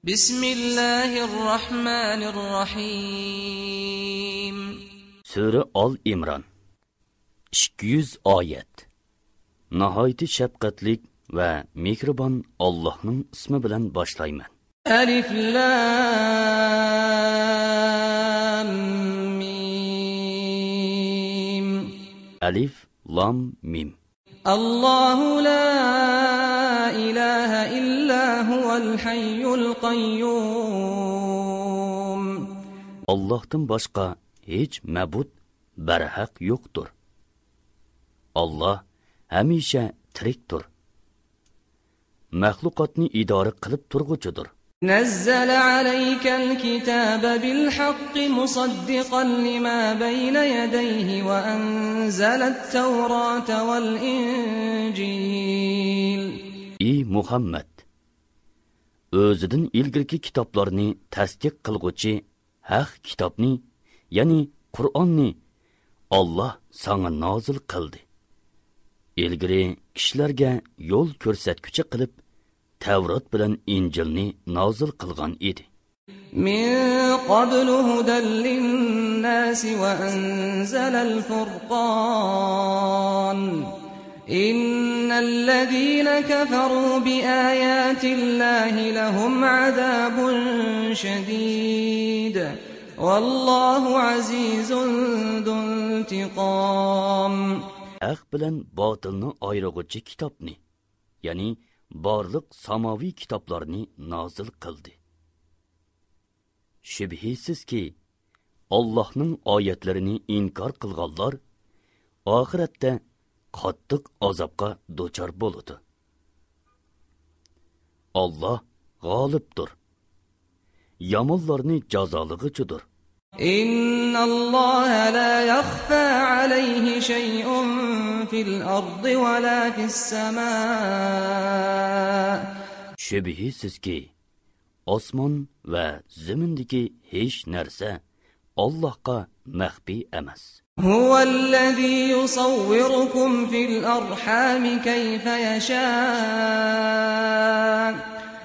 Bismillahirrahmanirrahim. Sura Al-İmran 200 oyat. Nihoyat shafqatlik va mehribon Allohning ismi bilan boshlayman. Alif Lam Mim. Alif Lam Mim. Allahu la ilaha illa huval hayyul qayyum. Allohdan boshqa hech ma'bud barhaq yo'qdir. Allah hamisha tirikdir. Mahluqotni idora qilib turg'uchidir. نزل عليك الكتاب بالحق مصدقا لما بين يديه وأنزل التوراة والإنجيل. Ey Muhammad, o'zidan ilgirki kitoblarni tasdiq qilg'uchi haq kitobni, ya'ni Qur'onni Allah sana nozil qildi. Ilgiri kishilarga yo'l ko'rsatguchi qilib Tavrat bilan Injilni nozil qilgan edi. من قبل هدى للناس وأنزل الفرقان إن الذين كفروا بآيات الله لهم عذاب شديد والله عزيز ذو انتقام. Haq bilan botilni ayirg'uchi kitobni, ya'ni barliq samoviy kitoblarni nozil qildi. Shubhisizki, Allohning oyatlarini inkor qilganlar oxiratda qattiq azobga duchor bo'ladi. Allah g'olibdir. Yomonlarni jazolig'ichidir. إن الله لا يخفى عليه شيء في الأرض ولا في السماء. Shubhisizki, osmon va zimindagi hech narsa Allohga maxfiy emas. هو الذي يصوركم في الأرحام كيف يشاء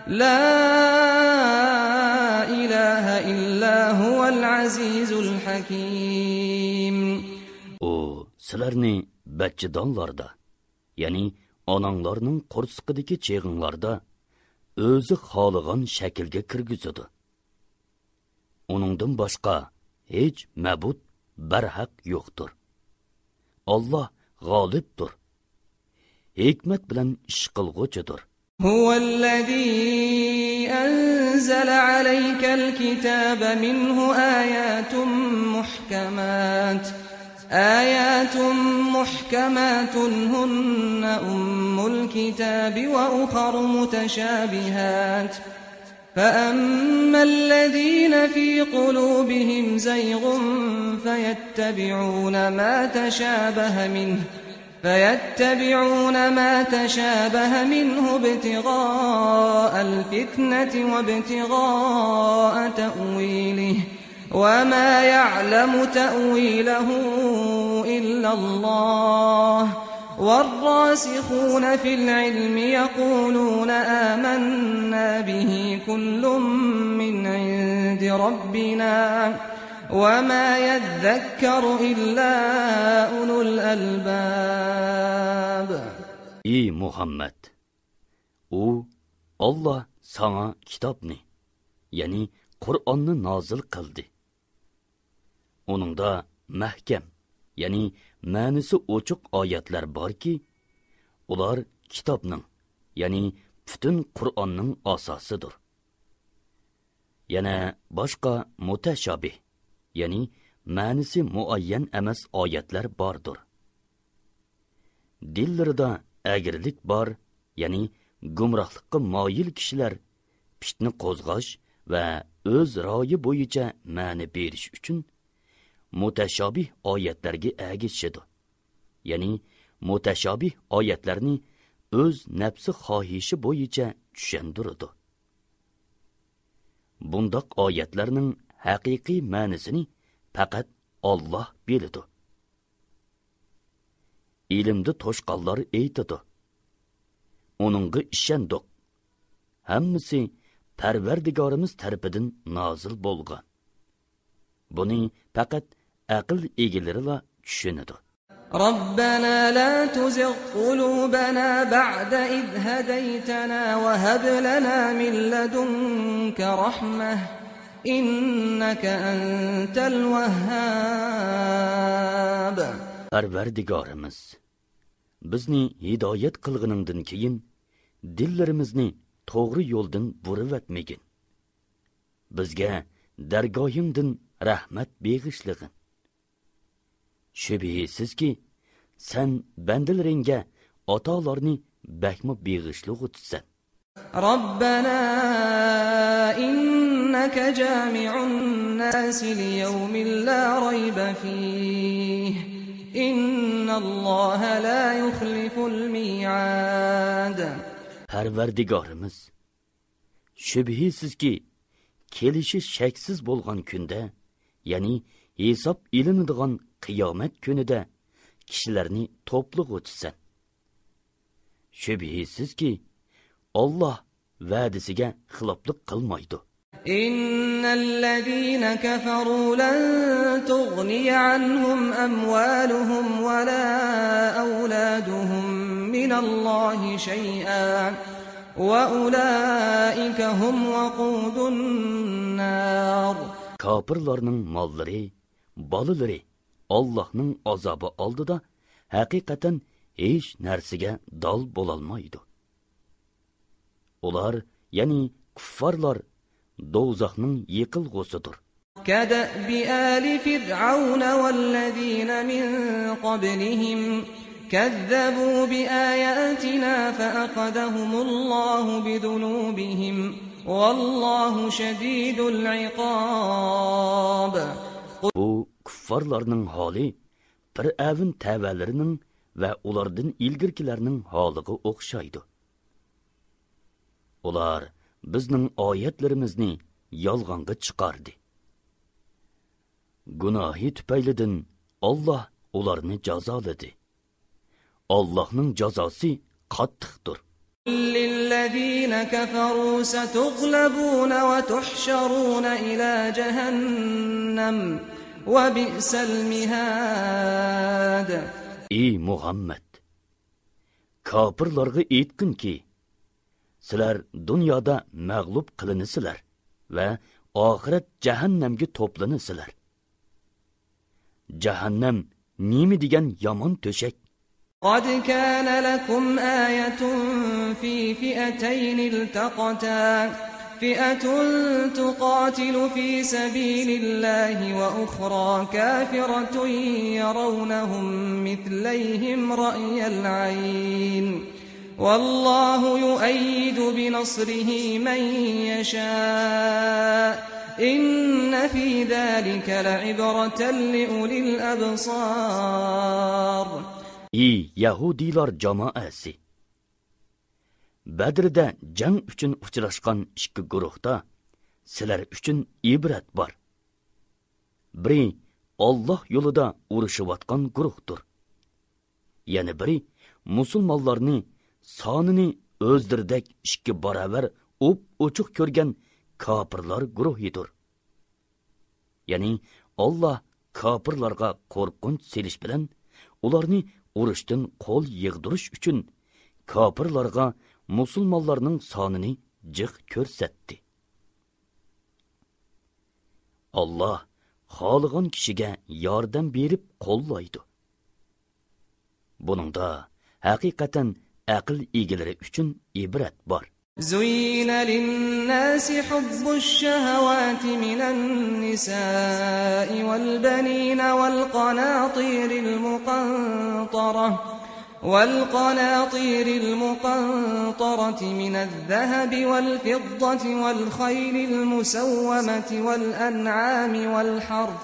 لا إله إلا هو العزيز الحكيم. O sizlarni bachchidonlarda, ya'ni onanglarning qo'rsiqidagi cheg'inglarda o'zi xohlagan shaklga kirgizadi. Uningdan boshqa hech ma'bud barhaq yo'qdir. Allah g'olibdir. Hikmat bilan ish qilg'uchidir. هو الذي أنزل عليك الكتاب منه آيات محكمات هن أم الكتاب وأخر متشابهات فأما الذين في قلوبهم زيغ فيتبعون ما تشابه منه ابتغاء الفتنة وابتغاء تأويله وما يعلم تأويله إلا الله والراسخون في العلم يقولون آمنا به كل من عند ربنا وما يذكر إلا أولو الألباب. Ey Muhammad, o Allah sana kitobni, ya'ni Qur'onni nozil qildi. Uningda mahkam, ya'ni ma'nisi ochiq oyatlar borki, ular kitobning, ya'ni butun Qur'onning asosidir. Yana boshqa mutashabih, ya'ni ma'nisi muayyan emas oyatlar bordir. Dillarida agirlik bor, ya'ni gumrohlikqa moyil kishilar pishni qo'zg'ash va o'z ro'yi bo'yicha ma'ni berish uchun mutashabih oyatlarga agishadi. Ya'ni mutashabih oyatlarni o'z nafsi xohishi bo'yicha tushundiradi. Bundoq oyatlarning haqiqiy ma'nisini faqat Alloh biladi. Ilmda to'shqanlar aytadi. Uningga ishondik. Hammasi Parvardigorimiz tarafidan nozil bo'lgan. Buni faqat aql egalari tushunadi. ربنا لا تزغ قلوبنا بعد إذ هديتنا وهب لنا من لدنك رحمة إنك أنت الوهاب. Parvardigorimiz, bizni hidoyat qilganingdan keyin dillarimizni to'g'ri yo'ldan burib etmagin. Bizga dargohingdan rahmat beg'ishlagin. Shubhisizki, sen bandalaringga atolarni bakma beg'ishlig'utsan. ربنا إنك جامع الناس ليوم لا ريب فيه إن الله لا يخلف الميعاد. Parvardigorimiz, shubhisizki, kelishi shaksiz bo'lgan kunda, ya'ni hisob ilinadigan qiyomat kunida kishilarni to'pliq o'tsan. Shubhisizki, Allah va'dasiga xiloflik qilmaydi. Innallazina kafaru lan tughni anhum amwaluhum wala auladuhum minallahi shay'an wa ulaika hum waqudun nar. Kafirlarning mollari, bolalari Allah'ның azabı oldida haqiqatan hech narsaga dol bo'lolmaydi. Ular, ya'ni kuffarlar, do'zaxning yiqilg'usidir. كدأب آل فرعون والذين من قبلهم كذبوا بآياتنا فأخذهم الله بذنوبهم والله شديد العقاب. Bu kuffarlarning holi Fir'avn tavalarining va ulardan ilgirkilarning holiga o'xshaydi. Ular bizning oyatlarimizni yolg'onga chiqardi. Gunohi tufaylidan Allah ularni jazoladi. Allohning jazosi qattiqdir. للذين كفروا ستغلبون وتحشرون إلى جهنم وبئس المهاد. Ey Muhammed, kafirlarga aytqinki, sizlar dunyoda mag'lub qilinisizlar va oxirat jahannamga to'planisizlar. Jahannam nima degan yomon to'shak. قد كان لكم آية في فئتين التقتا فئة تقاتل في سبيل الله وأخرى كافرة يرونهم مثليهم رأي العين والله يؤيد بنصره من يشاء إن في ذلك لعبرة لأولي الأبصار. Ey Yahudilar jamoasi! Badrda jang uchun uchrashgan ikki guruhda sizlar uchun ibrat bor. Biri Alloh yo'lida urushayotgan guruhdir. Yana biri musulmonlarni sonini o'zdirdek ikki barobar o'chiq ko'rgan kafirlar guruhidir. Ya'ni Alloh kafirlarga qo'rqinch selish bilan ularni urushdan qo'l yig'dirish uchun kafirlarga musulmonlarning sonini jiq ko'rsatdi. Allah xohlagan kishiga yordam berib qo'llaydi. Buningda haqiqatan aql egalari uchun ibrat bor. زين للناس حب الشهوات من النساء والبنين والقناطير المقنطرة من الذهب والفضة والخيل المسومة والأنعام والحرث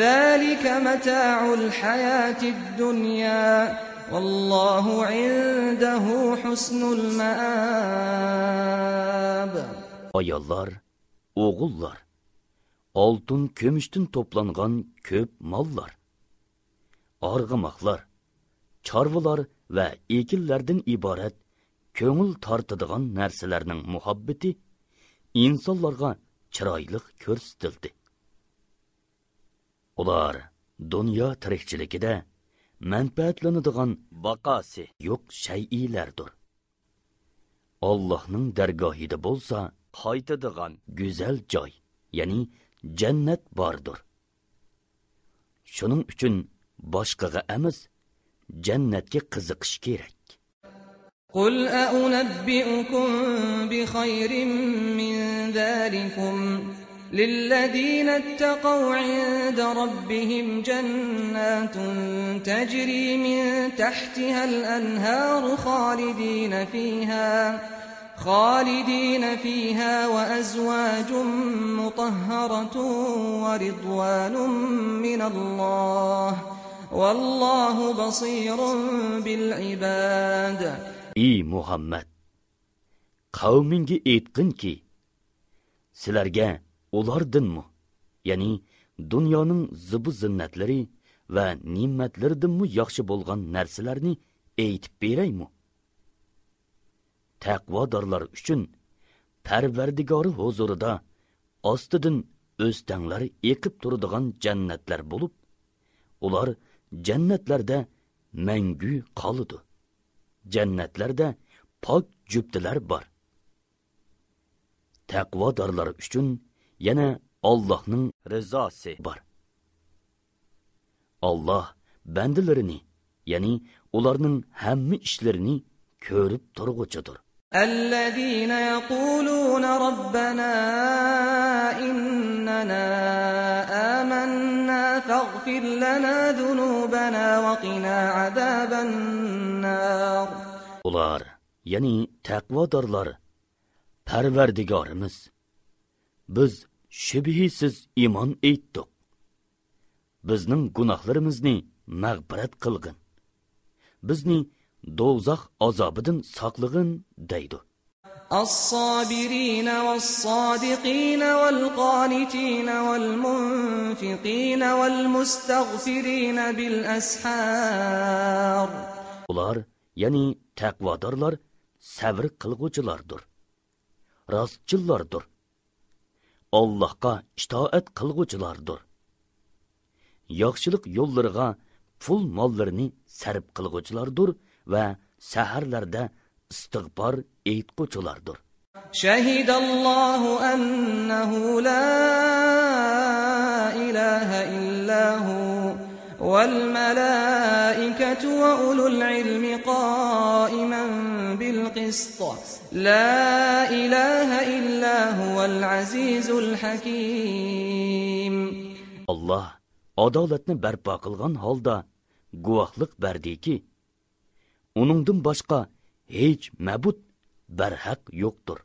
ذلك متاع الحياة الدنيا والله عنده حسن المآب. Ayollar, o'g'illar, oltin ko'mishdan to'plangan ko'p mollar, arg'amoqlar, chorvalar va ekinlardan iborat ko'ngil tortadigan narsalarning muhabbati insonlarga chiroyli ko'rsatildi. Ular dunyo tirikchiligida manfaatlanadigan baqosi yo'q shay'ilardir. Allohning dargohida bo'lsa, qaytadigan go'zal joy, ya'ni jannat bordir. Shuning uchun boshqaga emas, jannatga qiziqish kerak. Qul a'unabbi'ukum bi khayrin min zalikum للذين اتقوا عند ربهم جنات تجري من تحتها الأنهار خالدين فيها وأزواج مطهرة ورضوان من الله والله بصير بالعباد. Ey Muhammad, qavminga aytqinki, sizlarga ulardanmi, ya'ni dunyoning zibu zinnatlari va ne'matlaridanmi yaxshi bo'lgan narsalarni aytib beraymi? Taqvodorlar uchun Parvardigori huzurida ostidan o'stanglar eqib turadigan jannatlar bo'lib, ular jannatlarda mangu qoladi. Jannatlarda pok juftlar bor. Taqvodorlar uchun yana Allohning rizosi bor. Alloh bandalarini, ya'ni ularning hamma ishlarini ko'rib turg'uchidir. الذين يقولون ربنا إننا آمنا فاغفر لنا ذنوبنا وقنا عذاب النار. Ular, ya'ni taqvodorlar, Parvardigorimiz, biz shubhisiz iymon etdik. Bizning gunohlarimizni mag'firat qilgin. Bizni do'zax azobidan saqlagin deydi. الصابرين والصادقين والقانتين والمنفقين والمستغفرين بالأسحار. Ular, ya'ni taqvodorlar, sabr qilguvchilardir. Rostchillardir. Allohga itoat qilguvchilardir. Yaxshilik yo'llariga pul mollarini sarf qilguvchilardir va saharlarda istig'for aytquchilardir. Shahidallohu annahu la ilaha illa hu wal malaikatu wa ulul ilmi qa'iman bil qist. La ilaha illa huval azizul hakim. Allah adolatni barpo qilgan holda guvohlik berdiki, uningdan boshqa hech ma'bud barhaq yo'qdir.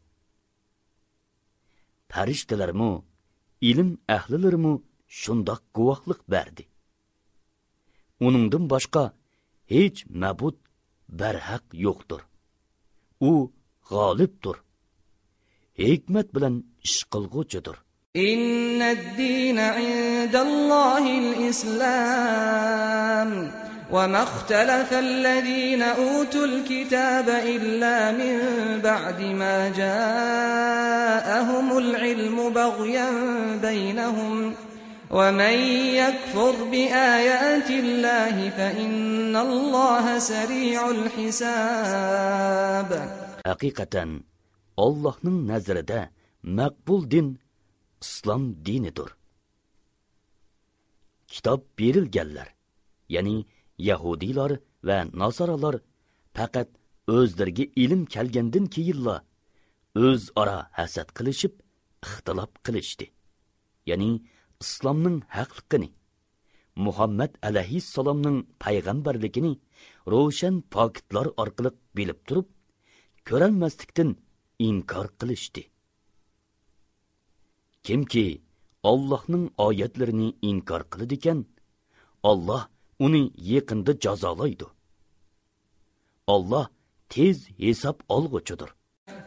Farishtalarmu, ilm ahlilarmu shundoq guvohlik berdi. Uningdan boshqa hech ma'bud barhaq yo'qdir. U g'olibdir. Hikmat bilan ish qilguvchidir. إن الدين عند الله الإسلام وما اختلف الذين أوتوا الكتاب إلا من بعد ما جاءهم العلم بغيا بينهم ومن يكفر بآيات الله فإن الله سريع الحساب. حقيقة Allah'ın nazarında makbul din İslam dinidir. Kitap berilganlar, ya'ni Yahudilar ve Nasaralar faqat o'zlariga ilm kelgandan keyinla o'zaro hasad qilishib, ixtilof qilishdi. Ya'ni islomning haqligini, Muhammad alayhissalomning payg'ambarligini ro'shan pokitlar orqali bilib turib, ko'rolmaslikdan inkor qilishdi. Kimki Allohning oyatlarini inkor qiladi ekan, Alloh uni yaqinda jazolaydi. Alloh tez hisob olg'uchidir.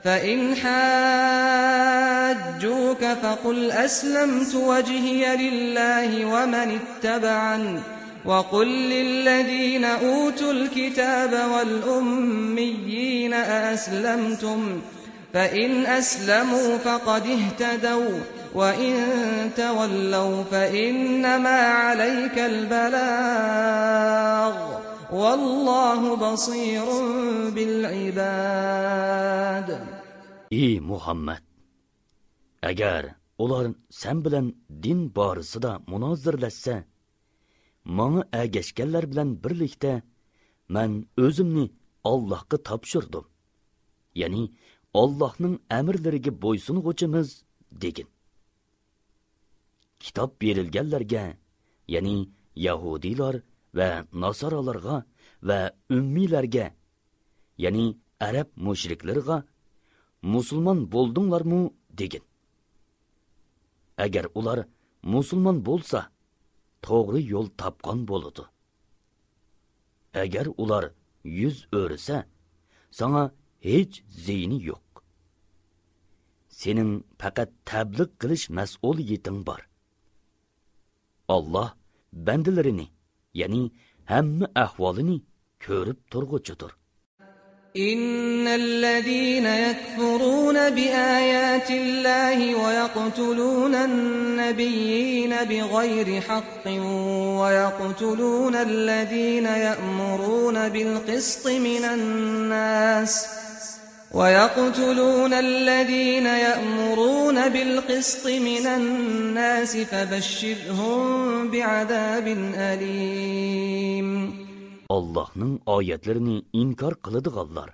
فَإِنْ حَاجُّوكَ فَقُلْ أَسْلَمْتُ وَجْهِيَ لِلَّهِ وَمَنِ اتَّبَعَنِ وَقُلْ لِلَّذِينَ أُوتُوا الْكِتَابَ وَالْأُمِّيِّينَ أَأَسْلَمْتُمْ فإن أسلموا فقد اهتدوا وإن تولوا فإنما عليك البلاغ والله بصير بالعباد. Ey Muhammad, agar ular sen bilan din borasida munozirlashsa, menga agashganlar bilan birlikda men o'zimni Allohga topshirdim. Ya'ni Allohning amrlariga bo'ysunguchimiz degin. Kitob berilganlarga, ya'ni Yahudilar va Nasoralarga va ummilarga, ya'ni Arab mushriklarga musulmon bo'ldinglarmi degin. Agar ular musulmon bo'lsa, to'g'ri yo'l topgan bo'ladi. Agar ular yuz o'risa, sana hech ziyni yo'q. Sening faqat tabliğ qilish mas'uliyating bor. Allah bandalarini, ya'ni hamma ahvolini ko'rib turg'uchidir. إن الذين يكفرون بآيات الله ويقتلون النبيين بغير حق ويقتلون الذين يأمرون بالقسط من الناس فبشرهم بعذاب أليم. Allah'ның ayetlerini inkar kılıdıqallar,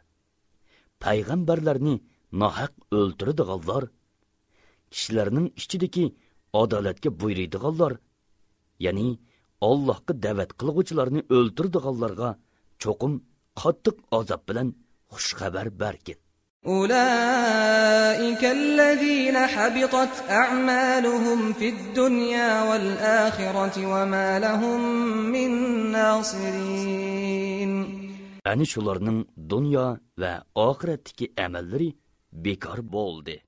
peygamberlerini nahaq öldürüdüqallar, kişilerinin içideki adaletke buyuruyduqallar, yani Allah'ka davet kılıgıçılarını öldürüdüqallarga çokum qattiq azap bilen xush xabar berkin. أولئك الذين حبطت أعمالهم في الدنيا والآخرة وما لهم من ناصرين. Ani şularning dunyo va oxiratdagi amallari bekor bo'ldi.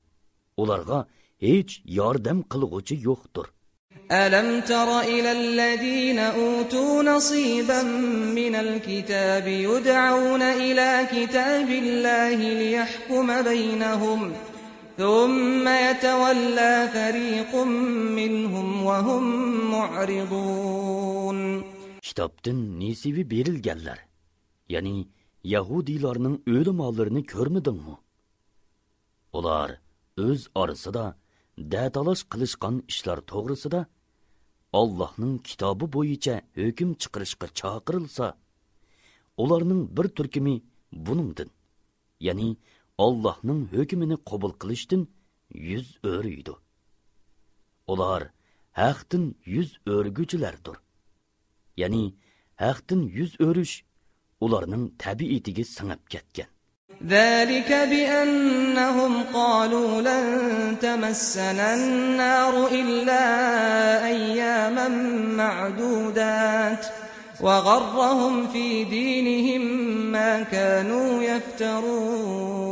Ularga hech yordam qilguvchi yo'qdir. ألم تر إلى الذين أوتوا نصيبا من الكتاب يدعون إلى كتاب الله ليحكم بينهم ثم يتولى فريق منهم وهم معرضون. Kitaptan nesibi berilganlar, ya'ni Yahudilarning o'lim mollarini ko'rmidingmi? Ular o'z orasida datalash qilishgan ishlar to'g'risida Allohning kitobi bo'yicha hukm chiqarishga chaqirilsa, ularning bir turkumi buningdan, ya'ni Allohning hukmini qabul qilishdan yuz o'riydi. Ular haqdan yuz o'rguchilardir. Ya'ni haqdan yuz o'rish ularning tabiatiga singib ketgan. ذلك بأنهم قالوا لن تمسنا النار إلا أياما معدودات وغرهم في دينهم ما كانوا يفترون.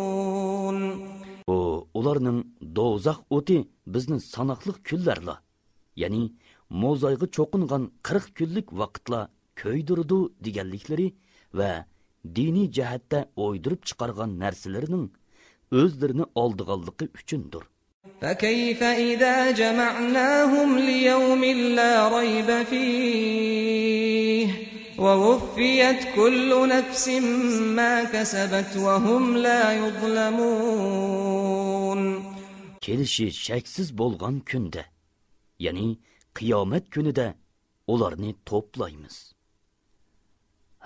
Ularning dozaq o'ti bizni sanoqli kunlarla, ya'ni mo'zayga cho'qingan 40 kunlik vaqtla ko'ydirdi deganliklari va diniy jihatda o'ydirib chiqargan narsalarining o'zlarini oldiganligi uchundir. فكيف إذا جمعناهم ليوم لا ريب فيه ووفيت كل نفس ما كسبت وهم لا يظلمون. Kelishi shaksiz bo'lgan kunda, ya'ni qiyomat kunida ularni to'playmiz.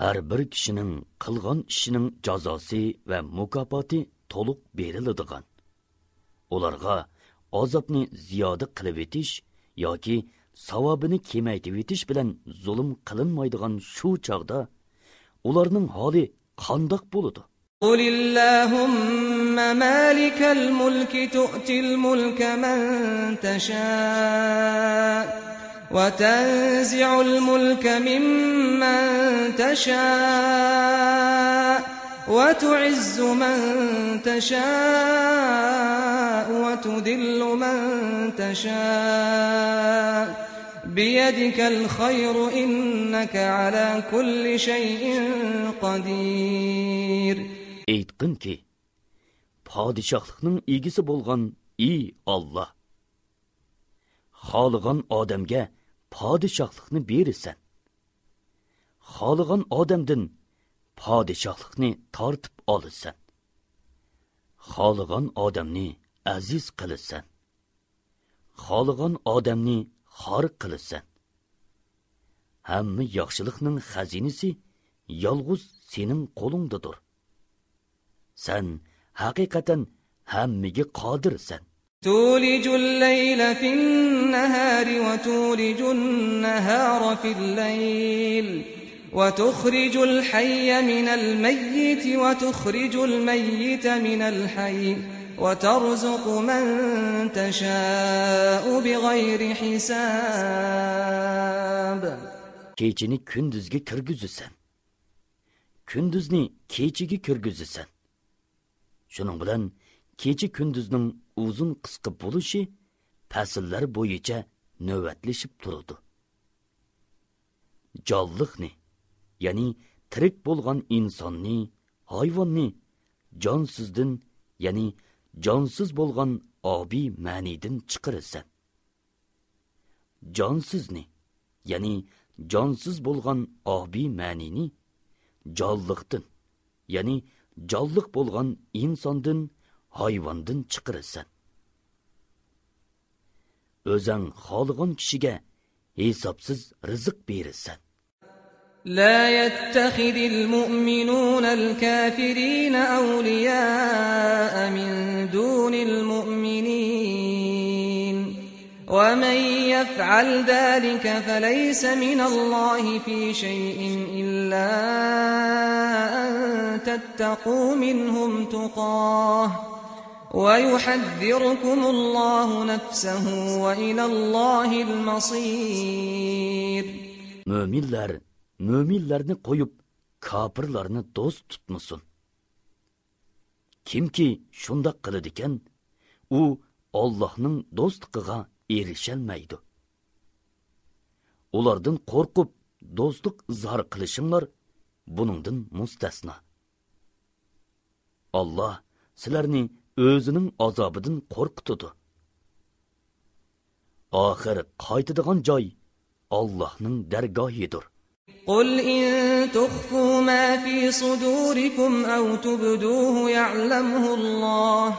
Har bir kishining qilgan ishining jazosi va mukofoti to'liq beriladigan. Ularga azobni ziyoda qilib etish yoki savobini kemaytirib etish bilan zulm qilinmaydigan shu chaqda ularning holi qandoq bo'ladi? قل اللهم مالك الملك تؤتي الملك من تشاء وتنزع الملك ممن تشاء وتعز من تشاء وتذل من تشاء بيدك الخير إنك على كل شيء قدير. Aytqinki, padişahlıqning egisi bo'lgan ey Alloh, xohlagan odamga padişahlıqni berasan. Xohlagan odamdan padişahlıqni tortib olasan. Xohlagan odamni aziz qilasan. Xohlagan odamni xor qilasan. Hamma yaxshilikning xazinasi yolg'iz sening qo'lingdadir. Sen haqiqatan hammaga qodirsan. تولج الليل في النهار وتولج النهار في الليل وتخرج الحي من الميت وتخرج الميت من الحي وترزق من تشاء بغير حساب. Kechini kunduzga kirgizasan. Kunduzni kechiga kirgizasan. Shuning bilan kecha kunduzning uzun qisqa bo'lishi fasllar bo'yicha navbatlashib turadi. Jonliqni, ya'ni tirik bo'lgan insonni, hayvonni jonsizdan, ya'ni jonsiz bo'lgan obiy ma'nidan chiqarasan. Jonsizni, ya'ni jonsiz bo'lgan obiy ma'nini jonliqdan, ya'ni jonliq bo'lgan insondan, hayvondan chiqarasan. O'zing xohlagan kishiga hisobsiz rizq berasan. لا يتخذ المؤمنون الكافرين أولياء من دون المؤمنين ومن يفعل ذلك فليس من الله في شيء إلا أن تتقوا منهم تقاه ويحذركم الله نفسه وإلى الله المصير. Müminlerni qo'yib, kafirlarni do'st tutmasin. Kimki shunda qiladigan, u Allohning do'stligiga erisholmaydi. Ulardan qo'rqib, do'stlik izhor qilishinglar buningdan mustasno. Alloh sizlarni o'zining azobidan qo'rqitadi. Oxir qaytadigan joy Allohning dargohidir. قل إن تخفوا ما في صدوركم أو تبدوه يعلمه الله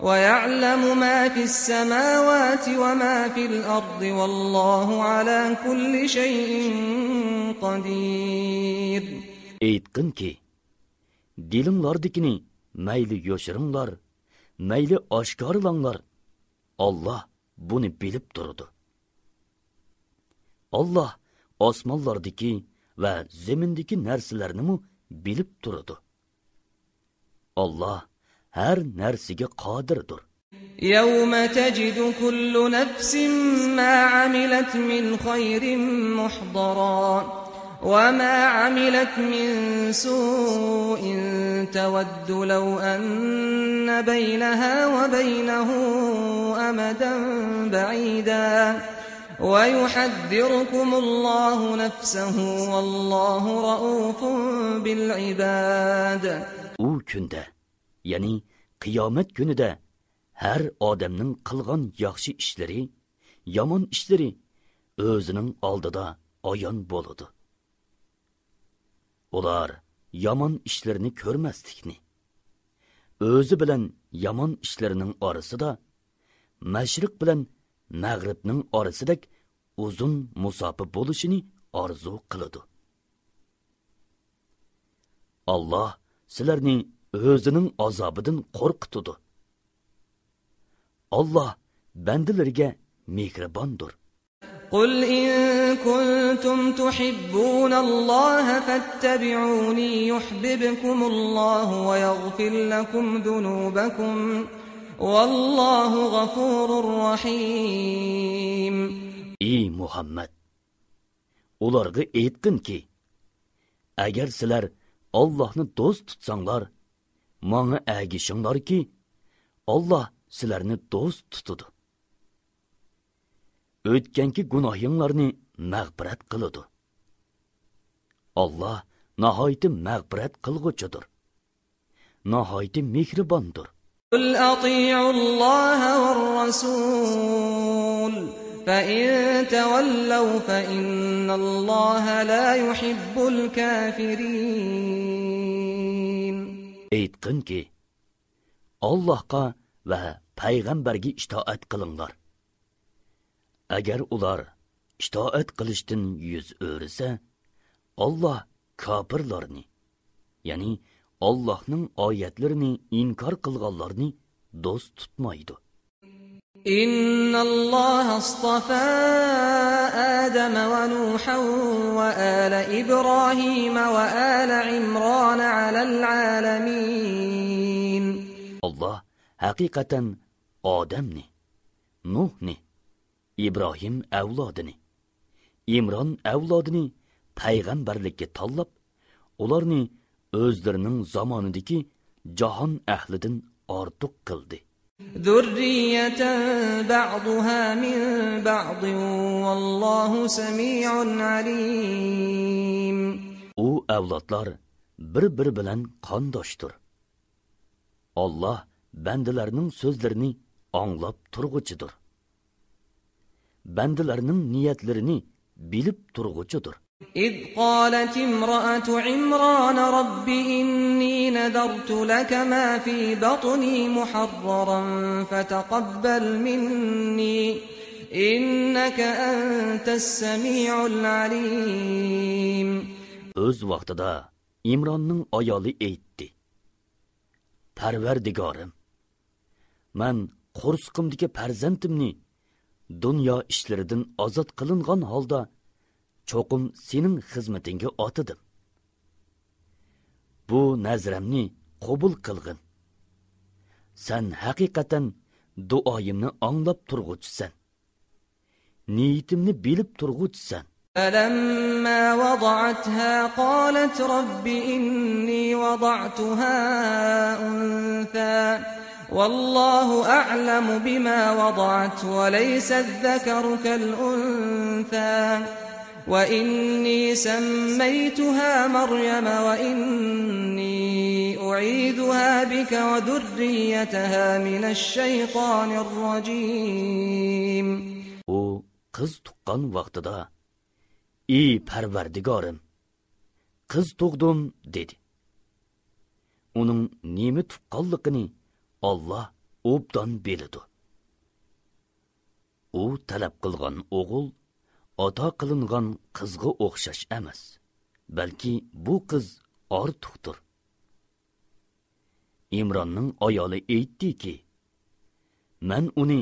ويعلم ما في السماوات وما في الأرض والله على كل شيء قدير. Aytqin ki, dilinglardikini mayli yoshiringlar, mayli oshkorlanglar, Allah buni bilib turadi. Allah osmonlardagi va zemindagi narsalarni bilib turadi. Allah har narsaga qodirdir. يوم تجد كل نفس ما عملت من خير محضرا وما عملت من سوء تود لو أن بينها وبينه أمدا بعيدا ويحذركم الله نفسه والله رؤوف بالعباد. O kunda, yani qiyomat kunida har odamning qilgan yaxshi ishlari, yomon ishlari o'zining oldida ayon bo'ladi. Ular yomon ishlarini ko'rmaslikni, o'zi bilan yomon ishlarining orasida mashriq bilan mag'ribning orasidek uzun musofa bo'lishini orzu qiladi. Alloh sizlarni o'zining azobidan qo'rqitadi. Allah bandalariga mehribondir. قل إن كنتم تحبون الله فاتبعوني يحببكم الله ويغفر لكم ذنوبكم والله غفور رحيم. Ey Muhammed, ularga aytqin ki, agar sizlar Allohni do'st tutsanglar, menga agishinglar ki, Allah sizlarni do'st tutadi. O'tganki gunohinglarni mag'firat qiladi. Allah nihoyat mag'firat qilg'uchidir. Nihoyat mehribondir. قل أطيعوا الله والرسول فإن تولوا فإن الله لا يحب الكافرين. Aytqinki, Allohga va payg'ambarga itoat qilinglar. Agar ular itoat qilishdan yuz o'risa, Alloh kofirlarni, ya'ni Allohning oyatlarini inkor qilganlarni do'st tutmaydi. إن الله اصطفى آدم ونوحا وآل إبراهيم وآل عمران على العالمين. Allah haqiqatan Odamni, Nuhni, İbrahim avlodini, İmron avlodini payg'ambarlikka tanlab, ularni o'zlarining zamonidagi jahon ahlidan ortiq qildi. ذرية بعضها من بعض والله سميع عليم. U avlodlar bir-biri bilan qondoshdir. Allah bandalarning so'zlarini anglab turg'uchidir. Bandalarning niyatlarini bilib turg'uchidir. إذ قالت امرأة عمران رب إني نذرت لك ما في بطني محررا فتقبل مني إنك أنت السميع العليم. O'z vaqtida Imronning ayoli aytdi: Parvardigorim, men qo'rsqimdagi farzandimni dunyo ishlaridan ozod qilingan holda cho'qim sening xizmatingga otidim. Bu nazramni qabul qilgin. Sen haqiqatan duoyimni anglab turg'uchisan. Niyatimni bilib turg'uchisan. فلما وضعتها قالت رب إني وضعتها أنثى والله أعلم بما وضعت وليس الذكر كالأنثى وإني سميتها مريم وإني أعيذها بك وذريتها من الشيطان الرجيم. O kız tuqqan vaqtida "Ey Parvardigorim, qiz tug'dim" dedi. Uning nima tuqqanligini Alloh obdan biladi. U talab qilgan o'g'il ata qilingan qizga o'xshash emas, balki bu qiz ortiqdir. Imronning ayoli aytdiki, "Men uni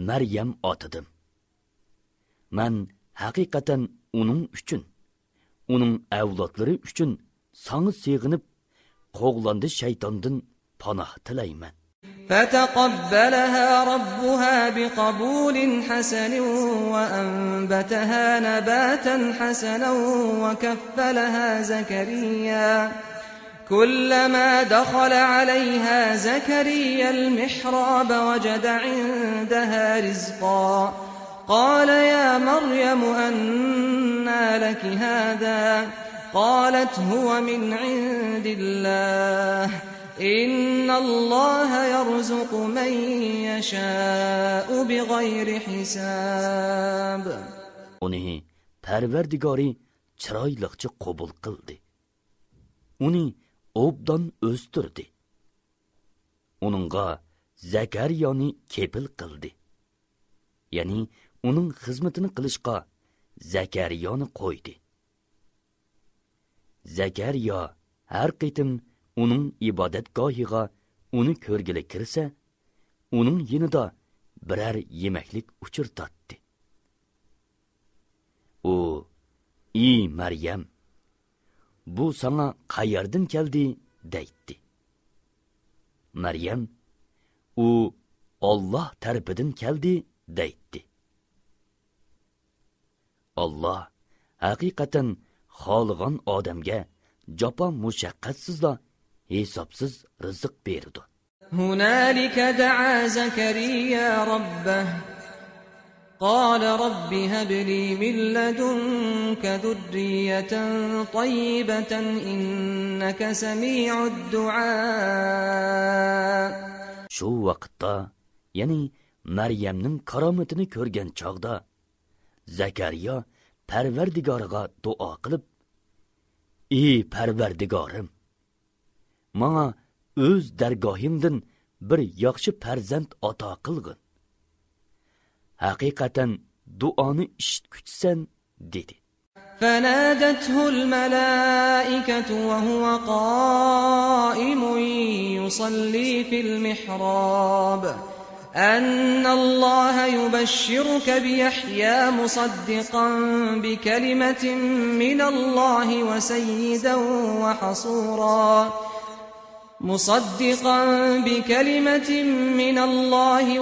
Maryam otidim. Men haqiqatan uning uchun, uning avlodlari uchun sana sig'inib, qo'g'landi shaytondan panoh tilayman." فتقبلها ربها بقبول حسن وأنبتها نباتا حسنا وكفلها زكريا كلما دخل عليها زكريا المحراب وجد عندها رزقا قال يا مريم أنى لك هذا قالت هو من عند الله إن الله يرزق من يشاء بغير حساب. Uni Parvardigori chiroyliqcha qabul qildi. Uni obdan o'stirdi. Uningga Zakariyoni kepil qildi. Ya'ni uning xizmatini qilishga Zakariyoni qo'ydi. Zakariya har qitim uning ibodatgohiga uni ko'rgili kirsa, uning yonida biror yemaklik uchirtatdi. U: "Ey Maryam, bu sana qayerdan keldi?" deydi. Maryam: "U Alloh tarafidan keldi" deydi. Alloh haqiqatan xohlagan odamga japa mushaqqatsizla hisobsiz rizq berdi. هنالك دعا زكريا ربه قال رب هب لي من لدنك ذرية طيبة إنك سميع الدعاء. Shu vaqtda, ya'ni Maryamning karomatini ko'rgan chog'da Zakariya Parvardigoriga duo qilib: "Ey Parvardigorim, menga o'z dargohingdan bir yaxshi farzand ato qilgin. Haqiqatan duoni eshitguchisan" dedi. فنادته الملائكة وهو قائم يصلي في المحراب أن الله يبشرك بيحيى مصدقا بكلمة من الله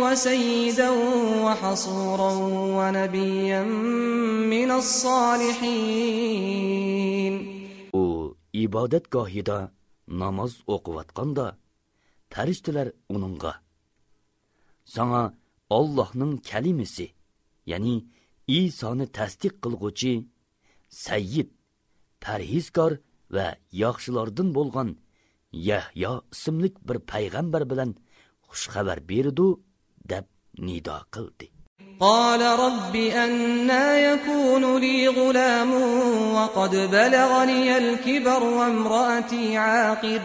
وسيدا وحصورا ونبيا من الصالحين. U ibodatgohida namoz o'qiyotganda farishtalar uningga: "Sana Allohning kalimasi, ya'ni Isoni tasdiq qilguvchi, sayyid, parhezkor va yaxshilardan bo'lgan Yahyo ismli bir payg'ambar bilan xush xabar berdi" deb nido qildi. قال رب أنى يكون لي غلام وقد بلغني الكبر وامرأتي عاقر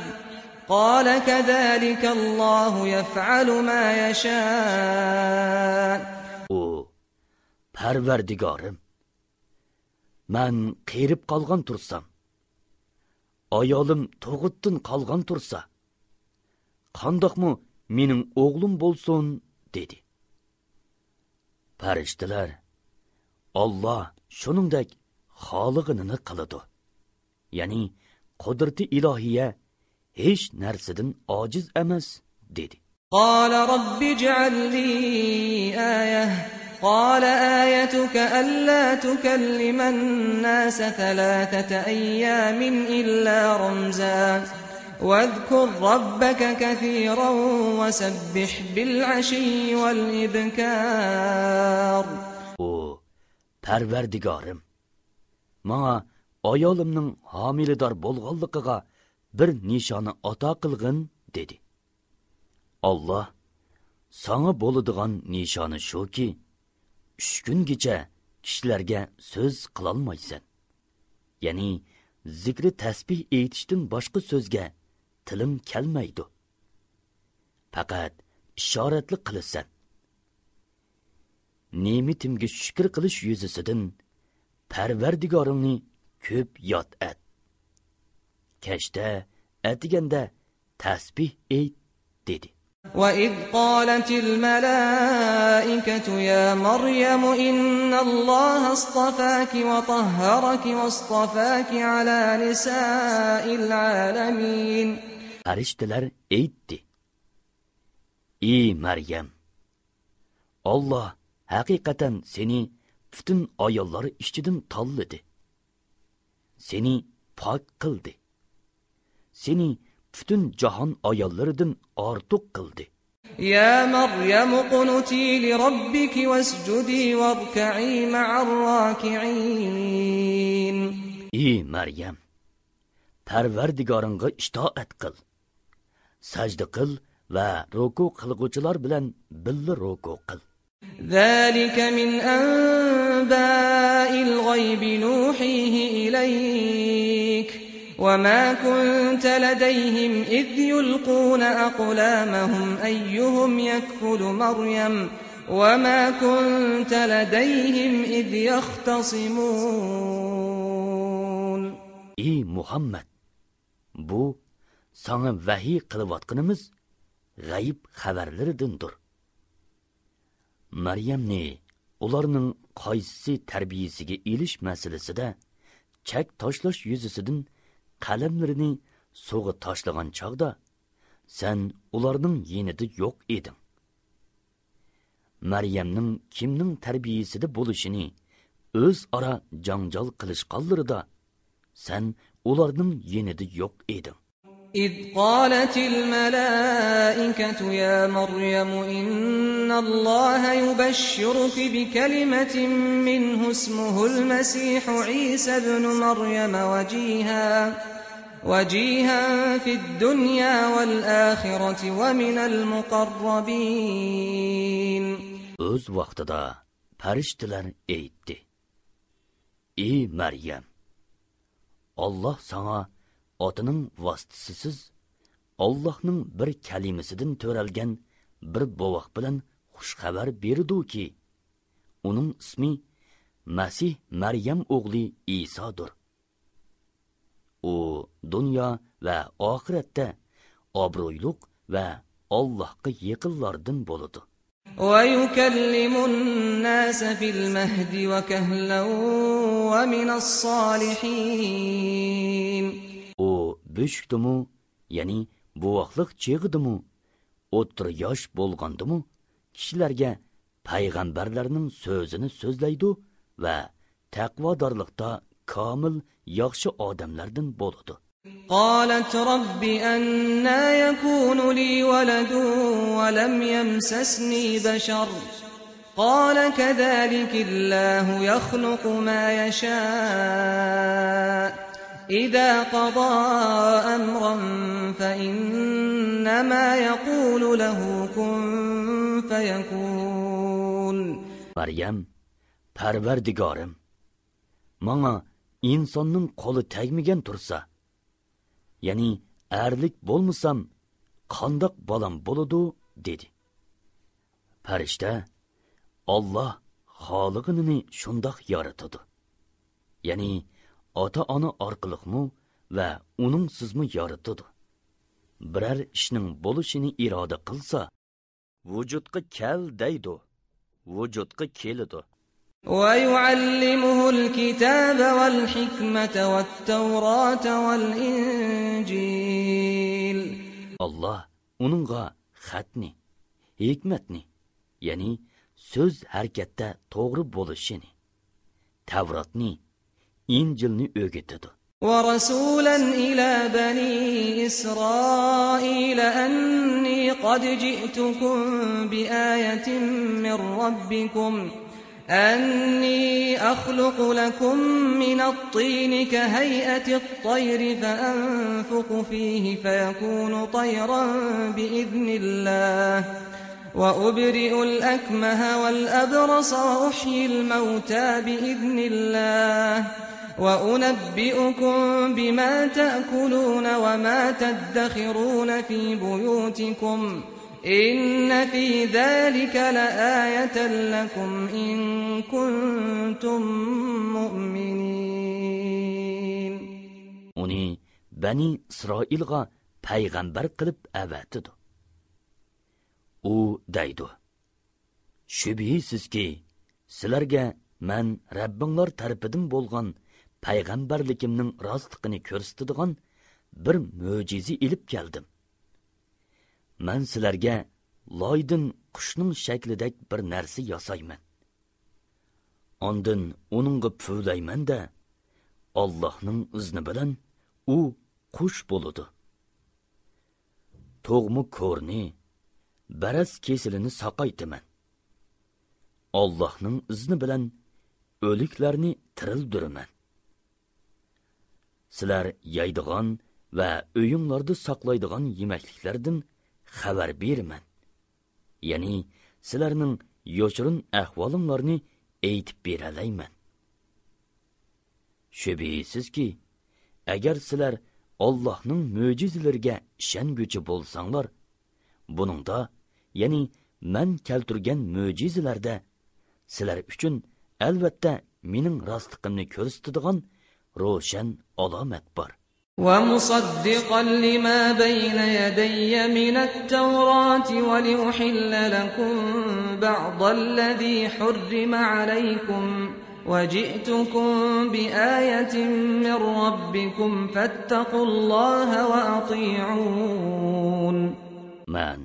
قال كذلك الله يفعل ما يشاء. O Parvardigorim, men qerib qolgan tursam, ayolim tug'utdan qolgan tursa, qandoqmi mening o'g'lim bo'lsin dedi. Farishtalar: "Alloh shuningdek xolig'ini qiladi. Ya'ni qudrati ilohiya hech narsadan ojiz emas" dedi. قال رب اجعل لي آية قال آيتك ألا تكلم الناس 3 أيام إلا رمزا واذكر ربك كثيرا وسبح بالعشي والإبكار. O Parvardigorim, menga ayolimning homilador bo'lganligiga bir nishoni ato qilgin dedi. Allah: "Sana bo'ladigan nishoni shuki, 3 kungacha kishilarga so'z qilolmaysan. Ya'ni zikri tasbih aytishdan boshqa so'zga tilim kelmaydi. Faqat ishoratli qilasan. Ne'matimga shukr qilish yuzasidan Parvardigoringni ko'p yod et. Kashda, atiganda tasbih ayt" dedi. وإذ قالت الملائكة يا مريم إن الله اصطفاك وطهرك واصطفاك على نساء العالمين. Farishtalar aytdi: "Ey Maryam, Allah haqiqatan seni butun ayollar ichidan tanladi. Seni pok qildi. Seni butun jahon ayollaridan ortiq qildi." يا مريم اقنتي لربك واسجدي واركعي مع الراكعين. Ey Maryam, Parvardigoringga itoat qil, sajda qil va ruku qilguvchilar bilan birga ruku qil. ذلك من أنباء الغيب نوحيه إليك وما كنت لديهم إذ يلقون أقلامهم أيهم يكفل مريم وما كنت لديهم إذ يختصمون. Ey Muhammad, bu sana vahiy qilayotganimiz g'ayb xabarlaridandir. Maryamni ularning qaysisi tarbiyasiga elish masalasida chak tashlash yuzasidan qalamlarini suvga tashlagan chog'da sen ularning yenida yo'q eding. Maryamning kimning tarbiyasida bo'lishini o'zaro janjal qilishganlarida sen ularning yenida yo'q eding. إذ قالت الملائكة يا مريم إن الله يبشرك بكلمة منه اسمه المسيح عيسى ابن مريم وجيها في الدنيا والآخرة ومن المقربين. O'z vaqtida farishtalar aytdi: Ey Maryam, Allah sana otining vositasiz Allohning bir kalimasidan to'ralgan bir bovoq bilan xush xabar berdi-ki, uning ismi Masih Maryam o'g'li Isodir. U dunyo va oxiratda obro'yliq va Allohga yaqinlardan bo'ladi. ويكلم الناس في المهد وكهلا ومن الصالحين. U büşkdimi, ya'ni buvoqliq cheg'dimi, o'ttir yosh bo'lgandimi, kishilarga payg'ambarlarning so'zini so'zlaydi va taqvodorlikda komil yaxshi odamlardan bo'ladi. قالت رب أنى يكون لي ولد ولم يمسسني بشر قال كذلك الله يخلق ما يشاء إذا قضى أمرا فإنما يقول له كن فيكون. Maryam, Parvardigorim, menga insonning qo'li tegmagan tursa, ya'ni erlik bo'lmasam, qandoq bolam bo'ladi dedi. Farishta, Alloh xoliqini shundoq yaratadi. Ya'ni ota-ona orqaliqmi va uning sizmi yaratadi. Biror ishning bo'lishini iroda qilsa, vujudga kel deydi, vujudga keladi. ويعلمه الكتاب والحكمة والتوراة والإنجيل. Allah uningga xatni, hikmatni, ya'ni so'z harakatda to'g'ri bo'lishini, Tavrotni, Injilni o'rgatadi. ورسولا إلى بني إسرائيل أني قد جئتكم بآية من ربكم أني أخلق لكم من الطين كهيئة الطير فأنفخ فيه فيكون طيرا بإذن الله وأبرئ الأكمه والأبرص وأحيي الموتى بإذن الله وأنبئكم بما تأكلون وما تدخرون في بيوتكم إن في ذلك لآية لكم إن كنتم مؤمنين. Uni Bani İsrailga payg'ambar qilib avatidi. U deydi: Shubhisizki, sizlarga men Rabbinglar tarafidan bo'lgan payg'ambarligimning rostligini ko'rsatadigan bir mo'jiza ilib keldim. Men sizlarga loydin qushning shaklidek bir narsa yasayman. Ondan uningga puflayman-da, Allohning izni bilan u qush bo'ladi. To'g'mi ko'rni, baraz kesilini saqaytaman. Allohning izni bilan o'liklarni tirildiraman. Sizlar yeydigan va o'yinglarda saqlaydigan yemakliklardan xabar beraman. Ya'ni sizlarning yo'chirin ahvolinglarni aytib beralayman. Shubhisizki, agar sizlar Allohning mo'jizalariga ishonguchi bo'lsanglar, buningda, ya'ni men keltirgan mo'jizalarda sizlar uchun albatta mening rostligimni ko'rsatadigan ro'shan alomat bor. ومصدقا لما بين يدي من التوراة ولأحل لكم بعض الذي حرم عليكم وجئتكم بآية من ربكم فاتقوا الله وأطيعون. Men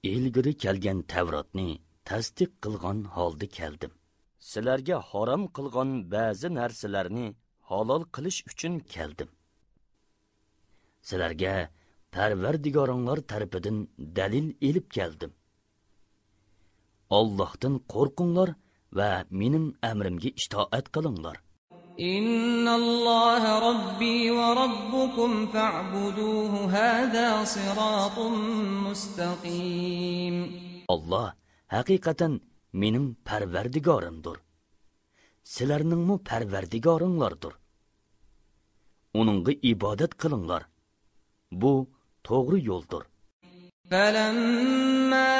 ilgari kelgan Tavrotni tasdiq qilgan holda keldim. Sizlarga harom qilgan ba'zi narsalarni halol qilish uchun keldim. Sizlarga Parvardigoringlar tarafidan dalil elib keldim. Allohdan qo'rqinglar va mening amrimga itoat qilinglar. إن الله ربي وربكم فاعبدوه هذا صراط مستقيم. Allah haqiqatan mening parvardigorimdir. Sizlarningmi parvardigoringlardir. Uningga ibodat qilinglar. Bu to'g'ri yo'ldir. فلما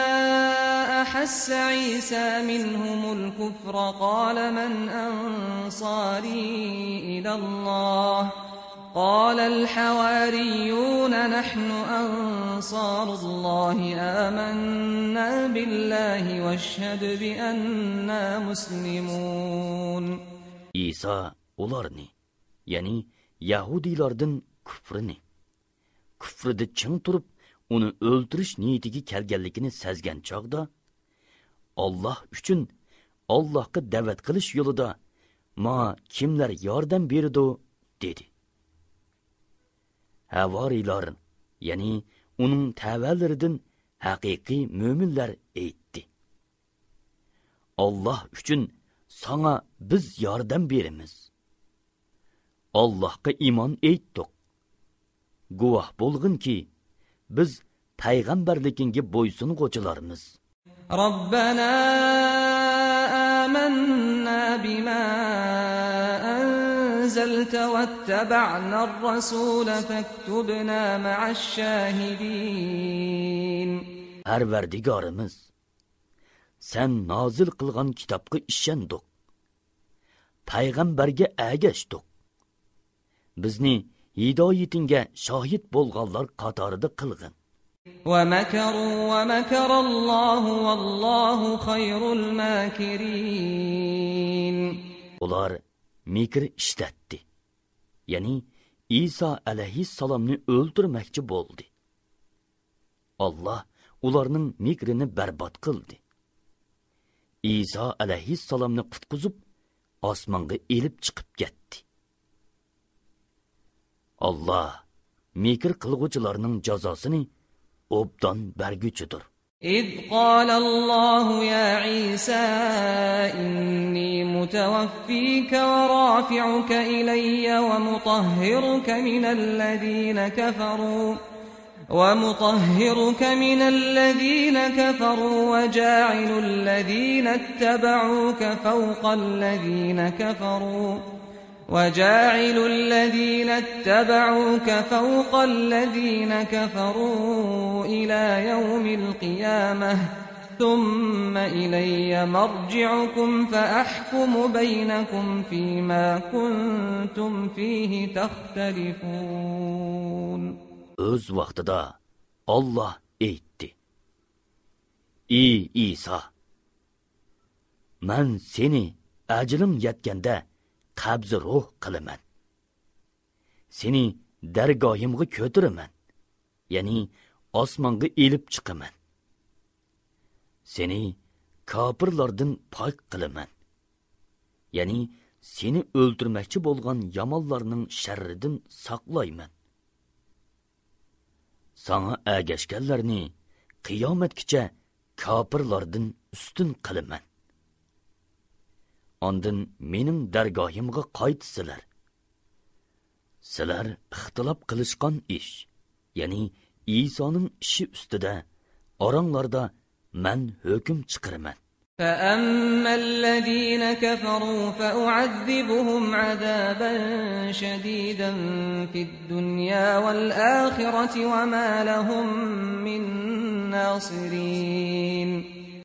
أحس عيسى منهم الكفر قال من أنصاري إلى الله قال الحواريون نحن أنصار الله آمنا بالله واشهد بأننا مسلمون. İsa ularni, yani Yahudilardan küfrida ching turib, uni o'ldirish niyatiga kelganligini sezgan chog'da Alloh uchun Allohga da'vat qilish yo'lida ma kimlar yordam berdi dedi. Havoriylar, ya'ni uning tavalaridan haqiqiy mo'minlar aytdi. Alloh uchun sana biz yordam beramiz. Allohga iymon etdik. Guvoh bo'lginki biz payg'ambarligingga bo'ysunguchilarmiz. Rabbana amanna bima anzalta wattaba'na ar-rasula faktubna ma'ash-shahidin. Parvardigorimiz, sen nozil qilgan kitobga ishondik. Payg'ambarga ergashdik. Bizni hidoyatingga shohid bo'lganlar qatorida qilgin. وَمَكَرُوا وَمَكَرَ اللَّهُ وَاللَّهُ خَيْرُ الْمَاكِرِينَ. Ular mikr ishlatdi. Ya'ni İsa alayhissalomni o'ldirmoqchi bo'ldi. Allah ularning mikrini barbod qildi. İsa alayhissalomni qutqizib osmonga elib chiqib ketdi. Allah mikr qilguvchilarning jazosini obdan berguchidir. إذ قال الله يا عيسى إني متوفيك ورافعك إلي ومطهرك من الذين كفروا وجاعل الذين اتبعوك فوق الذين كفروا إلى يوم القيامة ثم إلي مرجعكم فأحكم بينكم فيما كنتم فيه تختلفون. Öz vaqtida Allah aytdi: Ey İsa, men seni ajrim yetganda qabzi ruh qilaman. Seni dargohimga ko'tiraman, ya'ni osmonga elib chiqaman. Seni kofirlardan pok qilaman. Ya'ni seni o'ldirmoqchi bo'lgan yomonlarning sharridan saqlayman. Sana ergashganlarni qiyomatgacha kofirlardan ustun qilaman. Ondan mening dargohimga qaytsizlar. Sizlar ixtilof qilishgan ish, ya'ni İsa'ning ishi ustida oranglarda men hukm chiqaraman. فَأَمَّا الَّذِينَ كَفَرُوا فَأُعَذِّبُهُمْ عَذَابًا شَدِيدًا فِي الدُّنْيَا وَالْآخِرَةِ وَمَا لَهُم مِّن نَّاصِرِينَ.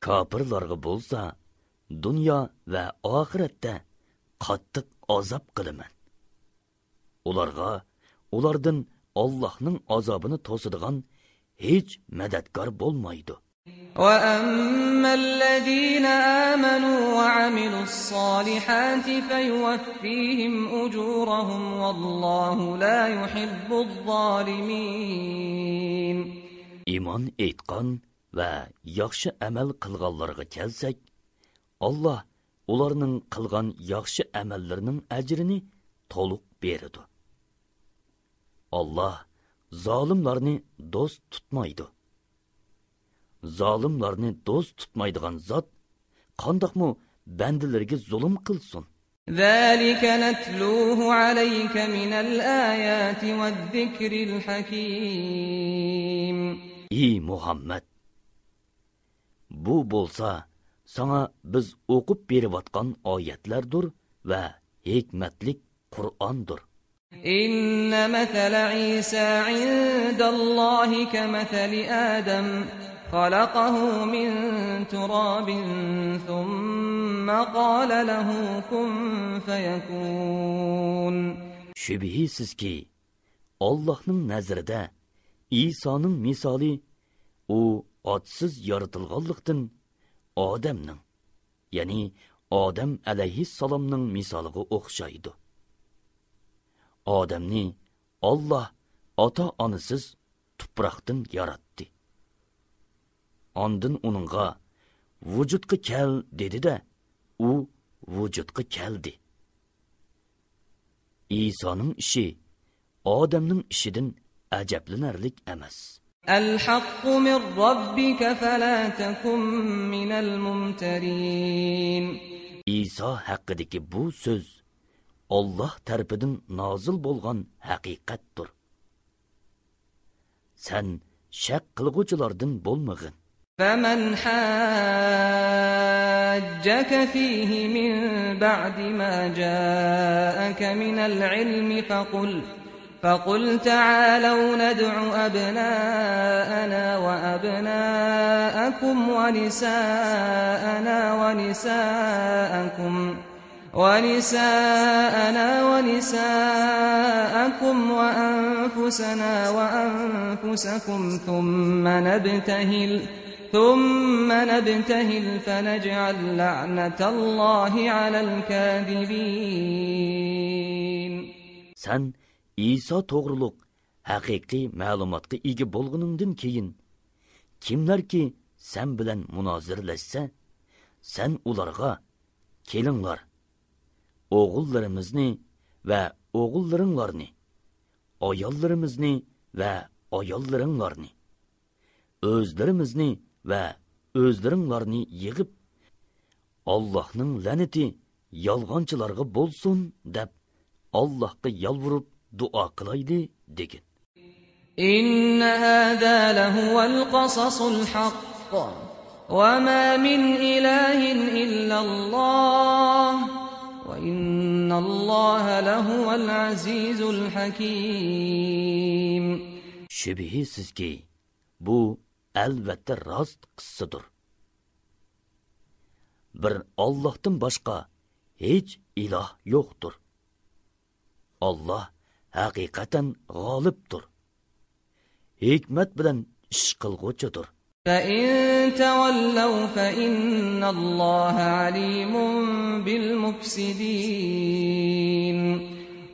Kafirlarga bo'lsa, dunyo va oxiratda qattiq azob qilaman. Ulardan Allohning azobini to'sadigan hech madadkor bo'lmaydi. وَأَمَّا الَّذِينَ آمَنُوا وَعَمِلُوا الصَّالِحَاتِ فَيُوَفِّيهِمْ أُجُورَهُمْ وَاللَّهُ لَا يُحِبُّ الظَّالِمِينَ. İman etgan va yaxshi amal qilganlarga kelsak, Allah ularning qilgan yaxshi amallarining ajrini to'liq beradi. Allah zolimlarni do'st tutmaydi. Zolimlarni do'st tutmaydigan zot qandoqmi bandalarga zulm qilsin? ذلك نتلوه عليك من الآيات والذكر الحكيم. Ey Muhammed, bu bo'lsa sana biz o'qib beriyotgan oyatlardir va hikmatlik Qur'ondir. إن مثل عيسى عند الله كمثل آدم خلقه من تراب ثم قال له كن فيكون. Şübihsizki Allah'ның nazarida İsa'nın misali o adsız yaratılganlıktan Adem'nin, yani Adem aleyhisselam'ның misaliga o'xshaydi. Ademni Allah ata-onasiz tuproqdan yaratdi. Ondan uningga vujudga kel dedi-de, u vujudga keldi. İsa'nın ishi Adem'ning ishidan ajablanarlik emas. الحق من ربك فلا تكن من الممترين. İsa haqidagi bu so'z Allah tarafidan nozil bo'lgan haqiqatdir. Sen shak qilg'uvchilardan bo'lmag'in. فمن حاجك فيه من بعد ما جاءك من العلم فقل تعالوا ندع أبناءنا وأبناءكم ونساءنا ونساءكم وأنفسنا وأنفسكم ثم نبتهل فنجعل لعنة الله على الكاذبين. Sen İsa to'g'riliq haqiqiy ma'lumotga ega bo'lganingdan keyin kimlarki sen bilan munozirlashsa, sen ularga kelinglar, o'g'illarimizni va o'g'illaringlarni, ayollarimizni va ayollaringlarni, o'zlarimizni va o'zlaringlarni yig'ib, Allohning la'nati yolg'onchilarga bo'lsin deb Allohga yalvurib duo qilaydi degin. إن هذا لهو القصص الحق وما من إله إلا الله وإن الله لهو العزيز الحكيم. Şübihsizki bu elbette rast qıssadır. Bir Allah'tan başka hiç ilah yoktur. Allah haqiqatan g'olibdir. Hikmet bilan ish qilg'uchidir. فإن تولوا فإن الله عليم بالمفسدين.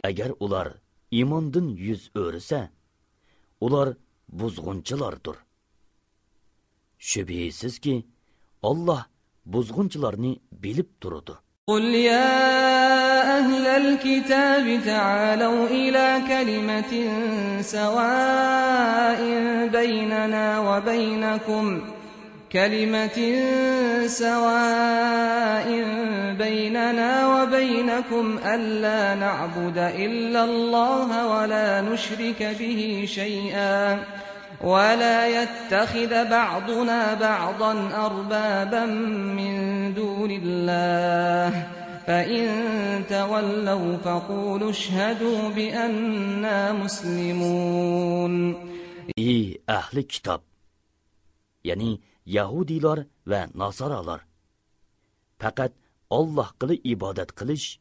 Agar ular iymondan yuz o'risa, ular buzg'unchilardir. Shubhisizki Allah buzg'unchilarni bilib turadi. قل يا أهل الكتاب تعالوا إلى كلمة سواء بيننا وبينكم ألا نعبد إلا الله ولا نشرك به شيئا ولا يتخذ بعضنا بعضا أربابا من دون الله فإن تولوا فقولوا اشهدوا بأننا مسلمون. Ey ahli kitap, yani Yahudilar ve Nasaralar, fakat Allah'a ibadet qilish,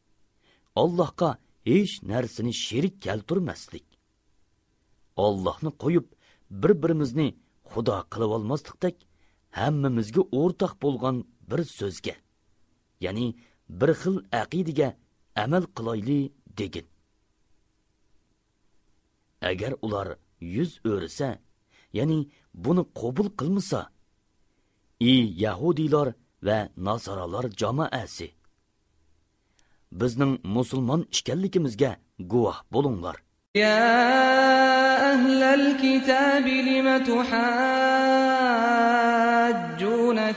Allah'a hiç narsani sherik keltirmaslik, Allah'ni qo'yib bir-birimizni xudo qilib olmaslikdek, hammamizga o'rtaq bo'lgan bir so'zga, ya'ni bir xil aqidaga amal qilayli degin. Agar ular yuz o'risa, ya'ni buni qabul qilmasa, ey Yahudilar va Nasaralar jamoasi, bizning musulmon ekanligimizga guvoh bo'linglar. يا أهل الكتاب لم تحاجون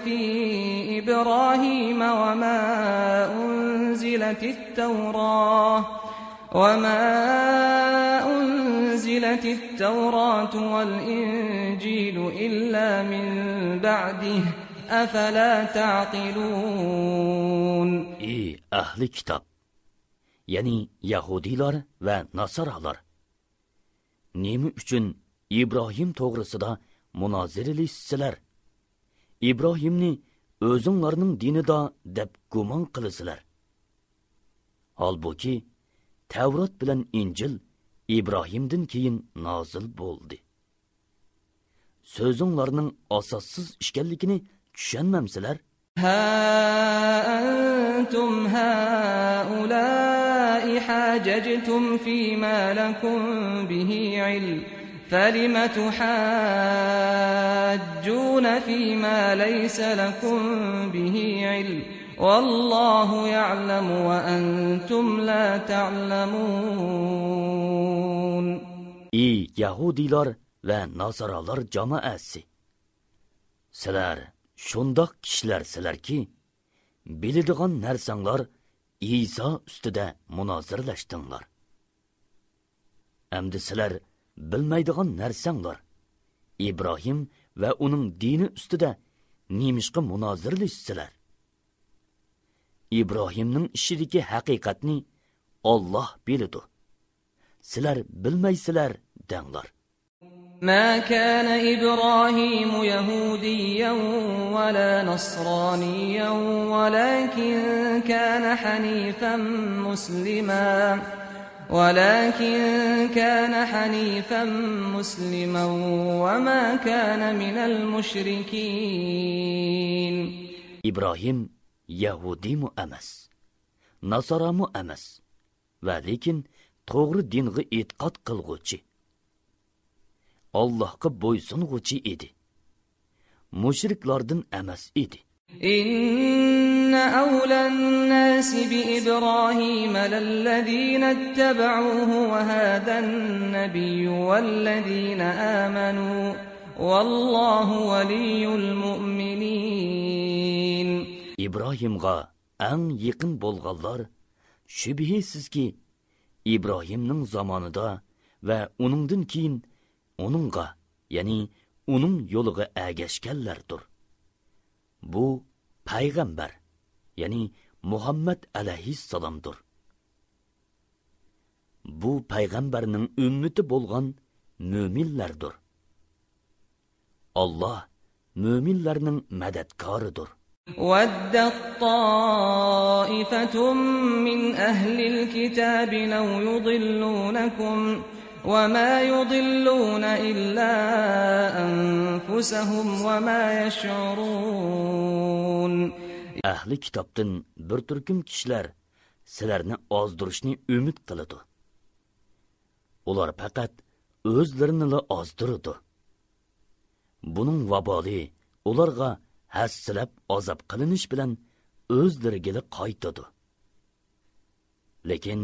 في إبراهيم وما أنزلت أنزلت التوراة والإنجيل إلا من بعده أفلا تعقلون. Ey ahli kitap, yani Yahudilar ve Nasaralar, nemi üçün İbrahim toğrısıda münazirelişsizler, İbrahimni özünlarının dinida deb guman qilisilar. Halbuki Tevrat bilen İncil İbrahim'den keyin nazil bo'ldi. Sözünlarının asassız işkellikini düşünmemsiler. Ha entum haulâi hâcectum fîmâ lekum bihi ilm. فَلِمَ تُحَاجُّونَ فِيمَا لَيْسَ لَكُمْ بِهِ عِلْمٌ وَاللّٰهُ يَعْلَمُ وَأَنْتُمْ لَا تَعْلَمُونَ. Ey Yahudilar ve Nasaralar cemaatsi! Sizler şundak kişilersizler ki, biladigan narsanlar İsa üstüde münazirleştinlar. Emdi sizler bilmaydigan narsanglar İbrahim ve onun dini üstüde nemishqa münazirleşsizler. İbrahimning ishidagi haqiqatni Allah biladi. Sizler bilmaysizlar denglar. ما كان إبراهيم يهوديا ولا نصرانيا ولكن كان حنيفا مسلما وما كان من المشركين. İbrahim Yahudi mu emas, Nasara mu emas, ve lekin toğru dingi e'tiqod qilguvchi, Allah'a boysunguchi edi. Mushriklardan emas edi. إن أولى الناس بإبراهيم للذين اتبعوه وهذا النبي والذين آمنوا والله ولي المؤمنين. İbrahimga en yakın bolğanlar şübihesizki İbrahimning zamanida ve onundan keyin onunga, yani onun yoluga ergashganlardir. Bu payg'ambar, yani Muhammed alayhissalomdir. Bu payg'ambarning ümmeti bo'lgan mo'minlardir. Allah mo'minlarning madadkoridir. وَدَّتْ طَائِفَةٌ مِّنْ أَهْلِ الْكِتَابِ لَوْ يُضِلُّونَكُمْ وَمَا يُضِلُّونَ إِلَّا أَنفُسَهُمْ وَمَا يَشْعُرُونَ. Ahli kitaptan bir turkum kişiler sizlarni ozdirishni umid qiladi. Ular faqat o'zlarini ozdiradi. Buning vaboli ularga hassilab azob qilinish bilan o'zlariga qaytadi. Lekin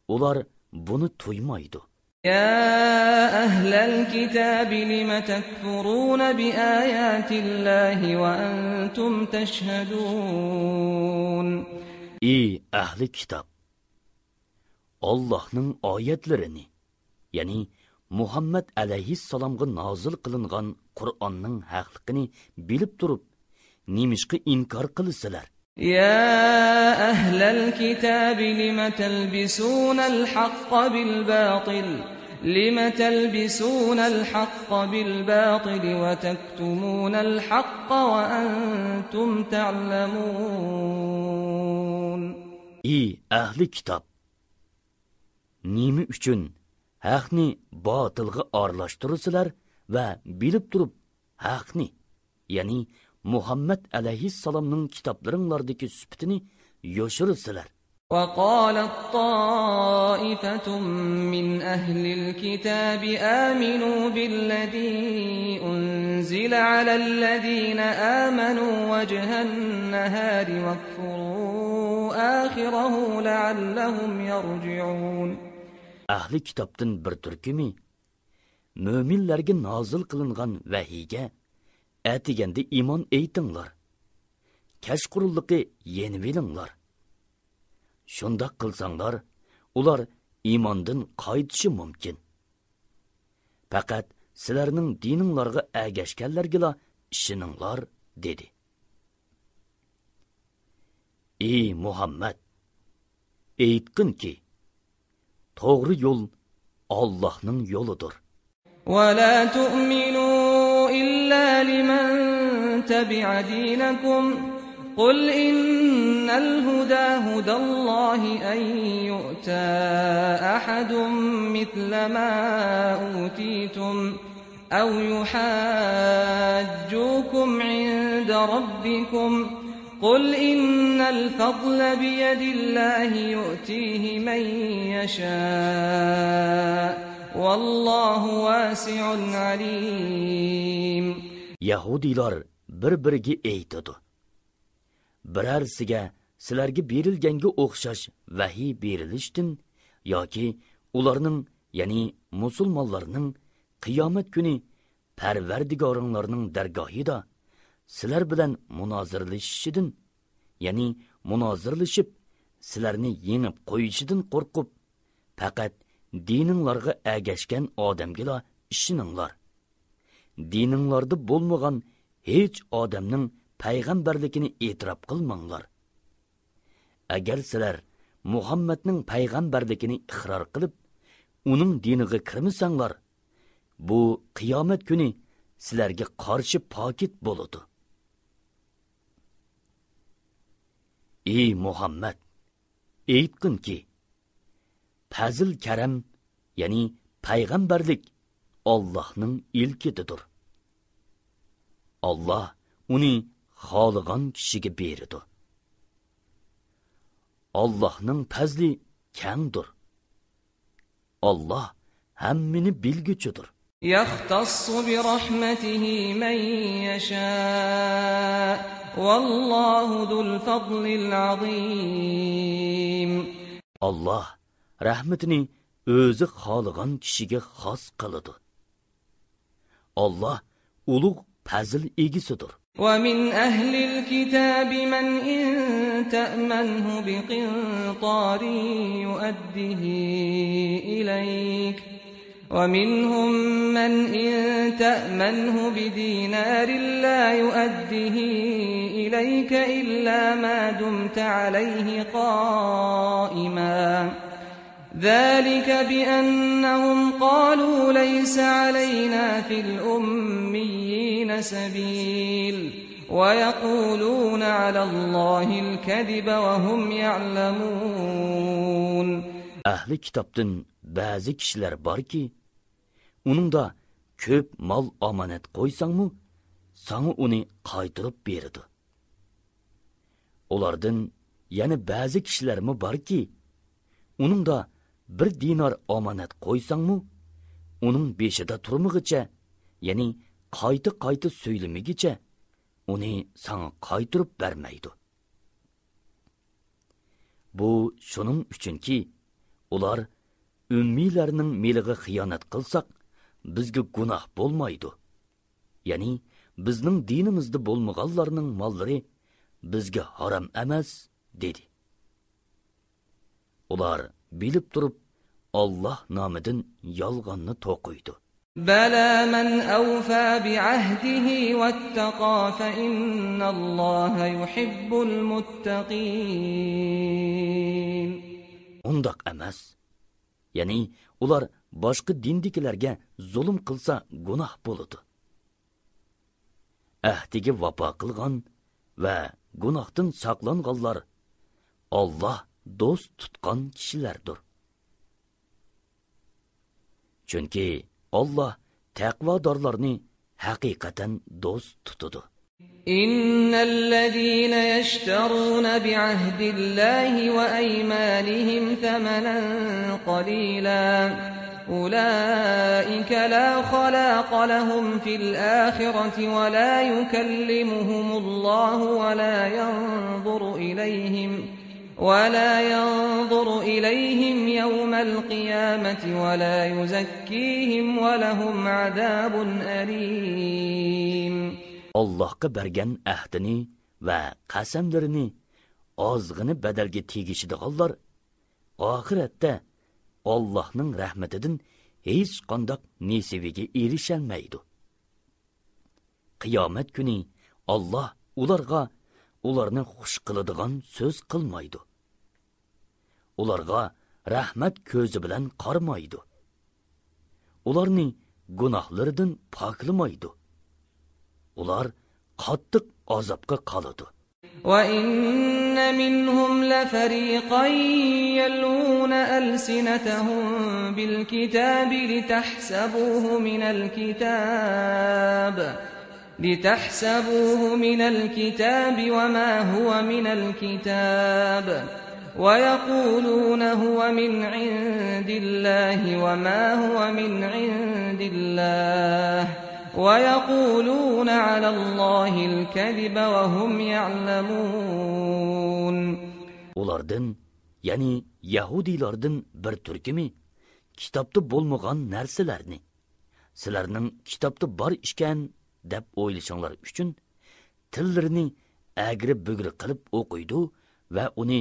ular buni tuymaydi. يا أهل الكتاب لم تكفرون بآيات الله وأنتم تشهدون. Ey ahli kitap! Allah'ның ayetlerini, yani Muhammed aleyhisselamga nazil kılıngan Kur'an'ның haqliqini bilip durup, nemishqa inkar qilsizlar. يا أهل الكتاب لم تلبسون الحق بالباطل وتكتمون الحق وأنتم تعلمون. Ey ahli kitap! Nemi üçün haqni batılga aralashtirasizlar ve bilip durup haqni, yani Muhammed aleyhisselamның kitaplarınlardaki sübtini yoşurusizlar. وقالت طائفة من أهل الكتاب آمنوا بالذي أنزل على الذين آمنوا وجه النهار واكفروا آخره لعلهم يرجعون. Ahli kitaptan bir türkümü müminlerge nazil kılıngan vahiyge atigende iman eytinglar. Kashqurulliqi yenvilinglar. Shundaq qilsanglar, ular iymondan qaytishi mumkin. Faqat sizlarning dininglarga agashganlarga ishoninglar, dedi. Ey Muhammad, aytqinki, to'g'ri yo'l Allohning yo'lidir. ولا تؤمنوا إلا لمن تبع دينكم قل إن الهدى هدى الله أن يؤتى أحد مثل ما أوتيتم أو يحاجوكم عند ربكم قل إن الفضل بيد الله يؤتيه من يشاء والله واسع عليم. Yahudilar bir-biriga aytadi. Birarsiga sizlarga berilganga o'xshash vahiy berilishdan yoki ularning, ya'ni musulmonlarning qiyomat kuni Parvardigoringlarning dargohida sizlar bilan munozirlashishidan, ya'ni munozirlashib sizlarni yengib qo'yishidan qo'rqib, faqat dininglarga agashgan odamga ishoninglar. Dininglarda bo'lmagan hech odamning payg'ambarligini e'tirof qilmanglar. Agar sizlar Muhammadning payg'ambarligini iqror qilib, uning diniga kirmasanglar, bu qiyomat kuni sizlarga qarshi pokit bo'ladi. Ey Muhammad, aytqinki, fazil karam, ya'ni payg'ambarlik Allohning ilkidir. Allah uni xohlagan kishiga beradi. Allohning fazli kengdir. Allah hammani bilguchidir. يختص برحمته من يشاء والله ذو الفضل العظيم. Allah rahmetini o'zi xohlagan kishiga xos qiladi. Allah ulug' fazl egisidir. ومن أهل الكتاب من إن تأمنه بقنطار يؤده إليك ومنهم من إن تأمنه بدينار لا يؤده إليك إلا ما دمت عليه قائما ذلك بأنهم قالوا ليس علينا في الأميين سبيل ويقولون على الله الكذب وهم يعلمون. Ahli kitobdan ba'zi kishilar borki, uningda ko'p mol omonat qo'ysangmi, sana uni qaytirib beradi. Ulardan yana ba'zi kishilarmi borki, uningda bir dinar omonat qo'ysangmi, uning beshida turmig'icha, ya'ni qayta so'ylimigicha uni sana qaytirib bermaydi. Bu shuning uchunki, ular ümmiylarning meliga xiyonat qilsak, bizga gunoh bo'lmaydi. Ya'ni bizning dinimizda bo'lmaganlarning mollari bizga harom emas, dedi. Ular bilib turib Alloh nomidan yolg'onni to'qiydi. بلى من أوفى بعهده واتقى فإن الله يحب المتقين. Undaq emas. Ya'ni ular boshqa dindikilarga zulm qilsa gunoh bo'ladi. Ahdiga vafo qilgan va gunohdan saqlanganlar Alloh do'st tutgan kishilardir. Chunki Allah taqvodorlarni haqiqatan do'st tutadi. innallazina yashtaruna bi'ahdillahi wa aymanihim thamanan qalila ulaika la khalaqa lahum fil akhirati wa la yukallimuhumullahu wa la yanzuru ilayhim ولا ينظر إليهم يوم القيامة ولا يزكيهم ولهم عذاب أليم. Allah'a bergen ahdini ve qasamlarini ozg'ini badalga tegishadiganlar oxiratda Allohning rahmatidan hech qanday nesibiga erisholmaydi. Qiyomat kuni Alloh ularni xush qiladigan so'z qilmaydi. Ularga rahmat ko'zi bilan qarmaydi. Ularni gunohlaridan poklamaydi. Ular qattiq azobga qoladi. وَإِنَّ مِنْهُمْ لَفَرِيقًا يَلْوُونَ أَلْسِنَتَهُم بِالْكِتَابِ لِتَحْسَبُوهُ مِنَ الْكِتَابِ وَمَا هُوَ مِنَ الْكِتَابِ وَيَقُولُونَ هُوَ مِنْ عِندِ اللَّهِ وَمَا هُوَ مِنْ عِندِ اللَّهِ وَيَقُولُونَ عَلَى اللَّهِ الْكَذِبَ وَهُمْ يَعْلَمُونَ. Ulardan, yani Yahudilardan bir türkimi kitapta bo'lmagan narsalarni sizlarning kitapta bor ishkan deb o'ylashinglar uchun tillarini agri bugri qilib o'qiydi va uni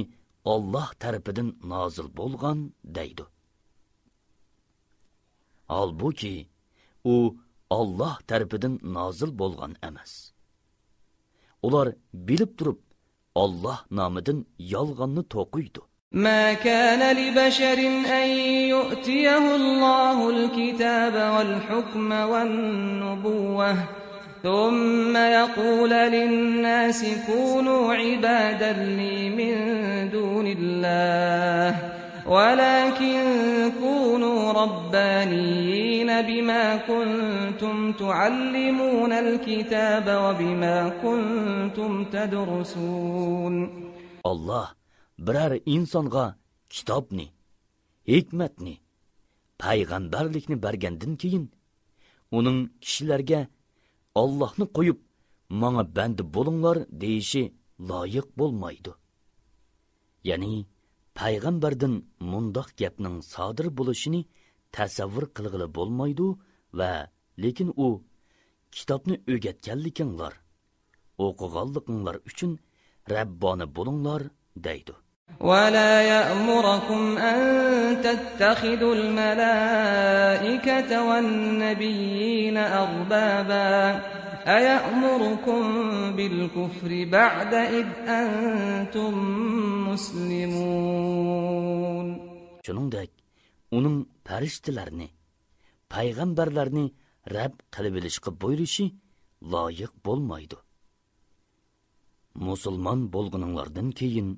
Alloh tarafidan nozil bo'lgan deydi. Halbuki u Alloh tarafidan nozil bo'lgan emas. Ular bilib turib Alloh nomidan yolg'onni to'qiydi. ما كان لبشر أن يؤتيه الله الكتاب والحكم والنبوة ثم يقول للناس كونوا عبادا لي من دون الله ولكن كونوا ربانيين بما كنتم تعلمون الكتاب وبما كنتم تدرسون. Allah biror insonga kitobni, hikmatni, payg'ambarlikni bergandan keyin uning kishilarga Allohni qo'yib, "Menga banda bo'linglar" deyishi loyiq bo'lmaydi. Ya'ni payg'ambardan mundoq gapning sodir bo'lishini tasavvur qilg'ili bo'lmaydi va lekin u kitobni o'rgatganliginglar, o'qiganliginglar uchun Rabboni bo'linglar deydi. ولا يأمركم أن تتخذوا الملائكة والنبيين أربابا أيأمركم بالكفر بعد إذ أنتم مسلمون. Shuningdek, uning farishtalarni, payg'ambarlarni Rabb qilib olishga buyurishi loyiq bo'lmaydi. Musulmon bo'lganinglardan keyin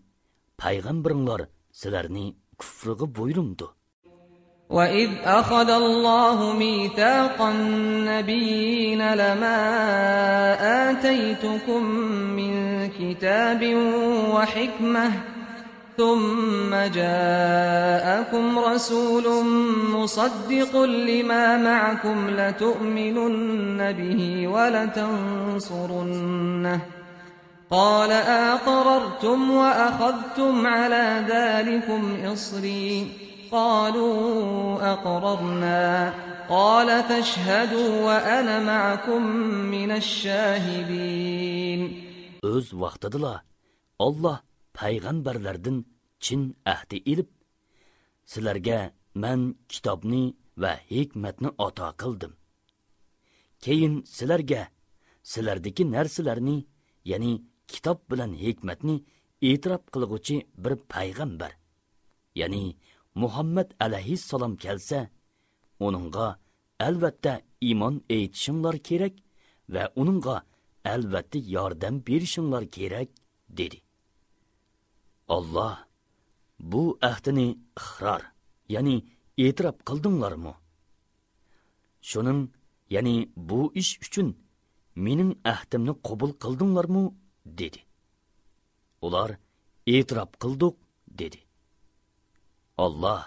payg'ambarlar sizlarni kufriga buyurumdi. وَإِذْ أَخَذَ اللَّهُ مِيثَاقَ النَّبِيِّينَ لَمَا آتَيْتُكُم مِّن كِتَابٍ وَحِكْمَةٍ ثُمَّ جَاءَكُمْ رَسُولٌ مُصَدِّقٌ لِّمَا مَعَكُمْ لَتُؤْمِنُنَّ بِهِ وَلَتَنصُرُنَّهُ قال أقررتم وأخذتم على ذلكم إصري قالوا أقررنا قال فاشهدوا وأنا معكم من الشاهدين. Öz vaqtidala Allah payg'ambarlardan chin ahdi ilib, sizlarga men kitobni va hikmatni ato qildim. Keyin sizlarga sizlardagi narsalarni, ya'ni kitob bilan hikmatni e'tirof qilguvchi bir payg'ambar, ya'ni Muhammad alayhissalom kelsa, uningga albatta iymon etishinglar kerak va uningga albatta yordam berishinglar kerak dedi. Allah bu ahdini iqror, ya'ni e'tirof qildinglarmi? Shuning, ya'ni bu ish uchun mening ahdimni qabul qildinglarmi? dedi. Ular e'tirof qildik dedi. Allah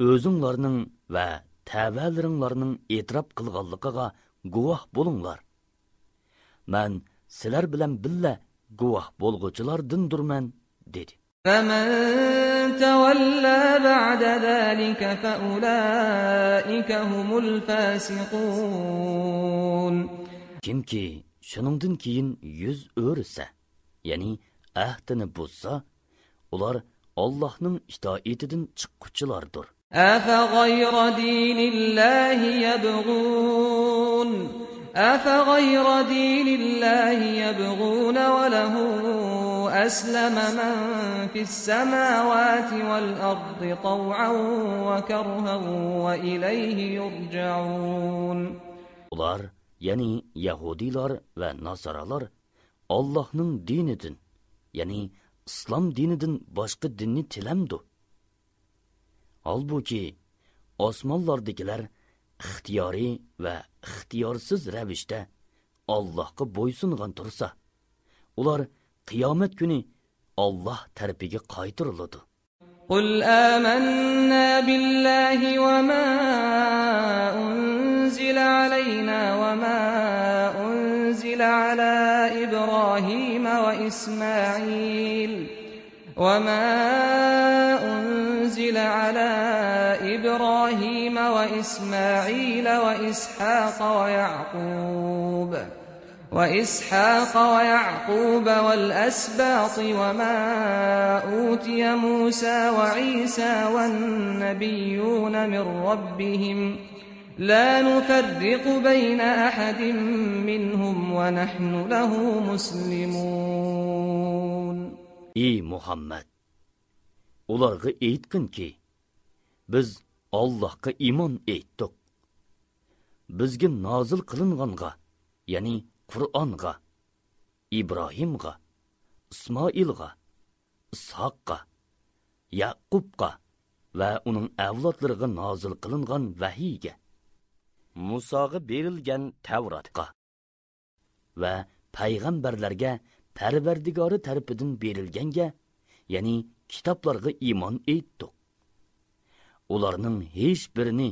o'zinglarning va tavalaringlarning e'tirof qilganligiga guvoh bo'linglar. Men sizlar bilan billa guvoh bo'lg'uchilardindurman dedi. فَمَن تَوَلَّى بَعْدَ ذَلِكَ فَأُولَئِكَ هُمُ الْفَاسِقُونَ. Kimki shuningdan keyin yuz o'risa, ya'ni ahdini buzsa, ular Allohning itoatidan chiqquvchilardir. أفغير دين الله يبغون أفغير دين الله يبغون وله أسلم من في السماوات والأرض طوعا وكرها وإليه يرجعون. Ular, yani Yahudilar ve Nasaralar Allah'ның dinidir, yani İslam dinidan başka dinni tilemdi. Halbuki osmonlardagilar ixtiyoriy va ixtiyorsiz ravishda Allohga bo'ysungan tursa, ular qiyomat kuni Alloh tarafiga qaytariladi. قل آمنا بالله وما أنزل علينا وما أنزل على إبراهيم وإسماعيل وإسحاق ويعقوب والأسباط وما أوتي موسى وعيسى والنبيون من ربهم لا نفرق بين أحد منهم ونحن له مسلمون. Ey Muhammed! Ularga aytqin ki, biz Allohga iymon etdik. Bizga nozil qilinganga, ya'ni Qur'onga, Ibrohimga, Ismoilga, Ishoqqa, Yaqubga va uning avlodlariga nozil qilingan vahiyga, Musoga berilgan Tavratga va payg'ambarlarga Parvardigori tarafidan berilganga, ya'ni kitoblarga iymon etdik. Ularning hech birini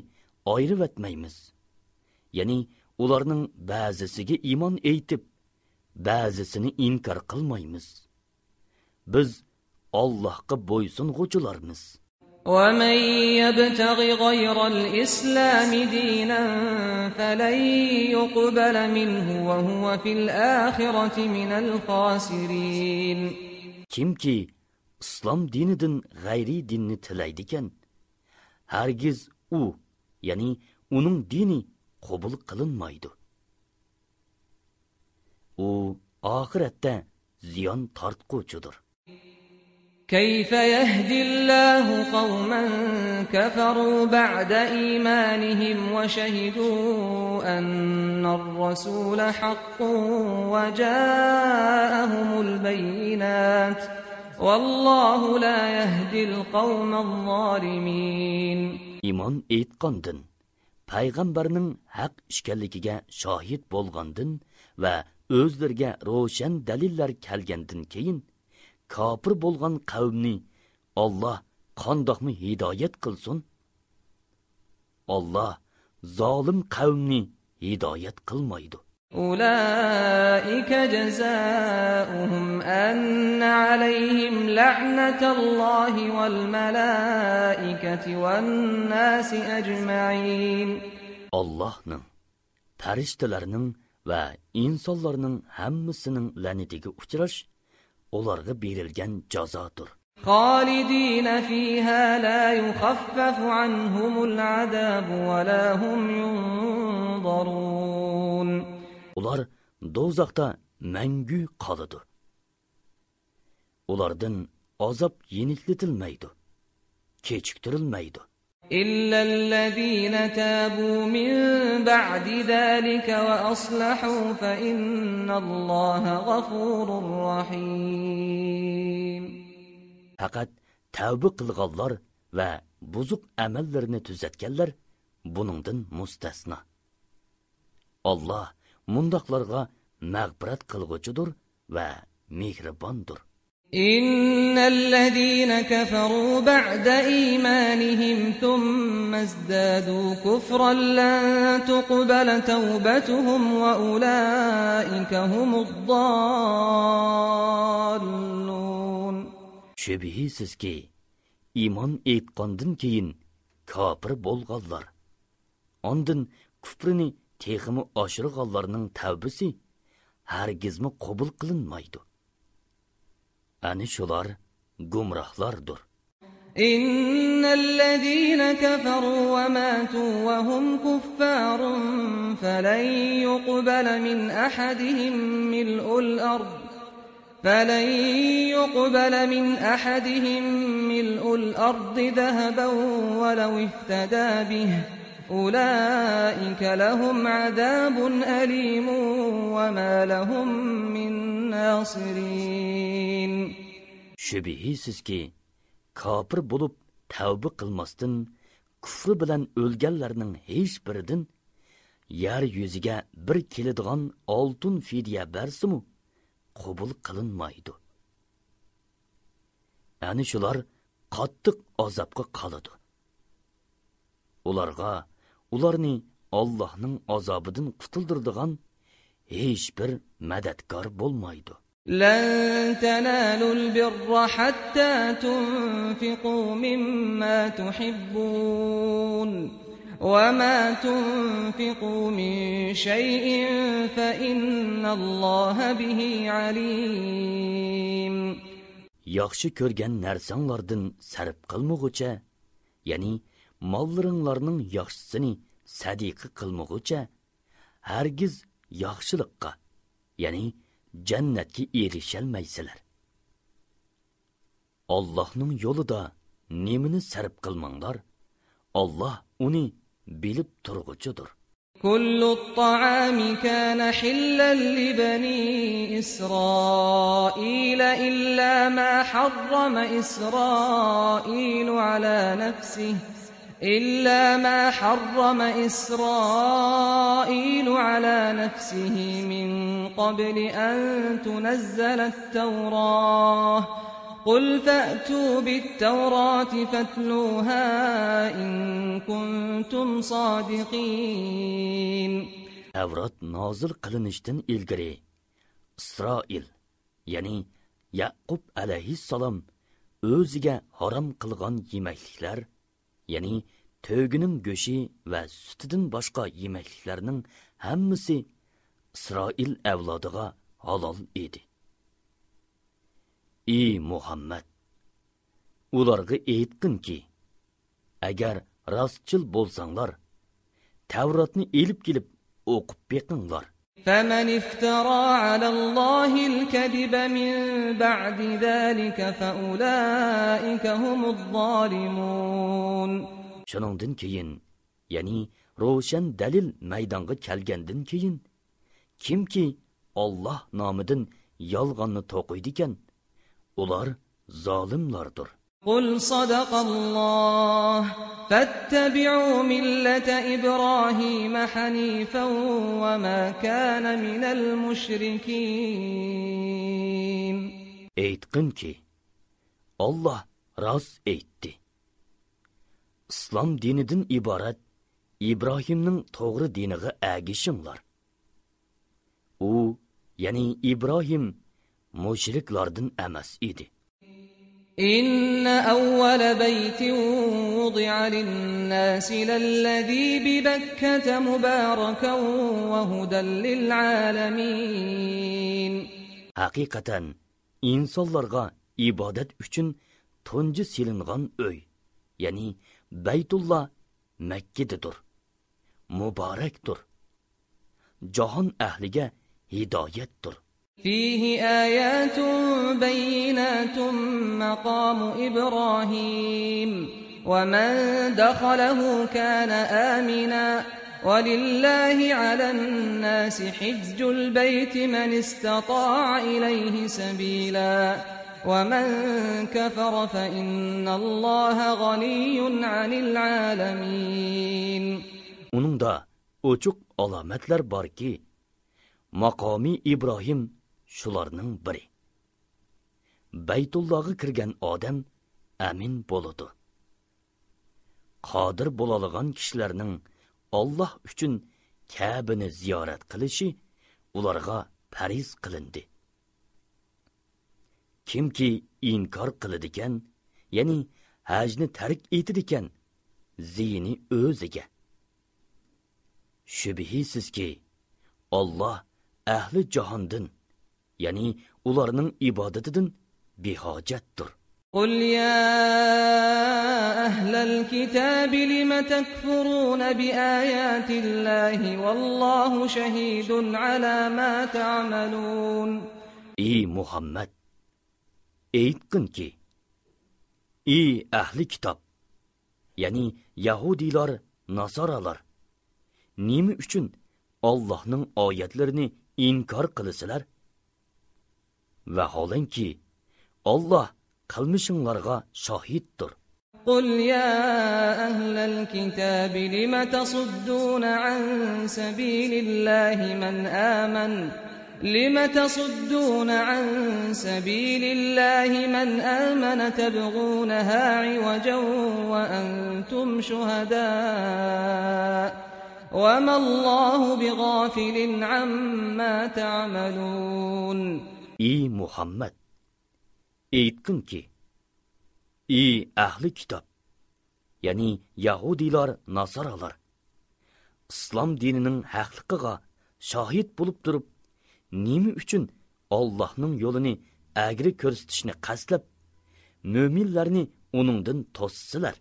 ayirib etmaymiz. Ya'ni ularning ba'zisiga iymon etib, ba'zisini inkor qilmaymiz. Biz Allohga bo'ysunguchilarmiz. ومن يبتغ غير الإسلام دينا فلن يقبل منه وهو في الآخرة من الخاسرين. Kimki İslam dinidan g'ayri dinni tilaydigan, hargiz u, ya'ni uning dini qabul qilinmaydi. U oxiratda ziyon tortquchidir. كيف يهدي الله قوما كفروا بعد إيمانهم وشهدوا أن الرسول حق وجاءهم البينات والله لا يهدي القوم الظالمين. İman etqandın, payg'ambarning haq ishkanligiga shohid bo'lgandin va o'zlariga ro'shan dalillar kelgandan keyin kafir bo'lgan qavmni Alloh qandoqmi hidoyat qilsin? Alloh zolim qavmni hidoyat qilmaydi. أولئك جزاؤهم أن عليهم لعنة الله والملائكة والناس أجمعين. Allah'ның, farishtalarning va insonlarning hammasining la'natiga uchrash ularga berilgan jazodir. خالدين فيها لا يخفف عنهم العذاب ولا هم ينظرون. Ular dozaqda mangu qoladi. Ulardan azob yeniklatilmaydi, kechiktirilmaydi. إلا الذين تابوا من بعد ذلك وأصلحوا فإن الله غفور رحيم. Faqat tavba qilganlar va buzuq amallarni tuzatganlar buningdan mustasno. Alloh mundaqlarga mag'firat qilg'uchidir va mehribondir. إن الذين كفروا بعد إيمانهم ثم ازدادوا كفرا لن تقبل توبتهم وأولئك هم الضالون. Şübihsizki iman etqandan keyin kafir bo'lganlar, ondan kufrini teximi oshirganlarning tavbasi hargizmi qabul qilinmaydi. Ani shular gumrohlardir. إن الذين كفروا وماتوا وهم كفار فلن يقبل من أحدهم ملء الأرض ذهبا ولو افتدى به أولئك لهم عذاب أليم وما لهم من ناصرين. Şübihisiz ki kafir bulup tavbe kılmasdan küfrü bilen ölgenlerinin hiç birinden yer yüzüge bir keladigan altın fidye bersimu qabul qilinmaydi. Yani şular qattiq azapga qoladi. Ularni Allohning azobidan qutuldiradigan hech bir madadkor bo'lmaydi. لن تنالوا البر حتى تنفقوا مما تحبون وما تنفقوا من شيء فإن الله به عليم. Yaxşı ko'rgan narsanglardan sarf qilmoqcha, ya'ni mollaringlarning yaxshisini sadiqa qilmoqcha, hargiz yaxshilikqa, ya'ni jannatga erishalmaysizlar. Allohning yo'lida nemini sarf qilmanglar, Alloh uni bilib turg'uchidir. كل الطعام كان حلا لبني إسرائيل إلا ما حرم إسرائيل على نفسه من قبل أن تنزل التوراة قل فأتوا بالتوراة فاتلوها إن كنتم صادقين. Tevrat nazil qilinishdan ilgari Isroil, ya'ni Yaqub alayhissalom o'ziga harom qilgan yemekliklar, ya'ni to'gining go'shi va sutidan boshqa yemekliklarning hammasi Isroil avlodiga halol edi. Ey Muhammad, ularga aytqinki, agar rostchil bo'lsanglar, Tavratni elib kelib o'qib beqinglar. فمن افترى على الله الكذب من بعد ذلك فأولئك هم الظالمون. Shuningdan keyin, ya'ni ro'shan dalil maydonga kelgandan keyin, kimki Alloh nomidan yolg'onni to'qiydi ekan, ular zolimlardir. قل صدق الله فاتبعوا ملة إبراهيم حنيفا وما كان من المشركين. Aytqinki, Allah rost aytdi. İslam dinidan iborat İbrahimning to'g'ri diniga agishinglar. U, ya'ni Ibrohim mushriklardan emas edi. إن أول بيت وضع للناس للذي ببكة مباركا وهدى للعالمين. Haqiqatan insonlarga ibodat uchun tunji silingan uy, ya'ni Baytulloh Makkadir. Muborakdir. Jahon ahliga hidoyatdir. فيه آيات بينات مقام إبراهيم ومن دخله كان آمنا ولله على الناس حج البيت من استطاع إليه سبيلا ومن كفر فإن الله غني عن العالمين. Onun da ochiq alomatlar borki, maqomi İbrahim shularning biri. Baytullohga kirgan odam amin bo'ladi. Qodir bo'ladigan kishilarning Alloh uchun Ka'bani ziyorat qilishi ularga fariz qilindi. Kimki inkor qiladigan, ya'ni hajni tark etadigan, ziyni o'ziga. Shubhisizki Alloh ahli jahondan, ya'ni ularning ibodatidan behojatdir. قل يا الكتاب لم تكفرون بآيات الله والله شهيد على ما تعملون. Ey Muhammed, aytqin ki, ey ahli kitob, ya'ni Yahudilar, Nasoralar, nima uchun Allohning oyatlarini inkor qilasizlar? Vaholanki, Alloh qilmishinglarga shohiddir. قل يا أهل الكتاب لم تصدون عن سبيل الله من آمن تبغونها عوجا وأنتم شهداء وما الله بغافل عما تعملون. Ey Muhammed, aytqin ki, ey ahli kitob, ya'ni Yahudilar, Nasoralar, islom dinining haqliqiga shohid bo'lib turib, nima uchun Allohning yo'lini agri ko'rsatishni qasdlab, mo'minlarni uningdan to'ssizlar?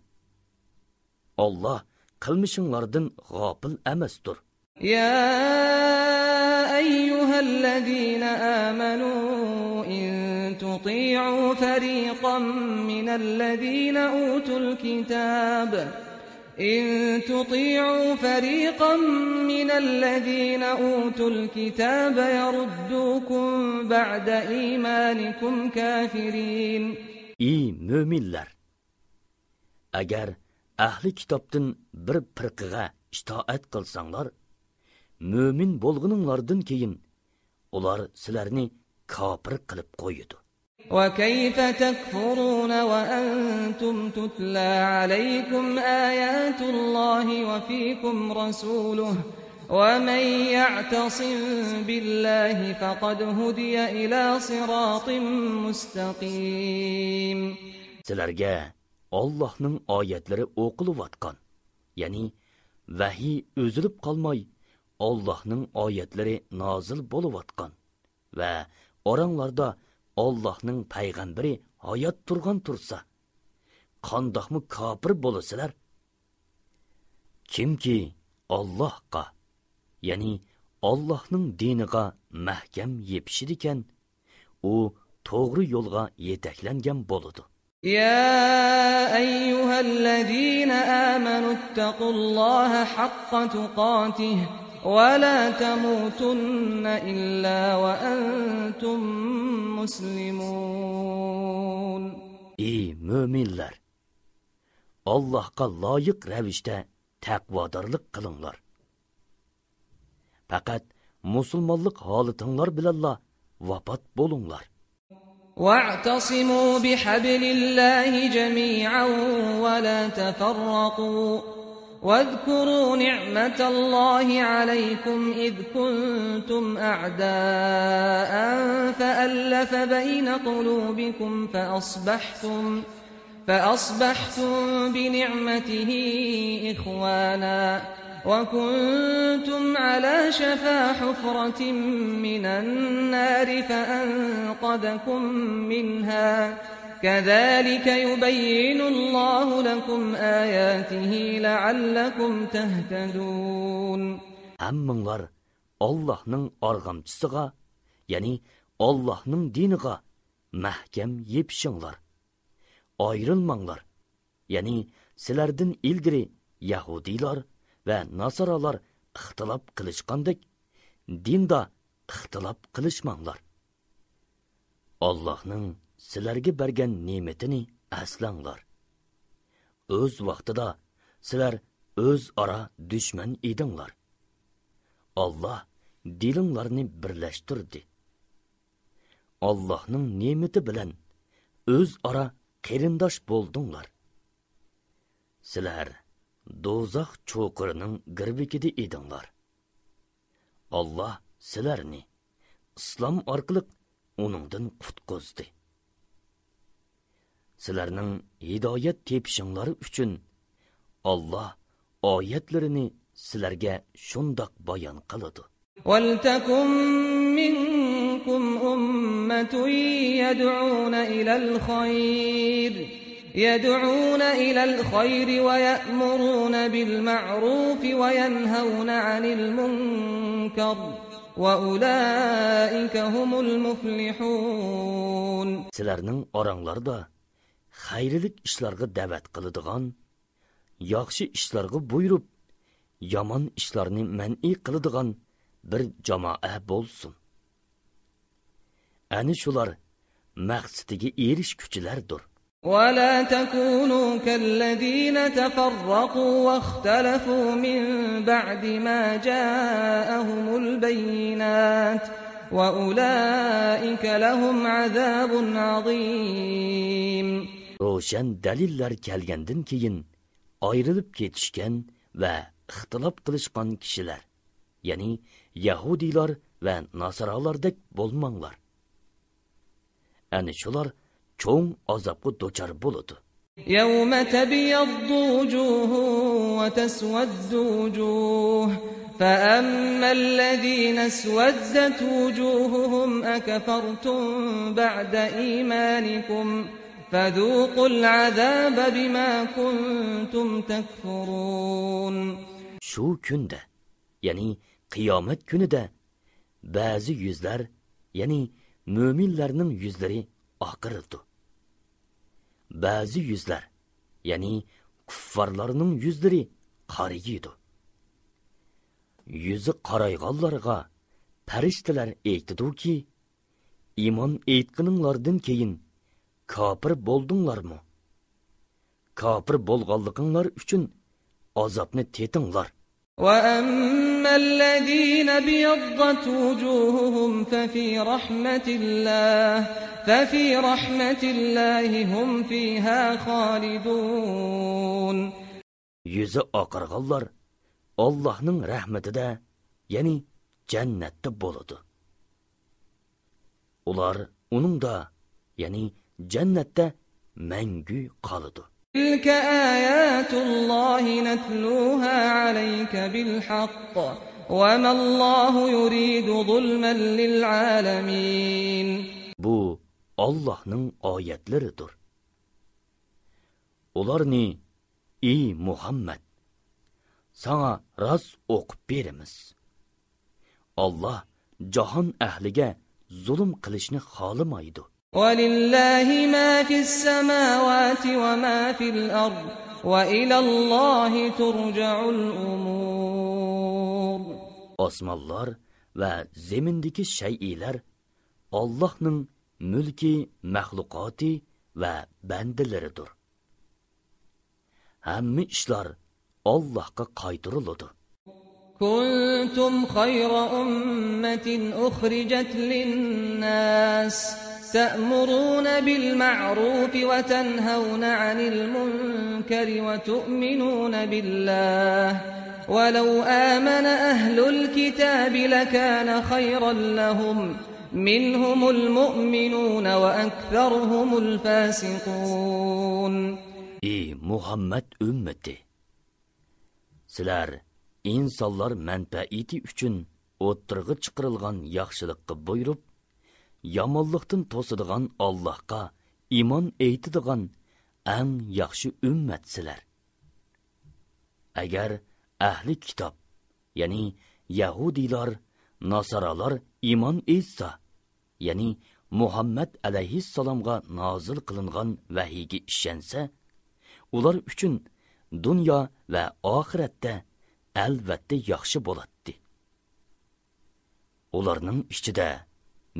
Alloh qilmishinglardan g'ofil emasdir. يا أيها الذين آمنوا إن تطيعوا فريقا من الذين أوتوا الكتاب يردوكم بعد إيمانكم كافرين. Ey mo'minlar, agar ahli kitobdan bir firqaga itoat qilsanglar, mo'min bo'lguninglardan keyin ular sizlarni kofir qilib qo'yadi. وكيف تكفرون وأنتم تتلى عليكم آيات الله وفيكم رسوله ومن يعتصم بالله فقد هدي إلى صراط مستقيم. Sizlarga Allohning oyatlari o'qilayotgan, ya'ni vahiy o'zilib qolmay Allohning oyatlari nozil bo'layotgan va oranglarda Allohning payg'ambari hayot turgan tursa, qandoqmi kofir bo'lasizlar? Kimki Allohga, ya'ni Allohning diniga mahkam yepishir ekan, u to'g'ri yo'lga yetaklangan bo'ladi. يا أيها الذين آمنوا اتقوا الله حق تقاته ولا تموتن إلا وأنتم مسلمون. Ey mo'minlar, Allohga loyiq ravishda taqvodorlik qilinglar. Faqat musulmonlik holatinglar bilanla vafot bo'linglar. واعتصموا بحبل الله جميعا ولا تفرقوا واذكروا نعمة الله عليكم إذ كنتم أعداء فألف بين قلوبكم فأصبحتم بنعمته إخوانا وكنتم على شفا حفرة من النار فأنقذكم منها كذلك يبين الله لكم آياته لعلكم تهتدون. Hammanglar Allohning arg'amchisiga, ya'ni Allohning diniga mahkam yepishinglar. Ayrilmanglar. Ya'ni sizlardan ilgari Yahudilar va Nasoralar ixtilof qilishgandek, dinda ixtilof qilishmanglar. Allohning sizlarga bergan ne'matini aslanglar. O'z vaqtida sizlar o'zaro dushman edinglar. Alloh dilinglarni birlashtirdi. Allohning ne'mati bilan o'zaro qarindosh bo'ldinglar. Sizlar do'zax cho'qirining girbikida edinglar. Alloh sizlarni islom orqali uningdan qutqizdi. Sizlarning hidoyat tepishinglar uchun Alloh oyatlarini sizlarga shundoq bayon qiladi. وَلْتَكُنْ مِنْكُمْ أُمَّةٌ يَدْعُونَ إِلَى الْخَيْرِ يدعون إلى الخير ويأمرون بالمعروف وينهون عن المنكر وأولئك هم المفلحون. Sizlərning oranglarda xayrlik ishlarga da'vat qiladigan, yaxshi ishlarga buyurib, yomon ishlarni man'i qiladigan bir jamoa bo'lsin. Ani shular maqsadiga erishguchilardir. ولا تكونوا كالذين تفرقوا واختلفوا من بعد ما جاءهم البينات وأولئك لهم عذاب عظيم. Roşan dalillar kelgandan keyin ayrılıp ketishgan va ixtilof qilishgan kishilar, ya'ni Yahudilar va Nasaralardek bo'lmanglar. Ani shular çoğun azapı doçar buludu. يَوْمَ تَبْيَضُّ وُجُوهٌ وَتَسْوَدُّ وُجُوهٌ فَأَمَّا الَّذِينَ اسْوَدَّتْ وُجُوهُهُمْ أَكَفَرْتُمْ بَعْدَ إِيمَانِكُمْ فَذُوقُوا الْعَذَابَ بِمَا كُنْتُمْ تَكْفُرُونَ. Şu günde, yani kıyamet günü de bazı yüzler, yani müminlerinin yüzleri akırıldı. Bazı yüzler, yani kuffarlarının yüzleri qariydi. Yüzü qarayğanlarga perişteler eytidi ki, iman eytqininglardan keyin kafir boldunglarmı? Kafir bolğanlıqinglar üçün azapni tetinglar. وَأَمَّا الَّذِينَ بِيَضَّتْ وُجُوهُهُمْ فَفِي رَحْمَةِ اللَّهِ هُمْ فِيهَا خَالِدُونَ. Yüzü aqırğanlar Allah'ın rahmetide, yani cennette boludu. Ular onun da, yani cennette mengü kalıdı. تِلْكَ آيَاتُ اللَّهِ نَتْلُوهَا عَلَيْكَ بِالْحَقِّ وَمَا اللَّهُ يُرِيدُ ظُلْمًا لِلْعَالَمِينَ. Bu Allah'ın ayetleridir. Ular ne? Ey Muhammed! Sana rast okup berimiz. Allah cahan ehlige zulüm kılışını xalimaydı. وَلِلَّهِ مَا فِي السَّمَاوَاتِ وَمَا فِي الْأَرْضِ وَإِلَى اللَّهِ تُرْجَعُ الْأُمُورِ. Osmanlar ve zemindeki şeyler Allah'ın mülki, mahlukati ve bendeleridir. Hamma işler Allah'a kaydırılıdır. كُنْتُمْ خَيْرَ أُمَّةٍ أُخْرِجَتْ لِلنَّاسِ تَأْمُرُونَ بِالْمَعْرُوفِ وَتَنْهَوْنَ عَنِ الْمُنكَرِ وَتُؤْمِنُونَ بِاللَّهِ وَلَوْ آمَنَ أَهْلُ الْكِتَابِ لَكَانَ خَيْرًا لَهُمْ مِنْهُمُ الْمُؤْمِنُونَ وَأَكْثَرُهُمُ الْفَاسِقُونَ. Ey Muhammed ümmeti! Sizler insanlar menfaati üçün o'ttirg'i chiqarilgan yaxshilikqa buyurib, yomonlikdan to'sadigan Allohga iymon aytadigan eng yaxshi ummatsizlar. Agar ahli kitob, ya'ni Yahudilar, Nasaralar iymon etsa, ya'ni Muhammad alayhissalomga nozil qilingan vahiyga ishonsa, ular uchun dunyo va oxiratda albatta yaxshi bo'ladi. Ularning ichida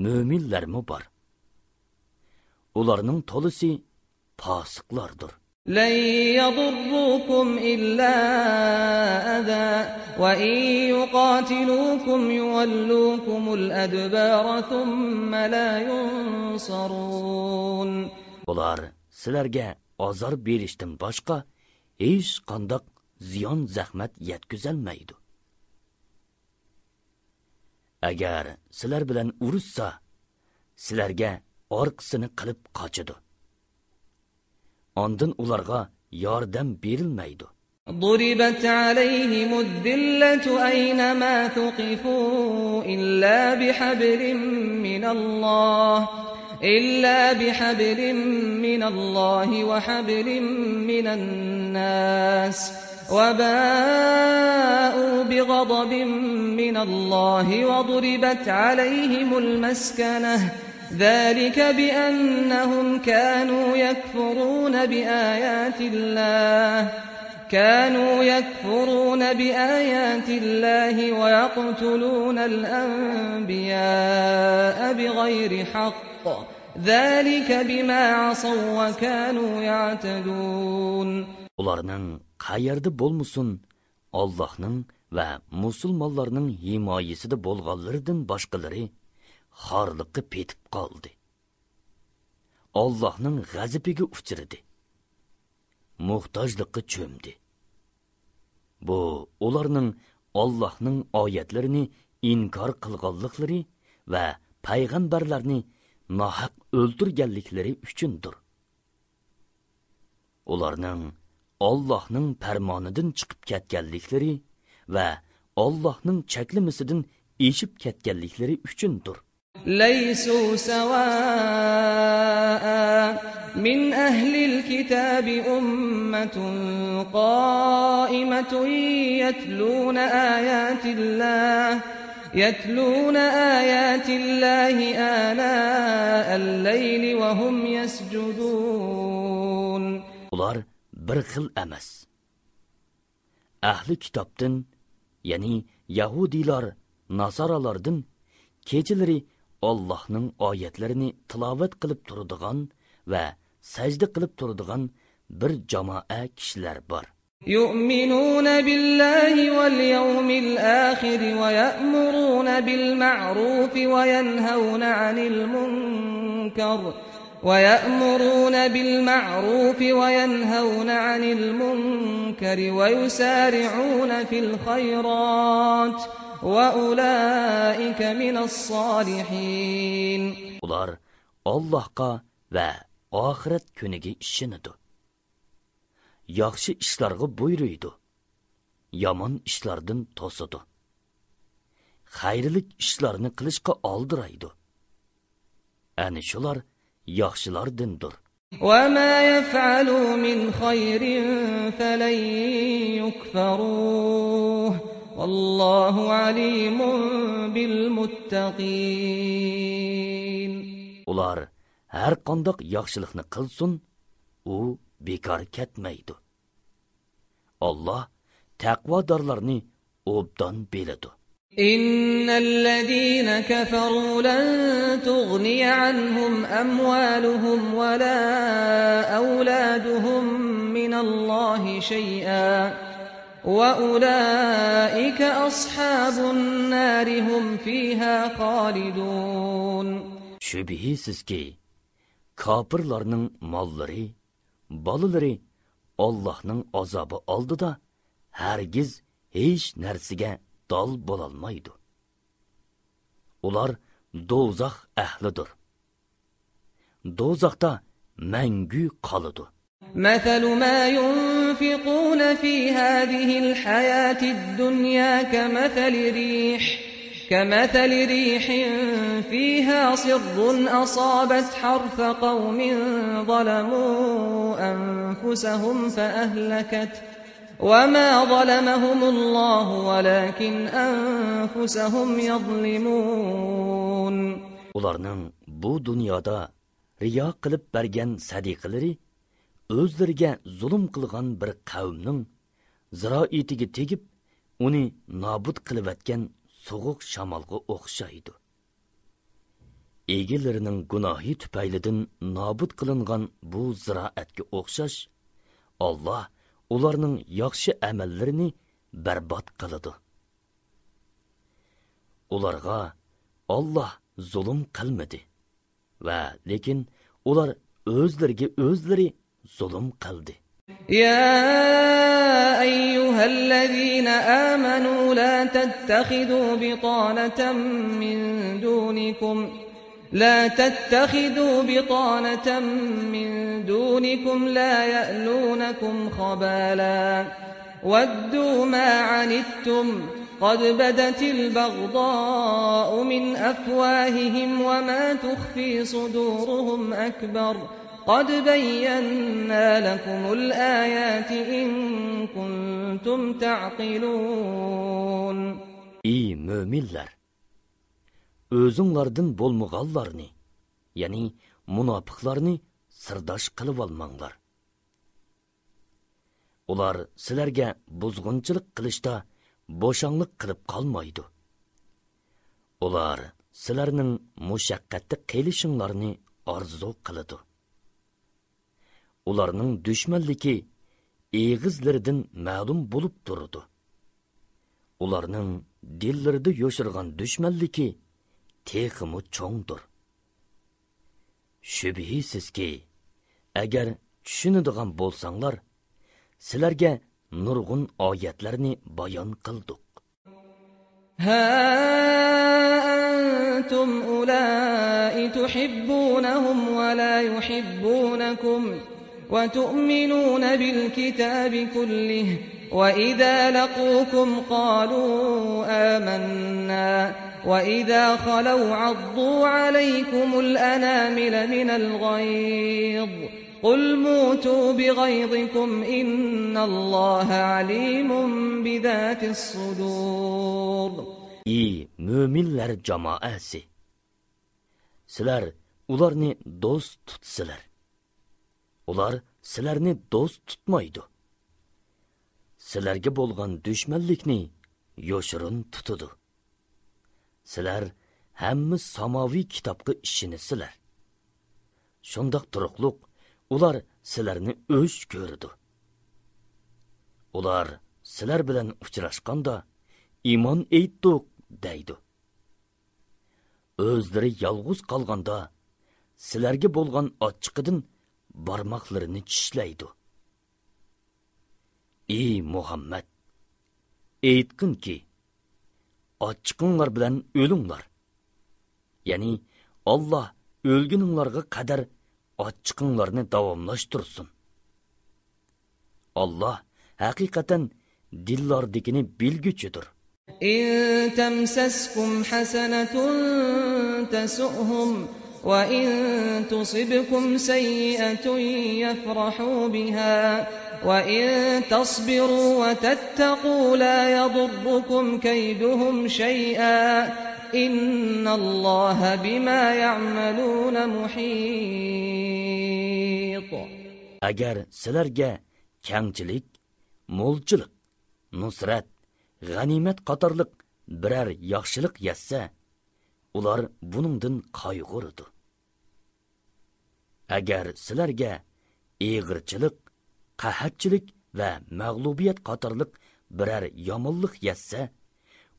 mo'minlarmi bor. Ularning to'lisi fosiqlardir. لَنْ يَضُرُّوكُمْ إِلَّا أَذًى وَإِنْ يُقَاتِلُوكُمْ يُوَلُّوكُمُ الْأَدْبَارَ ثُمَّ لَا يُنْصَرُونَ. Ular sizlarga azor berishdan boshqa hech qanday ziyon zahmat yetkazolmaydi. Agar sizlar bilan urushsa, sizlarga orqasini qilib qochadi. Ondan ularga yordam berilmaydi. ضُرِبَتْ عَلَيْهِمُ الذِّلَّةُ أَيْنَمَا ثُقِفُوا إِلَّا بِحَبْلٍ مِّنَ اللَّهِ إلا بحبل من الله وحبل من الناس وباءوا بغضب من الله وضربت عليهم المسكنة ذلك بأنهم كانوا يكفرون بآيات الله ويقتلون الأنبياء بغير حق ذلك بما عصوا وكانوا يعتدون. Ularning qayerda bo'lmasin, Allohning va musulmonlarning himoyasida bo'lganlaridan boshqalari xorliqqa petib qoldi. Allohning g'azabiga uchradi. Muhtojlikqa cho'mdi. Bu ularning Allohning oyatlarini inkor qilganliklari va payg'ambarlarni nohaq o'ldirganliklari uchundir. Ularning Allohning farmonidan chiqib ketganliklari va Allohning cheklimasidan eshib ketganliklari uchundir. ليسوا سواء من أهل الكتاب أمة قائمة يتلون آيات الله آناء الليل وهم يسجدون. Ular bir xil emas. Ahli kitobdan, ya'ni Yahudilar, Nasaralardan kechalari Allohning oyatlarini tilovat qilib turadigan va sajda qilib turadigan bir jamoa kishilar bor. يؤمنون بالله واليوم الآخر ويأمرون بالمعروف وينهون عن المنكر ويسارعون في الخيرات وأولئك من الصالحين. Ular Allohga va oxirat kuniga ishonadi. Yaxshi ishlarga buyuruydi. Yomon ishlardan to'sadi. Xayrlik ishlarni qilishga oldiraydi. Ana shular yaxshilardandir. وما يفعلوا من خير فلن يكفروه والله عليم بالمتقين. Ular har qanday yaxshilikni qilsin, u bekor ketmaydi. Allah taqvodorlarni obdan biladi. إن الذين كفروا لن تغني عنهم أموالهم ولا أولادهم من الله شيئا وأولئك أصحاب النار هم فيها خالدون. Şübihisiz ki kafirlarning mollari, bolalari Allohning azobi oldida hargiz hech narsaga dal bo'lolmaydi. Ular do'zax ahlidir. Do'zaxda mangu qoladi. مثل ما ينفقون في هذه الحياة الدنيا كمثل ريح فيها صر أصابت حرث قوم ظلموا أنفسهم فأهلكت وما ظلمهم الله ولكن أنفسهم يظلمون. Ularning bu dunyoda riyo qilib bergan sadiqalari o'zlariga zulm qilgan bir qavmning ziroitiga tegib, uni nobud qilayotgan so'g'uq shamolga o'xshaydi. Egalarining gunohi tufaylidan nobud qilingan bu ziroatga o'xshash, Alloh ularning yaxshi amallarini barbod qiladi. Ularga Alloh zulm qilmadi va lekin ular o'zlariga o'zlari zulm qildi. يا أيها الذين آمنوا لا تتخذوا بطانة من دونكم لا يألونكم خبالا ودوا ما عنتم قد بدت البغضاء من أفواههم وما تخفي صدورهم أكبر قد بينا لكم الآيات إن كنتم تعقلون. Ey müminler! Özüңlardan bolmağanlarını, yani münafıklarını sırdaş kılıp almanglar. Ular sizlerge buzgunçılık kılışta boşanlık kılıp kalmaydı. Ular sizlerinin muşakkatli qilishinglarni arzu qiladi. Ularning düşmanligi egizlaridan ma'lum bo'lib turdi. Ularning dillarida yoshirgan düşmanligi texmi cho'ngdir. Shubhisizki, agar tushunadigan bo'lsanglar, sizlarga nurg'un oyatlarni bayon qildik. ها أنتم أولئك تحبونهم ولا يحبونكم وتؤمنون بالكتاب كله وإذا لقوكم قالوا آمنا وإذا خلوا عضوا عليكم الأنامل من الغيظ قل موتوا بغيظكم إن الله عليم بذات الصدور. Ey müminler cemaati! Sizler ularni dost tutsizlar. Ular sizlarni dost tutmaydı. Sizlarga bo'lgan düşmanlikni yoshirin tutadi. Sizlar hamma samoviy kitobga ishinisizlar. Shundoq turuqliq ular sizlarni o'z ko'rdi. Ular sizlar bilan uchrashganda iymon aytdik deydi. O'zlari yolg'iz qolganda sizlarga bo'lgan ochiqidan barmoqlarini tishlaydi. Ey Muhammad, aytqinki, ochiqinglar bilan o'linglar. Ya'ni Alloh o'lguninglarga qadar ochiqinglarni davomlashtirsin. Alloh haqiqatan dillardikini bilguchidir. إن تمسسكم حسنة تسؤهم وإن تصبكم سيئة يفرحوا بها وإن تصبروا وتتقوا لا يضركم كيدهم شيئا إن الله بما يعملون محيط. Agar sizlarga kengchilik, mo'lchilik, nusrat, g'animat qatorliq biror yaxshilik yetsa, ular buningdan qayg'uradi. Agar sizlarga eg'irchilik, qahatchilik va mag'lubiyat qatorliq biror yomonlik yetsa,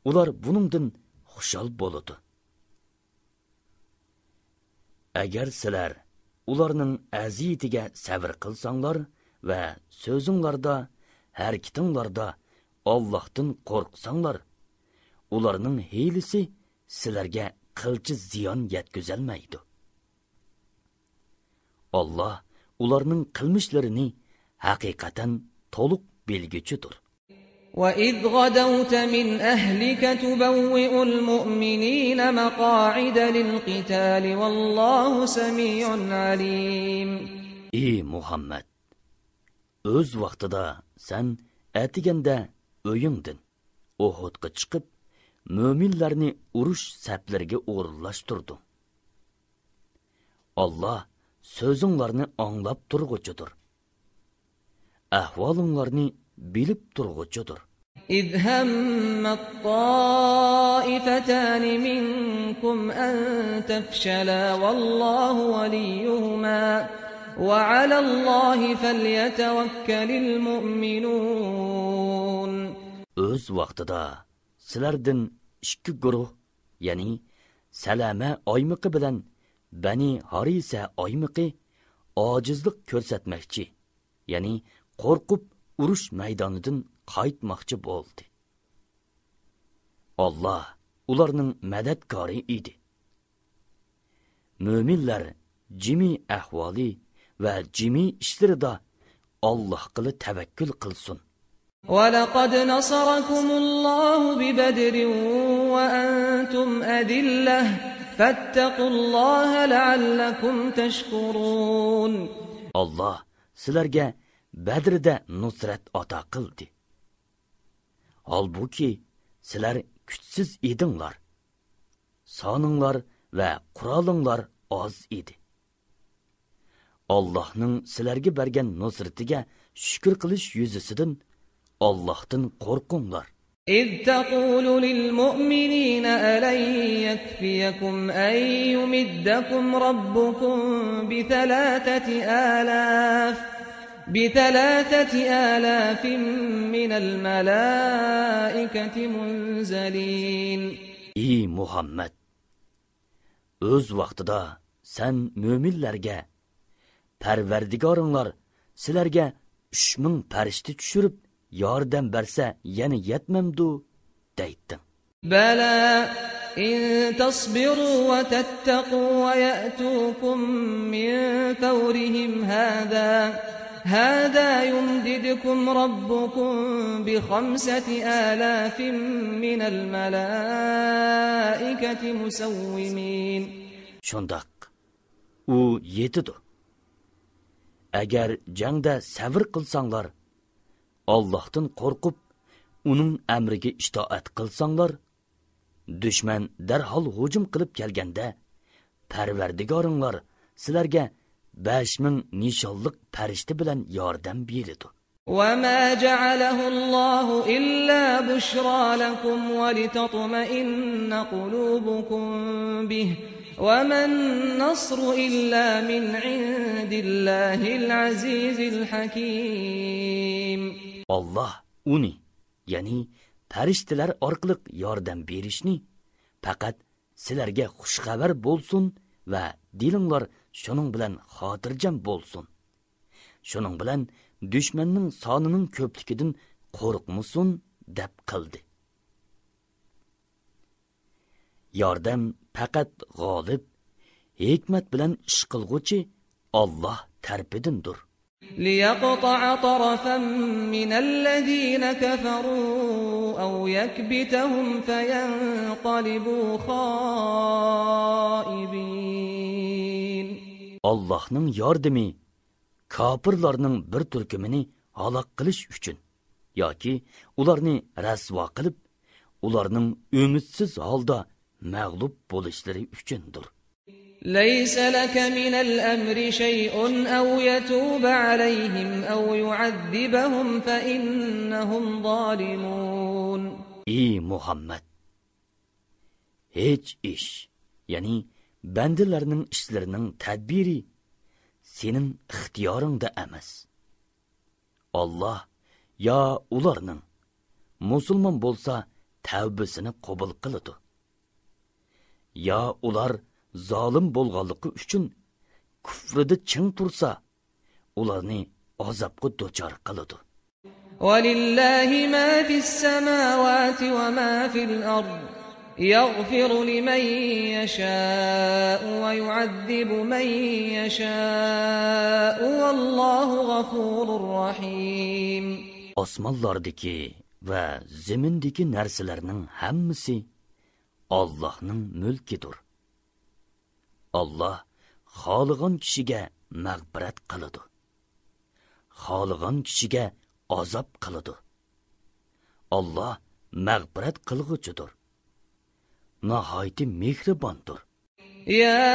ular buningdan xushal bo'ladi. Agar sizlar ularning aziyatiga sabr qilsanglar va so'zinglarda, harakatinglarda Allohdan qo'rqsanglar, ularning hiylisi sizlarga qilchi ziyon yetkazolmaydi. Alloh ularning qilmishlarini haqiqatan to'liq bilguchidir. وَإِذْ غَدَوْتَ مِنْ أَهْلِكَ تُبَوِّئُ الْمُؤْمِنِينَ مَقَاعِدَ لِلْقِتَالِ وَاللَّهُ سَمِيعٌ عَلِيمٌ. Ey Muhammad, o'z vaqtida sen atiganda o'yingdin Uhudga chiqib, mo'minlarni urush saflariga o'rinlashtirdi. Alloh so'zinglarni anglab turg'uchidir. Ahvolinglarni bilib turg'uchidir. إِذْ هَمَّ الطَّائِفَتَانِ مِنكُمْ أَن تَفْشَلَا وَاللَّهُ وَلِيُّهُمَا وَعَلَى اللَّهِ فَلْيَتَوَكَّلِ الْمُؤْمِنُونَ. Öz vaqtida sizlardan ikki guruh, ya'ni Salama oymiqi bilan Bani Harisa oymiqi ojizlik ko'rsatmoqchi, ya'ni qo'rqib urush maydonidan qaytmoqchi bo'ldi. Alloh ularning madadkori edi. Mo'minlar jimi ahvoli va jimi ishlarida Allohga tavakkul qilsin. وَلَقَدْ نَصَرَكُمُ اللّٰهُ بِبَدْرٍ وَأَنْتُمْ أَذِلَّةٌ فَاتَّقُوا اللّٰهَ لَعَلَّكُمْ تَشْكُرُونَ. Allah sizlarga Badrda nusrat ata qildi. Halbuki sizlar kuchsiz edinglar. Soninglar va qurolinglar oz edi. Allohning sizlarga bergan nusratiga shukr qilish yuzasidan Allohdan qo'rqinglar. إِذْ تَقُولُ لِلْمُؤْمِنِينَ أَلَنْ يَكْفِيَكُمْ أَنْ يُمِدَّكُمْ رَبُّكُمْ بِثَلَاثَةِ آلَافٍ مِنَ الْمَلَائِكَةِ مُنْزَلِينَ. Ey Muhammed! Öz vaqtida sen müminlerge, Parvardigoringlar sizlarga 3000 farishta tushirib yordam bersa yana yetmamdu deytding. بَلَى إِن تَصْبِرُوا وَتَتَّقُوا وَيَأْتُوكُم مِّن فَوْرِهِمْ هَٰذَا يُمْدِدْكُمْ رَبُّكُم ب5,000 مِّنَ الْمَلَائِكَةِ مُسَوِّمِينَ. Shundoq u yetidu. Agar jangda sabr qilsanglar, Allohdan qo'rqib, uning amriga itoat qilsanglar, dushman darhol hujum qilib kelganda, Parvardigoringlar sizlarga 5000 nishonliq farishta bilan yordam beradi. وَمَا جَعَلَهُ اللَّهُ إِلَّا بُشْرَى لَكُمْ وَلِتَطْمَئِنَّ قُلُوبُكُم بِهِ وَمَا النَّصْرُ إِلَّا مِنْ عِندِ اللَّهِ الْعَزِيزِ الْحَكِيمِ. Allah uni, ya'ni farishtalar orqali yordam berishni faqat sizlarga xushxabar bo'lsin va dilinglar shuning bilan xotirjam bo'lsin. Shuning bilan dushmanning sonining ko'pligidan qo'rqmusin deb qildi. Yordam faqat g'olib, hikmat bilan ish qilguvchi Allah tarafidandir. لِيَقْطَعَ طَرَفًا مِّنَ الَّذِينَ كَفَرُوا أَوْ يَكْبِتَهُمْ فَيَنْقَلِبُوا خَائِبِينَ. Allah'ның yordami kafirlarning bir turkumini halok qilish uchun yoki ularni rasvo qilib, ularning umidsiz holda mag'lub bo'lishlari uchundir. لَيْسَ لَكَ مِنَ الْأَمْرِ شَيْءٌ أَوْ يَتُوبَ عَلَيْهِمْ أَوْ يُعَذِّبَهُمْ فَإِنَّهُمْ ظَالِمُونَ. Ey Muhammed! Hech ish, ya'ni bandalarning ishlarining tadbiri sening ixtiyoringda emas. Allah ya ularning musulmon bo'lsa tavbasini qabul qiladi. Ya ular zolim bo'lganligi uchun kufrida ching tursa, ularni azobga duchor qiladi. وَلِلَّهِ مَا فِي السَّمَاوَاتِ وَمَا فِي الْأَرْضِ يَغْفِرُ لِمَن يَشَاءُ وَيُعَذِّبُ مَن يَشَاءُ وَاللَّهُ غَفُورٌ رَّحِيمٌ. Osmonlardagi va zamindagi narsalarning hammasi Allohning mulkidir. Allah xohlagan kishiga mag'firat qiladi. Xohlagan kishiga azob qiladi. Allah mag'firat qilg'uchidir. Nihoyat mehribondir. يا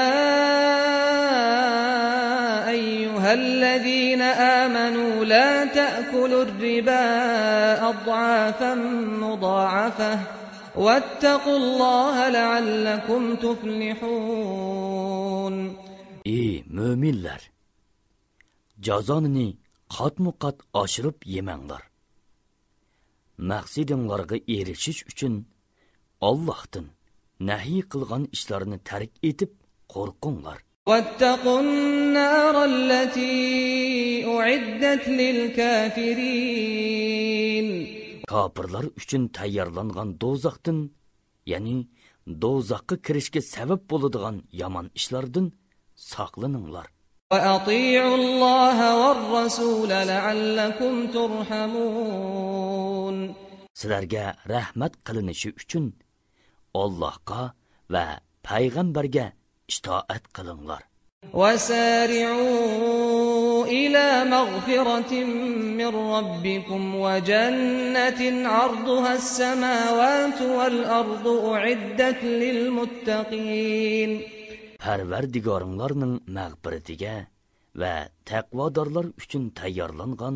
أيها الذين آمنوا لا تأكلوا الربا أضعافا مضاعفة واتقوا الله لعلكم تفلحون. Ey müminler! Cazanını qat-muqat aşırıp yemanglar. Maqsadinglarga erishish uchun Allohdan nahiy qilgan ishlarni tark etib qo'rqinglar. واتقوا النار التي أعدت للكافرين. Kafirlar uchun tayyorlangan do'zaxdan, ya'ni do'zaxga kirishga sabab bo'ladigan yomon ishlardan saqlaninglar. وأطيعوا الله والرسول لعلكم ترحمون. Sizlarga rahmat qilinishi uchun Allohga va payg'ambarga itoat qilinglar. وسارعوا إلى مغفرة من ربكم وجنة عرضها السماوات والأرض أعدت للمتقين. Parvardigoringlarning mag'firatiga va taqvodorlar uchun tayyorlangan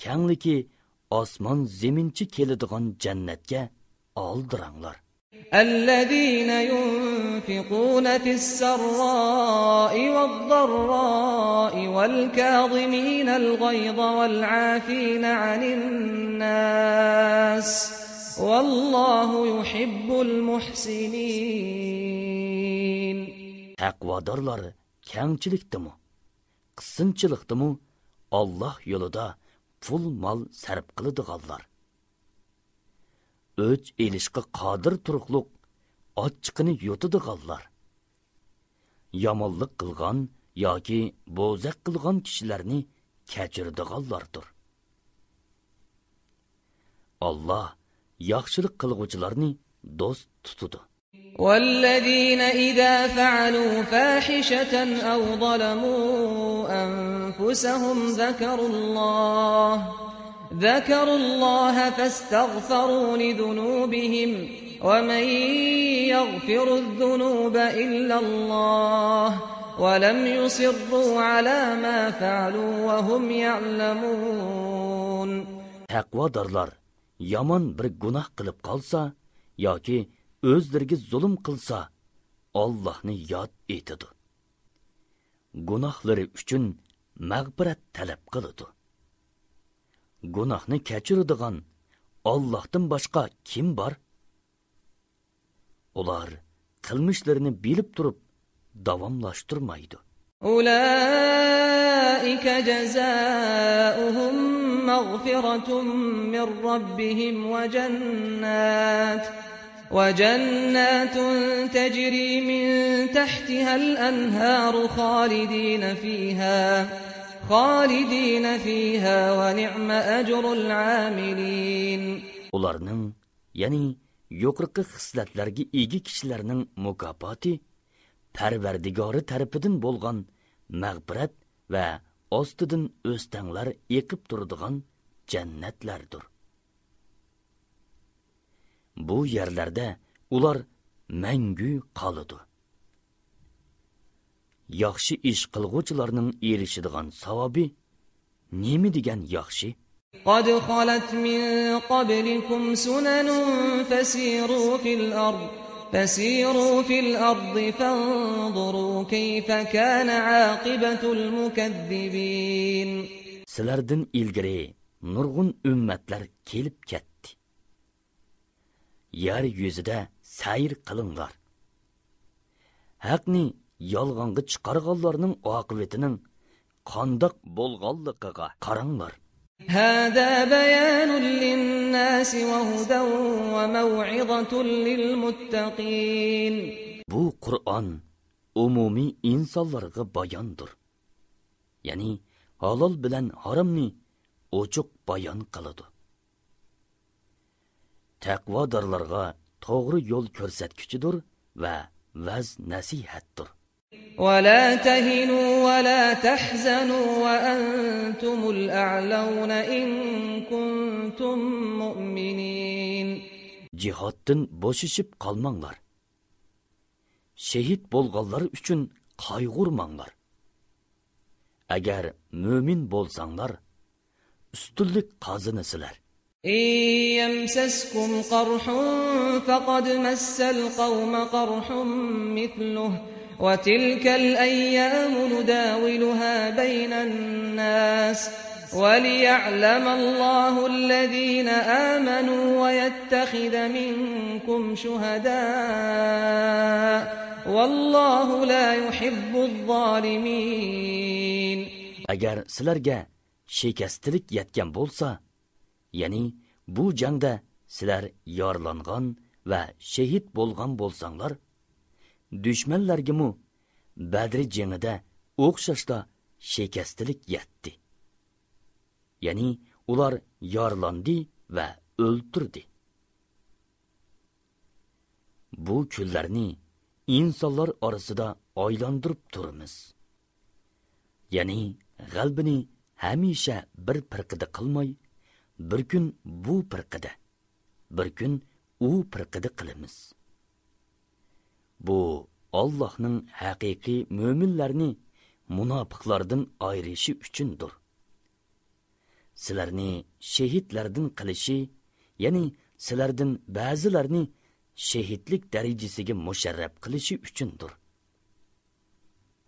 kengligi osmon zaminchi keladigan jannatga oldiranglar. الذين ينفقون في السراء والضراء والكاظمين الغيظ والعافين عن الناس والله يحب المحسنين. Taqvodorlar kengchilikdimi, qissinchilikdimi Alloh yo'lida pul mol sarf qiladiganlar. O'ch elishqa qodir turuqliq ochiqini yotadiganlar. Yomonlik qilgan yoki bo'zaq qilgan kishilarni kechiradiganlardir. Alloh yaxshilik qilguvchilarni do'st tutadi. والذين إذا فعلوا فاحشة أو ظلموا أنفسهم ذكروا الله فاستغفروا لذنوبهم ومن يغفر الذنوب إلا الله ولم يصروا على ما فعلوا وهم يعلمون. Taqvodorlar yomon bir gunoh qilib qolsa yoki o'zlariga zulm qilsa Allohni yod etadi. Gunohlari uchun mag'firat talab qiladi. Gunohni kechiradigan Allohdan boshqa kim bor? Ular qilmishlarini bilib turib davomlashtirmaydi. أولئك جزاؤهم مغفرة من ربهم وجنات تجري من تحتها الأنهار خالدين فيها ونعم أجر العاملين. Ularning, yani yuqorqi xislatlarga ega kishilarning mukofoti Parvardigori tarafidan bo'lgan mag'firat va ostidan o'stanglar eqib turadigan jannatlardir. Bu yerlarda ular mangu qoladi. Yaxshi ish qilguvchilarning erishadigan savobi nima degan yaxshi? قد خلت من قبلكم سنن فسيروا في الأرض فانظروا كيف كان عاقبة المكذبين. Sizlardan ilgari nurg'un ummatlar kelib ketdi. Yer yuzida sayr qilinglar. Haqni yolg'onga chiqarganlarning oqibatining qandoq bo'lganligiga qaranglar. هذا بيان للناس وهدى وموعظة للمتقين. Bu Qur'on umumiy insonlarga bayondir. Ya'ni halol bilan haromni ochiq bayon qiladi. Taqvodorlarga to'g'ri yo'l ko'rsatkichidir va vaz nasihatdir. ولا تهنوا ولا تحزنوا وأنتم الأعلون إن كنتم مؤمنين. Cihatdan boşışıp qalmanglar. Şehit bolğanlar üçün qayg'urmanglar. Agar mümin bolsanglar, üstünlük qazanasizlar. إن يمسسكم قرح فقد مس القوم قرح مثله وتلك الأيام نداولها بين الناس وليعلم الله الذين آمنوا ويتخذ منكم شهداء والله لا يحب الظالمين. Agar sizlarga shikastlik yetgan bo'lsa, ya'ni bu jangda sizlar yorlangan va shahid bo'lgan bo'lsanglar, dushmanlarga Badr jangida o'xshashda shekastlik yetdi. Ya'ni ular yorlandi va o'ltirdi. Bu kunlarni insonlar orasida aylantirib turamiz. Ya'ni g'albini hamisha bir pirqida qilmay, bir kun bu pirqida, bir kun u pirqida qilamiz. Bu Allohning haqiqiy mo'minlarni munofiqlardan ayirishi uchundir. Sizlarni shahidlardan qilishi, ya'ni sizlardan ba'zilarni shahidlik darajasiga musharraf qilishi uchundir.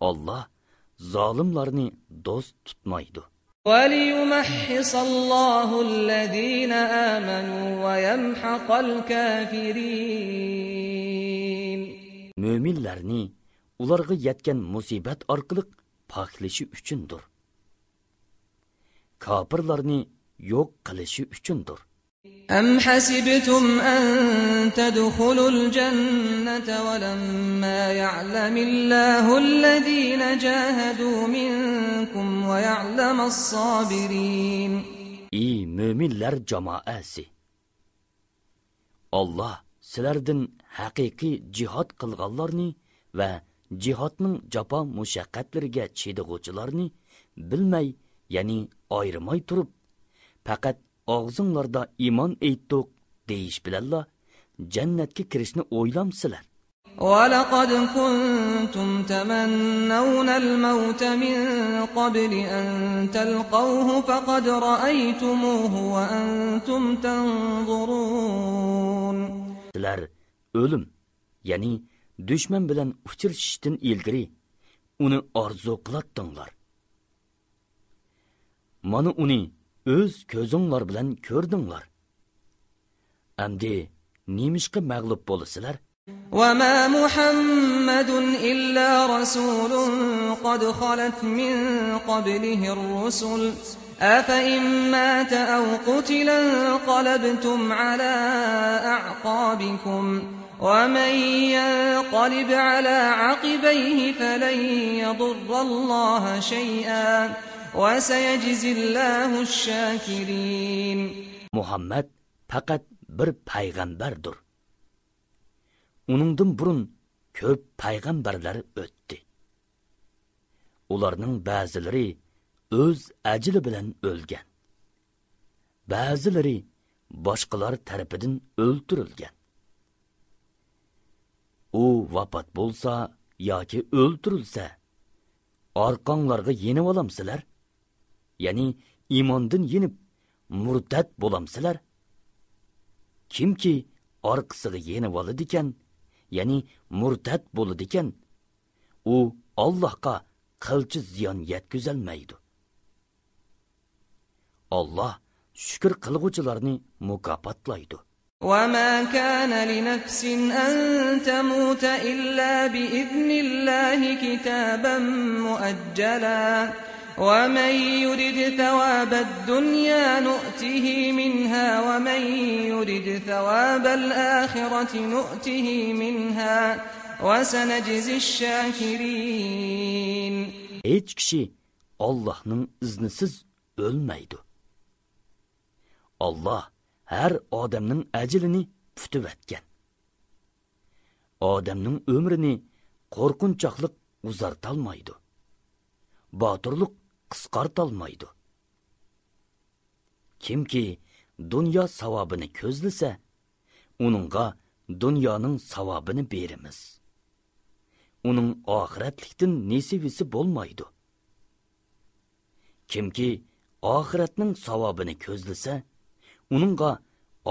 Alloh zolimlarni do'st tutmaydi. وَلِيُمَحِّصَ اللَّهُ الَّذِينَ آمَنُوا وَيَمْحَقَ الْكَافِرِينَ. Mo'minlarni ularga yetgan musibat orqali poklashi uchundir. Kofirlarni yo'q qilishi uchundir. أَمْ حَسِبْتُمْ أَن تَدْخُلُوا الْجَنَّةَ وَلَمَّا يَعْلَمِ اللَّهُ الَّذِينَ جَاهَدُوا مِنكُمْ وَيَعْلَمَ الصَّابِرِينَ. Ey mo'minlar jamoasi! Alloh sizlardan haqiqiy jihad qilganlarni va jihodning jafo mushaqqatlariga chidag'uvchilarni bilmay, ya'ni ayirmay turib, faqat og'zinglarda iymon aytdik deyish bilanla jannatga kirishni o'ylamsizlar. وَلَقَدْ كُنْتُمْ تَمَنَّوْنَ الْمَوْتَ مِنْ قَبْلِ أَنْ تَلْقَوْهُ فَقَدْ رَأَيْتُمُوهُ وَأَنْتُمْ تَنْظُرُونَ. Sizlar o'lim, ya'ni dushman bilan uchrashishdan ilgari uni orzu qilatdinglar. Mana uni o'z ko'zinglar bilan ko'rdinglar. Endi nemishqa mag'lub bo'lasizlar? وَمَا مُحَمَّدٌ إِلَّا رَسُولٌ قَدْ خَلَتْ مِنْ قَبْلِهِ الرُّسُلُ أَفَإِنْ مَاتَ أَوْ قُتِلَ انقَلَبْتُمْ عَلَى أَعْقَابِكُمْ وَمَنْ يَنقَلِبْ عَلَى عَقِبَيْهِ فَلَنْ يَضُرَّ اللَّهَ شَيْئًا وَسَيَجْزِي اللَّهُ الشَّاكِرِينَ. Muhammad faqat bir payg'ambardir. Uningdan burun ko'p payg'ambarlar o'tdi. Ularning ba'zilari o'z ajli bilan o'lgan. Ba'zilari boshqalar tarafidan o'ldirilgan. U vafot bo'lsa yoki o'ldirilsa, orqanglarga yenib olamsizlar? Ya'ni iymondan yenib murtad bo'lamsizlar? Kimki orqasiga yenib oladi ekan, ya'ni murtad bo'ladi ekan, u Allohga qilchi ziyon yetkazolmaydi. Alloh shukr qilguvchilarni mukofotlaydi. وَمَا كَانَ لِنَفْسٍ أَن تَمُوتَ إِلَّا بِإِذْنِ اللَّهِ كِتَابًا مُؤَجَّلًا وَمَن يُرِدْ ثَوَابَ الدُّنْيَا نُؤْتِهِ مِنْهَا وَمَن يُرِدْ ثَوَابَ الْآخِرَةِ نُؤْتِهِ مِنْهَا وَسَنَجْزِي الشَّاكِرِينَ. Hech kishi Allohning iznisiz o'lmaydi. Alloh har odamning ajlini tutib etgan. Odamning umrini qo'rqinchoqlik uzartolmaydi. Botirlik qisqartolmaydi. Kimki dunyo savobini ko'zlasa, uningga dunyoning savobini beramiz. Uning oxiratlikdan nasibisi bo'lmaydi. Kimki oxiratning savobini ko'zlasa, uningga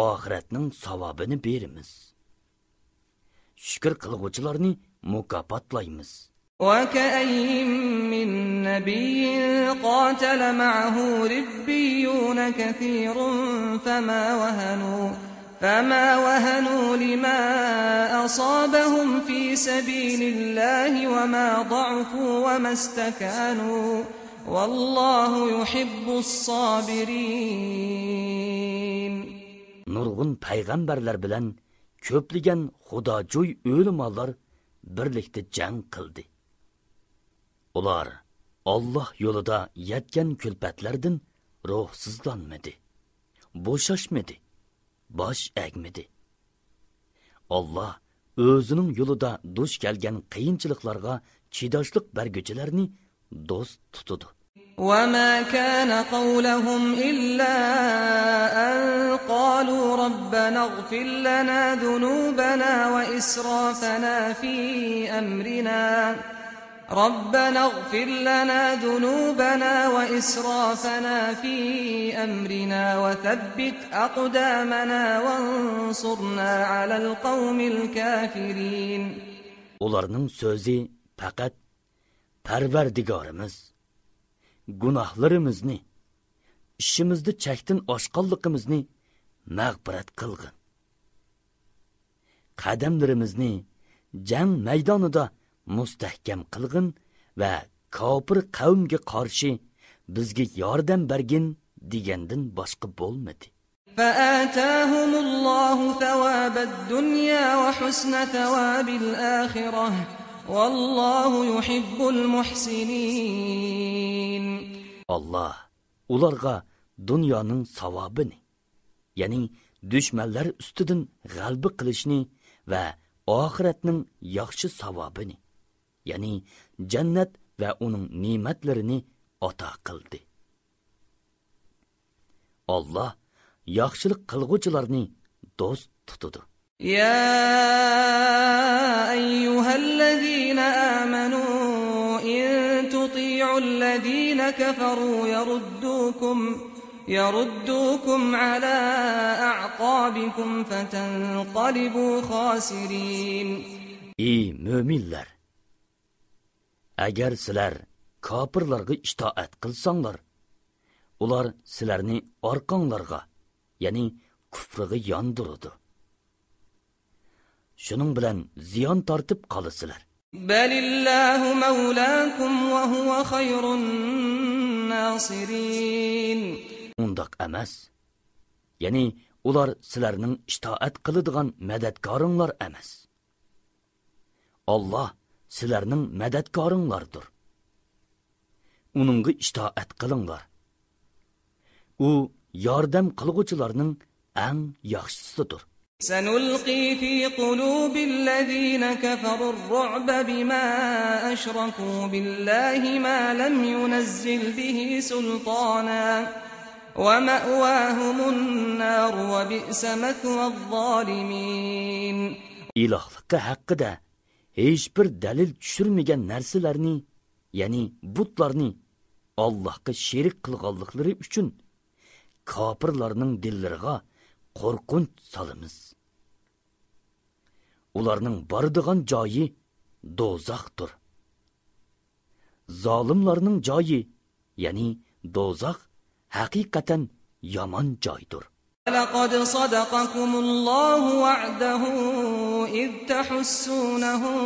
oxiratning savobini beramiz. Shukr qilguvchilarni mukofotlaymiz. وَكَأَيِّن مِّن نَّبِيٍّ قَاتَلَ مَعَهُ رِبِّيُّونَ كَثِيرٌ فَمَا وَهَنُوا لِمَا أَصَابَهُمْ فِي سَبِيلِ اللَّهِ وَمَا ضَعُفُوا وَمَا اسْتَكَانُوا وَاللَّهُ يُحِبُّ الصَّابِرِينَ. Nurg'un payg'ambarlar bilan ko'pligan xudojo'y o'limalar birlikda jang qildi. Ular Allah yo'lida yetgan kulpatlardan ruhsizlanmadi, bo'shashmadi, bosh egmadi. Allah o'zining yo'lida duch kelgan qiyinchiliklarga chidashlik berguchilarni do'st tutadi. وما كان قولهم إلا أن قالوا ربنا اغفر لنا ذنوبنا وإسرافنا في أمرنا ربنا اغفر لنا ذنوبنا وإسرافنا في أمرنا وثبت أقدامنا وانصرنا على القوم الكافرين. Ularning so'zi faqat Parvardigorimiz gunohlarimizni, ishimizda chakdan oshqanligimizni mag'firat qilgin. Qadamlarimizni jang maydonida mustahkam qilgin va kofir qavmga qarshi bizga yordam bergin degandan boshqa bo'lmadi. فآتاهم الله ثواب الدنيا وحسن ثواب الآخرة والله يحب المحسنين. Allah ularga dunyoning savobini, ya'ni dushmanlar ustidan g'alaba qilishni va oxiratning yaxshi savobini, ya'ni jannat va uning ne'matlarini ato qildi. Allah yaxshilik qilguvchilarni do'st tutadi. يا أيها الذين آمنوا إن تطيعوا الذين كفروا يردوكم على أعقابكم فتنقلبوا خاسرين. Ey müminler! Agar sizlar kofirlarga itoat qilsanglar, ular sizlarni orqanglarga, ya'ni kufriga yondiradi. Shuning bilan ziyon tortib qolasizlar. Balillahu mawlaakum wa huwa khayrun nasirin. Undaq emas. Ya'ni ular sizlarning itoat qiladigan madadkoringlar emas. Allah sizlarning madadkoringlardir. Uningga itoat qilinglar. U yordam qilguvchilarning eng yaxshisidir. سنلقي في قلوب الذين كفروا الرعب بما أشركوا بالله ما لم ينزل به سلطانا ومأواهم النار وبئس مثوى الظالمين. İlahlıkka haqqida hiçbir dalil tushirmagan narsalarni, ya'ni butlarni Allohga sherik qilganliklari uchun kofirlarning dillariga qo'rqinch solamiz. Ularning boradigan joyi do'zaxdir. Zolimlarning joyi, ya'ni do'zax haqiqatan yomon joydir. لقد صدقكم الله وعده إذ تحسونهم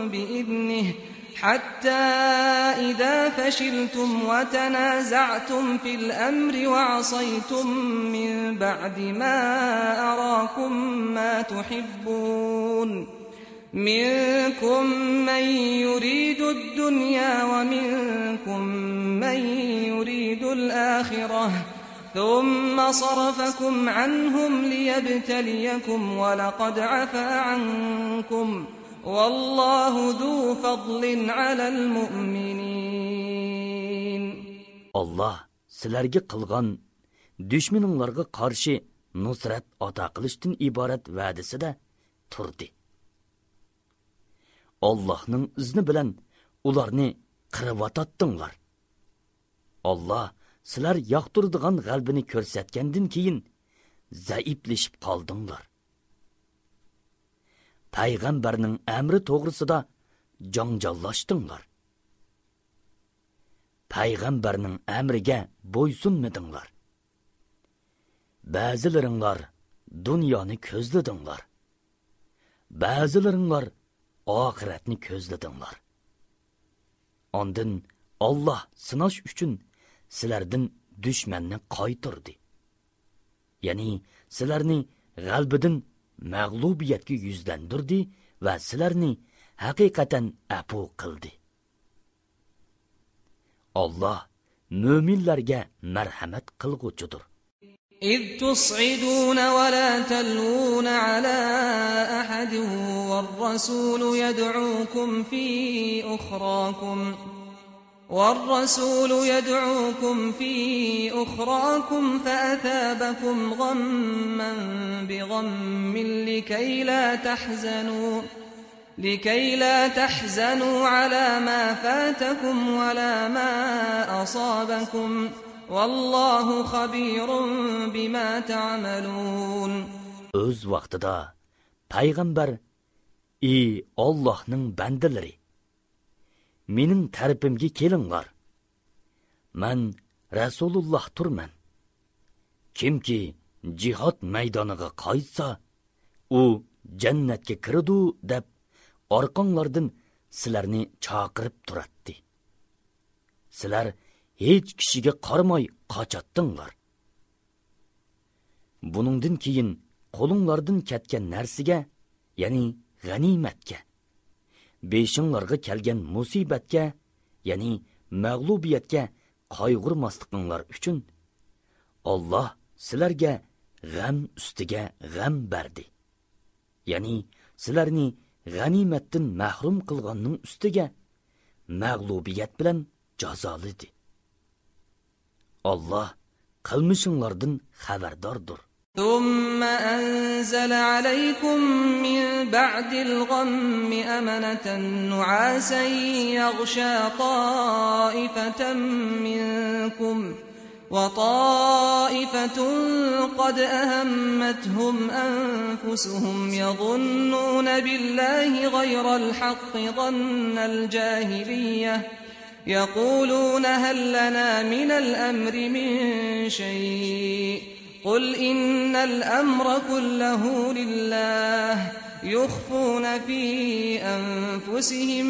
بإذنه حتى إذا فشلتم وتنازعتم في الأمر وعصيتم من بعد ما أراكم ما تحبون منكم من يريد الدنيا ومنكم من يريد الآخرة ثم صرفكم عنهم ليبتليكم ولقد عفا عنكم والله ذو فضل على المؤمنين. Allah sizlarga qilgan dushmaninglarga qarshi nusrat ato qilishdan iborat va'dasida turdi. Allohning izni bilan ularni qirib-atdinglar. Allah sizlar yoqtiradigan g'albini ko'rsatgandan keyin zaiflashib qoldinglar. Payg'ambarning amri to'g'risida janjallashdinglar. Payg'ambarning amriga bo'ysunmadinglar. Ba'zilaringlar dunyoni ko'zladinglar. Ba'zilaringlar oxiratni ko'zladinglar. Ondan Allah sinash uchun sizlardan dushmanni qaytirdi. Ya'ni sizlarni g'albidan mag'lubiyatga yuzlandirdi va sizlarni haqiqatan afu qildi. Allah müminlerge merhamet kılgıcıdır. إذ تصعدون ولا تلوون على أحد والرسول يدعوكم في أخراكم فأثابكم غما بغم لكي لا تحزنوا على ما فاتكم ولا ما أصابكم والله خبير بما تعملون. Öz vaqtida payg'ambar: "Ey Allohning bandalari, mening tarafimga kelinglar. Men Rasululloh turman. Kimki jihad maydoniga qaytsa, u jannatga kiradi" deb orqanglardan sizlarni chaqirib turatdi. Sizlar hech kishiga qaramay qochatdinglar. Buningdan keyin qo'linglardan ketgan narsaga, ya'ni g'animatga, beshinglarga kelgan musibatga, ya'ni mag'lubiyatga qayg'urmasliqinglar uchun Alloh sizlarga g'am ustiga g'am berdi. Ya'ni sizlarni g'animatdan mahrum qilganning ustiga mag'lubiyat bilan jazoladi. Allah qilmishinglardan xabardordir. ثم أنزل عليكم من بعد الغم أمنة نعاسا يغشى طائفة منكم وطائفة قد أهمتهم أنفسهم يظنون بالله غير الحق ظن الجاهلية يقولون هل لنا من الأمر من شيء قل إن الأمر كله لله يخفون في أنفسهم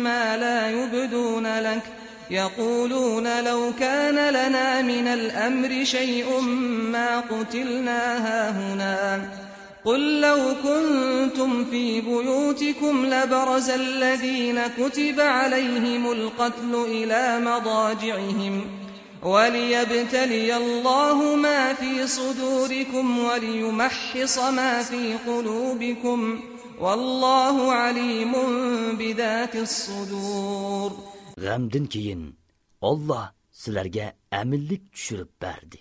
ما لا يبدون لك يقولون لو كان لنا من الأمر شيء ما قتلنا هاهنا قل لو كنتم في بيوتكم لبرز الذين كتب عليهم القتل إلى مضاجعهم وليبتلي الله ما في صدوركم وليمحص ما في قلوبكم والله عليم بذات الصدور. G'amdan keyin Alloh sizlarga aminlik tushirib berdi.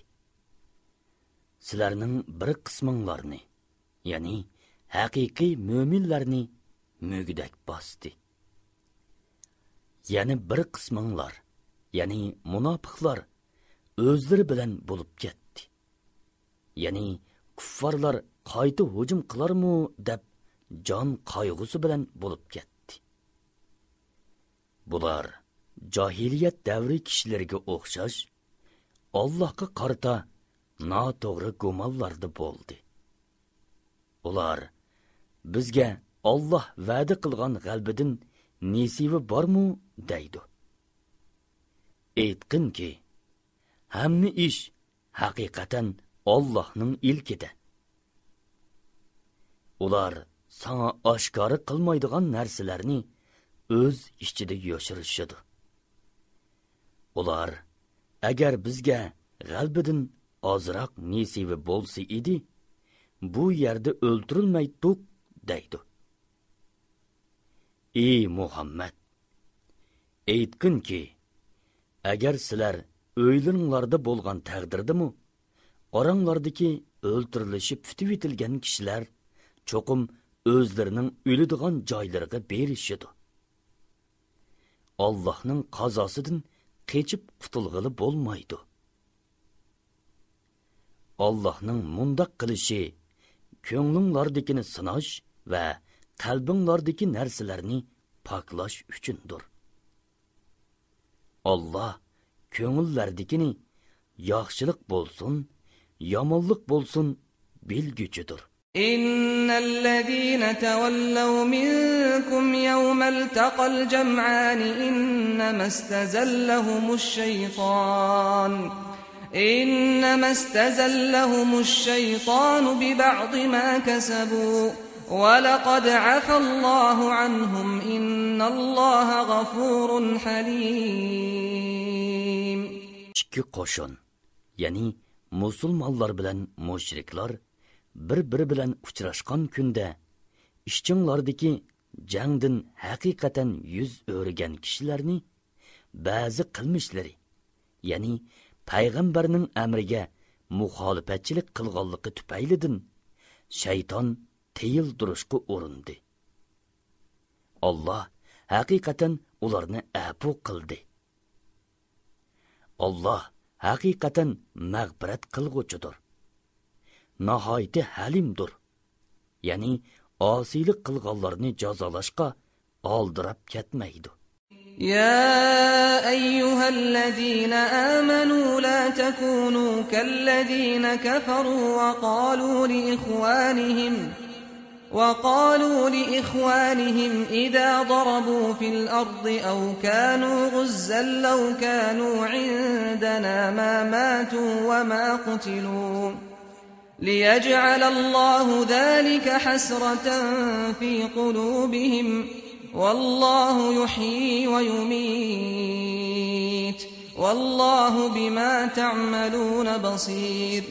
Sizlarning bir qisminglarni, ya'ni haqiqiy mo'minlarni mo'gdak bosdi. Yana bir qisminglar, ya'ni munofiqlar o'zlari bilan bo'lib ketdi. Ya'ni kuffarlar qayta hujum qilarmi deb jon qayg'usi bilan bo'lib ketdi. Bular jahiliyat davri kishilariga o'xshash Allohga qarata noto'g'ri gumonlarda bo'ldi. Ular bizga Alloh va'da qilgan g'albidan nesibi bormi deydi. Aytqinki, hamma ish haqiqatan Allohning ilkida. Ular sana oshkora qilmaydigan narsalarni o'z ichida yoshirishadi. Ular agar bizga g'albidan ozroq nesibi bo'lsa edi, bu yerda o'ldirilmaydik deydi. Ey Muhammad, aytqinki, agar sizlar o'ylaringlarda bo'lgan taqdirdami, oranglardagi o'ldirilishib fitib etilgan kishilar cho'qim o'zlarining o'ladigan joylariga berishidi. Allohning qazosidan qechib qutulg'ili bo'lmaydi. Allohning mundoq qilishi ko'nglinglardagini sinash va qalbinglardagi narsalarni poklash uchundir. Allah ko'ngillardagini yaxshilik bo'lsin, yomonlik bo'lsin bilguchidir. إن الذين تولوا منكم يوم التقى الجمعان إنما استزلهم الشيطان ببعض ما كسبوا ولقد عفى الله عنهم إن الله غفور حليم. ikki qo'shin, ya'ni musulmonlar bilan mushriklar bir-biri bilan uchrashgan kunda ishchinglardagi jangdan haqiqatan yuz o'rgan kishilarni ba'zi qilmishlari, ya'ni payg'ambarning amriga muxolifatchilik qilganligi tufaylidan shayton tiyildirishga urindi. Allah haqiqatan ularni afu qildi. Allah haqiqatan mag'firat qilg'uchidir. Nihoyatda halimdir. Ya'ni osiylik qilganlarni jazolashga oldirab ketmaydi. يا أيها الذين آمنوا لا تكونوا كالذين كفروا وقالوا لإخوانهم إذا ضربوا في الأرض أو كانوا غزا لو كانوا عندنا ما ماتوا وما قتلوا ليجعل الله ذلك حسرة في قلوبهم والله يحيي ويميت والله بما تعملون بصير.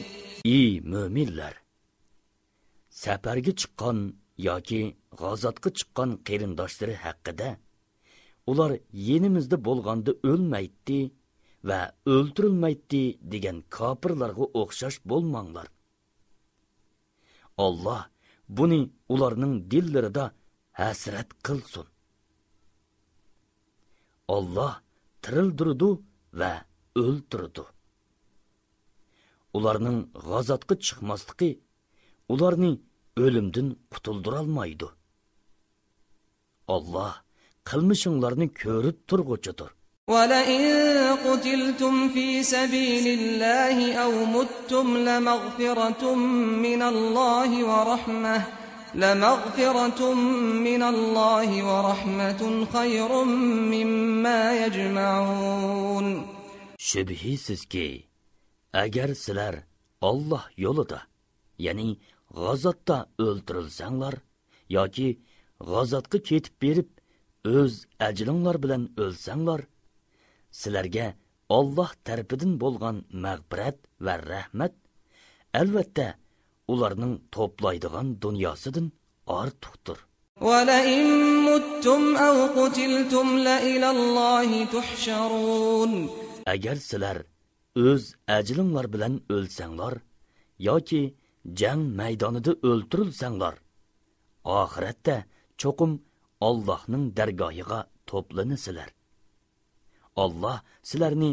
Ey müminler! Safarga chiqqan yoki g'azotga chiqqan qarindoshlari haqida ular yenimizda bo'lganda o'lmaydi va o'ldirilmaydi degan kofirlarga o'xshash bo'lmanglar. Allah buni ularning dillarida hasrat qilsin. Allah tirildirdi va o'ldirdi. Ularning g'azotga chiqmasligi ularni o'limdan qutuldirolmaydi. Allah qilmishinglarni ko'rib turg'uchidir. وَلَئِن قُتِلْتُمْ فِي سَبِيلِ اللَّهِ أَوْ مُتُّمْ لَمَغْفِرَةٌ مِّنَ اللَّهِ وَرَحْمَةٌ خَيْرٌ مِّمَّا يَجْمَعُونَ. Şübhisizki, agar sizlar Allah yo'lida, ya'ni g'azotda o'ldirilsanglar yoki g'azotga ketib berib o'z ajringlar bilan o'lsanglar, sizlarga Allah tarafidan bo'lgan mag'firat va rahmat albatta ularning to'playdigan dunyosidan ortiqdir. وَلَئِن مُتُّمْ أَوْ قُتِلْتُمْ لَإِلَى اللَّهِ تُحْشَرُونَ. Agar sizlar o'z ajringlar bilan o'lsanglar yoki jang maydonida o'ldirilsanglar, oxiratda cho'qim Allohning dargohiga to'planisizlar. Allah sizlarni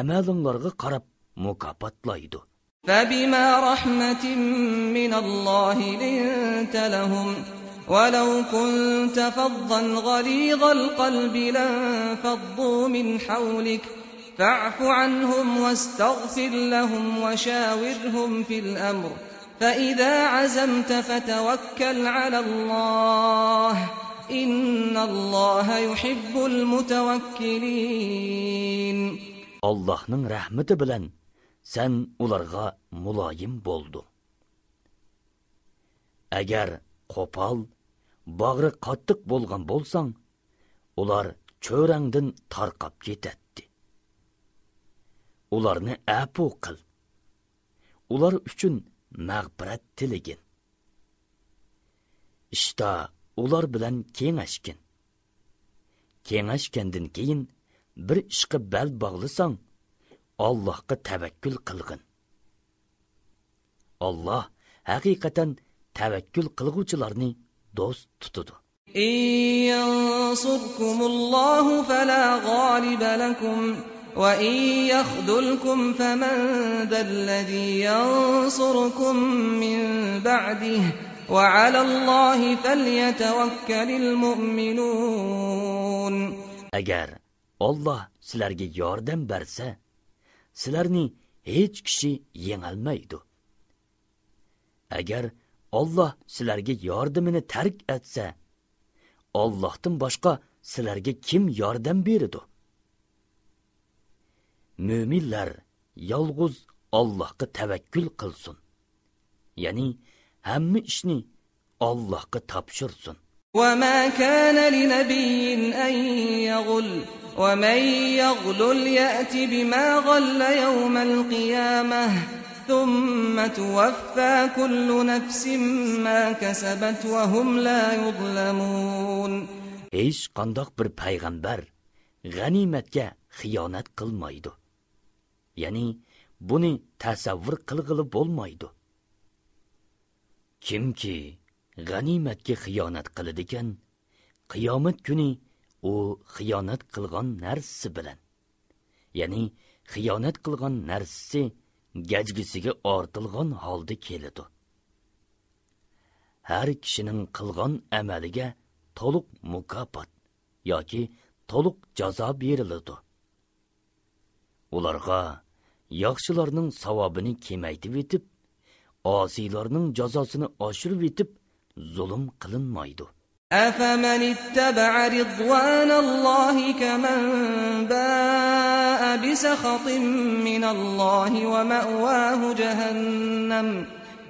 amalinglarga qarab mukofotlaydi. فَبِمَا رَحْمَةٍ مِّنَ اللَّهِ لِنتَ لَهُمْ وَلَوْ كُنتَ فَظًّا غَلِيظَ الْقَلْبِ لَانفَضُّوا مِنْ حَوْلِكَ فَاعْفُ عَنْهُمْ وَاسْتَغْفِرْ لَهُمْ وَشَاوِرْهُمْ فِي الْأَمْرِ فَإِذَا عَزَمْتَ فَتَوَكَّلْ عَلَى اللَّهِ إِنَّ اللَّهَ يُحِبُّ الْمُتَوَكِّلِينَ. Allah'ның rahmeti bilan sen ularga muloyim bo'ldi. Agar qo'pol, bag'ri qattiq bo'lgan bo'lsang, ular cho'rangdan tarqab ketadi. Ularni afu qil. Ular uchun mag'firat tiligin. İşte ular bilan kengashgin. Kengashgandan keyin bir ishga bel bog'lasang, Allohga tavakkul qilgin. Allah haqiqatan tavakkul qilguvchilarni do'st tutadi. إِن يَنصُرْكُمُ اللَّهُ فَلَا غَالِبَ لَكُمْ وَإِن يَخْذُلْكُمْ فَمَن ذَا الَّذِي يَنصُرُكُم مِّن بَعْدِهِ وَعَلَى اللَّهِ فَلْيَتَوَكَّلِ الْمُؤْمِنُونَ. Agar Allah sizlarga yordam bersa, sizlarni hech kishi yengolmaydi. Agar Allah sizlarga yordamini tark etsa, Allohdan boshqa sizlarga kim yordam beradi? Müminlar yolg'iz Allohga tavakkul qilsin. Ya'ni hamma ishni Allohga topshirsin. وَمَا كَانَ لِنَبِيٍّ أَن يَغُلَّ ومن يغلل يأت بما غل يوم القيامة ثم توفى كل نفس ما كسبت وهم لا يظلمون. Hech qandoq bir payg'ambar g'animatga xiyonat qilmaydi. Ya'ni buni tasavvur qilg'ili bo'lmaydi. Kimki g'animatga xiyonat qiladi ekan, qiyomat kuni u xiyonat qilgan narsasi bilan, ya'ni xiyonat qilgan narsasi gajgisiga ortilgan holda keladi. Har kishining qilgan amaliga to'liq mukofot yoki to'liq jazo beriladi. Ularga yaxshilarning savobini kemaytib etib, osiylarning jazosini oshirib etib zulm qilinmaydi. أفمن اتبع رضوان الله كمن باء بسخط من الله ومأواه جهنم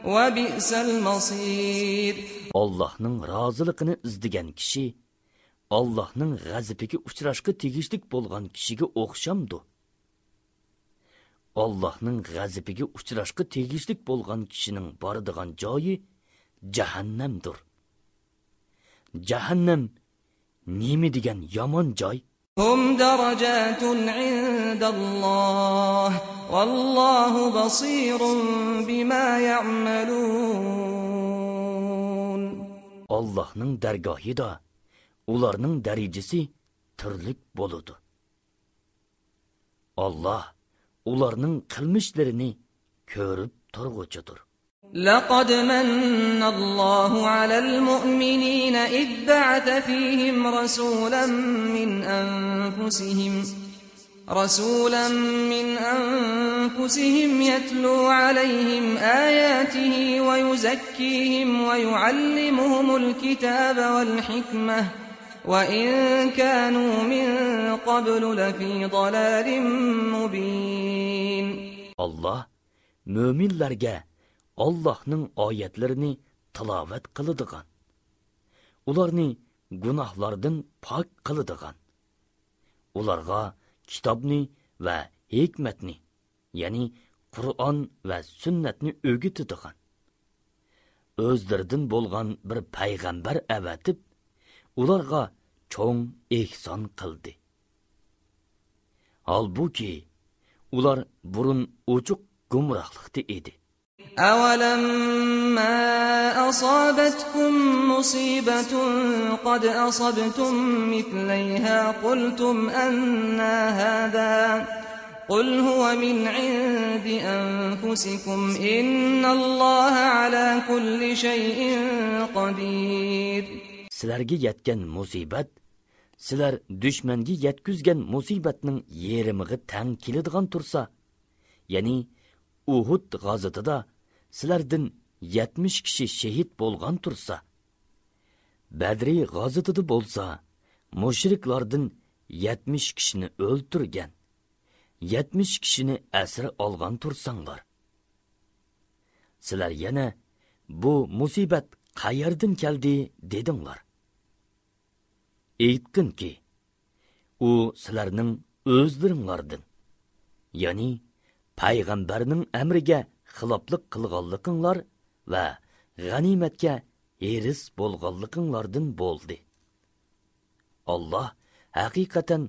وبئس المصير. Allah'ның razılıqını izdigan kishi Allah'ның g'azabiga uchrashga tegishlik bo'lgan kishiga o'xshamdi. Allah'ның g'azabiga uchrashga tegishlik bo'lgan kishining boradigan joyi jahannamdir. Jahannam nima degan yomon joy? Hum darajatun indalloh vallohu basirun bima ya'malun. Allah'ның dargohida ularning darajasi turlik bo'ladi. Allah ularning qilmishlarini ko'rib turg'uchidir. لقد من الله على المؤمنين إذ بعث فيهم رسولا من أنفسهم يتلو عليهم آياته ويزكيهم ويعلمهم الكتاب والحكمة وإن كانوا من قبل لفي ضلال مبين. Allah müminlerge Allah'ның ayetlerini tilovat qılıdığan, ularni günahlardan pak qılıdığan, ularga kitobni va hikmetni, yani Kur'an va sünnetni öğütüdüğan, özlerden bolgan bir peygamber evetip, ularga çoğun ihsan qıldı. Halbuki, ular burun uçuk gumrahlıkta idi. أَوَلَمَّا أَصَابَتْكُمْ مُصِيبَةٌ قَدْ أَصَبْتُمْ مِثْلَيْهَا قُلْتُمْ أَنَّى هَذَا قُلْ هُوَ مِنْ عِنْدِ أَنفُسِكُمْ إِنَّ اللَّهَ عَلَى كُلِّ شَيْءٍ قَدِيرٌ. Sizlarga yetgan musibat, sizlar düşmanga yetkizgan musibatning yerimig'i tang keladigan tursa, ya'ni Uhud g'azotida sizlardan 70 kishi shahid bo'lgan tursa, Badri g'azotida bo'lsa, mushriklardan 70 kishini o'ltirgan, 70 kishini asir olgan tursanglar. Sizlar yana bu musibat qayerdan keldi dedinglar. Aytqinki, u sizlarning o'zlaringlardan, ya'ni payg'ambarning amriga xiloflik qilganliginglar va g'animatga eris bo'lganliginglardan bo'ldi. Allah haqiqatan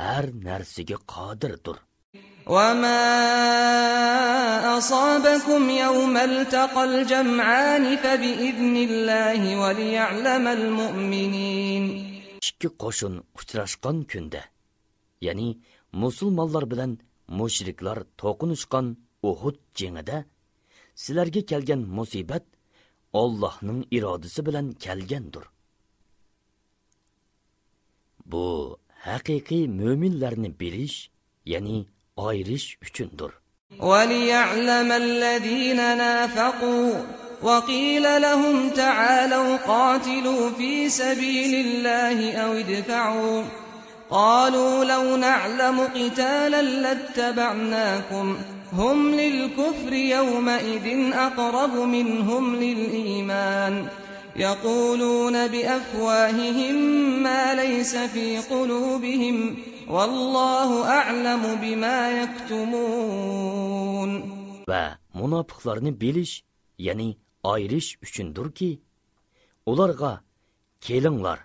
har narsaga qodirdir. وَمَا أَصَابَكُمْ يَوْمَ الْتَقَى الْجَمْعَانِ فَبِإِذْنِ اللَّهِ وَلِيَعْلَمَ الْمُؤْمِنِينَ. İki qo'shin uchrashgan kunda, ya'ni musulmonlar bilan mushriklar to'qinishgan Uhud jangida sizlarga kelgan musibat Allohning irodasi bilan kelgandir. Bu haqiqiy mu'minlarni bilish, ya'ni ayirish uchundir. وَلِيَعْلَمَ الَّذِينَ نَافَقُوا وَقِيلَ لَهُمْ تَعَالَوْا قَاتِلُوا فِي سَبِيلِ اللَّهِ أَوْ ادْفَعُوا قالوا لو نعلم قتالا لاتبعناكم هم للكفر يومئذ أقرب منهم للإيمان يقولون بأفواههم ما ليس في قلوبهم والله أعلم بما يكتمون. Va munofiqlarni bilish, ya'ni ayirish uchundirki, ularga kelinglar,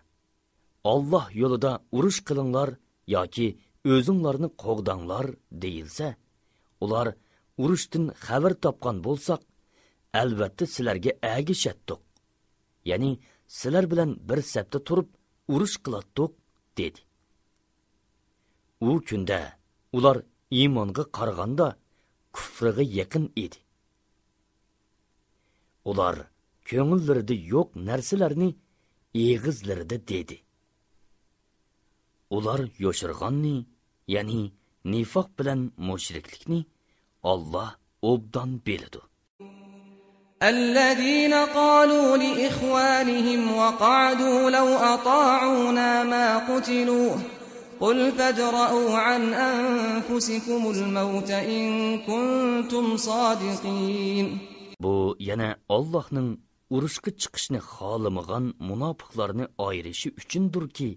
Alloh yo'lida urush qilinglar yoki o'zinglarni qo'g'danglar deyilsa, ular urushdan xabar topgan bo'lsak, albatta sizlarga agishatdik. Ya'ni sizlar bilan bir safda turib urush qilatdik dedi. U kunda ular iymonga qaraganda kufriga yaqin edi. Ular ko'ngillarida yo'q narsalarni eg'izlarida dedi. Ular yoshirganni, ya'ni nifoq bilan mushriklikni Alloh obdan biladi. الذين قالوا لإخوانهم وقعدوا لو أطاعونا ما قتلوا قل فادرءوا عن أنفسكم الموت إن كنتم صادقين. Bu yana Allohning urushga chiqishni xohlamagan munofiqlarni ayirishi uchundirki,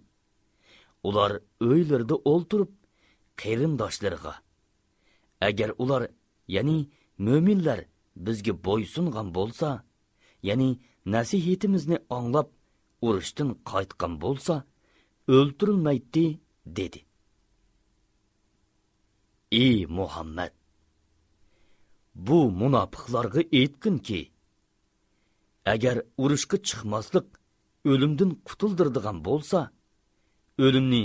ular o'ylarida o'ltirib qarindoshlariga, agar ular, ya'ni mo'minlar bizga bo'ysungan bo'lsa, ya'ni nasihatimizni anglab urushdan qaytgan bo'lsa, o'ltirilmaydi dedi. Ey Muhammad, bu munofiqlarga aytginki, agar urushga chiqmaslik o'limdan qutuldiradigan bo'lsa, o'limni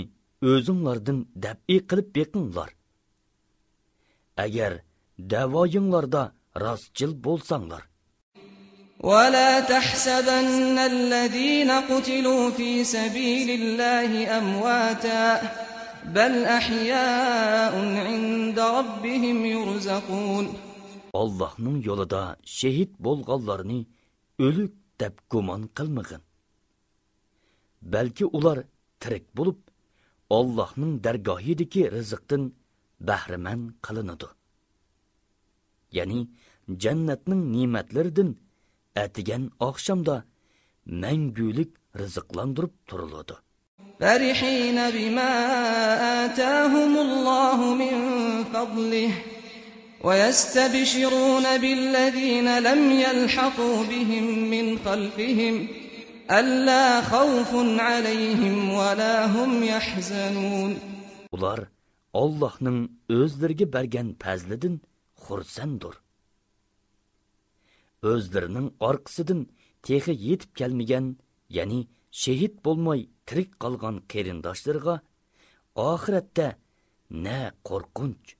o'zinglardan dab'i qilib beqinglar. Agar davoyinglarda rastchil bo'lsanglar. ولا تحسبن الذين قتلوا في سبيل الله أمواتا بل أحياء عند ربهم يرزقون. Allah'ның yolida şehit bolğanlarını ölük dep guman qılmagın. Belki ular tirik bulup Allah'ның dergahideki rızıqdan bahriman qılınadı. Yani cennetning nimetleridan atigan akşamda mengülik rızıklandırıp turuladı. فرحين بما آتاهم الله من فضله ويستبشرون بالذين لم يلحقوا بهم من خلفهم ألا خوف عليهم ولا هم يحزنون. Ular Allah'ның özlerine bergen pazlidin xursandır. Özlerinin arkasıdın texi yetip gelmegen, yani şehit bolmay tirik qalgan qerindaşlarga ahirette ne korkunç,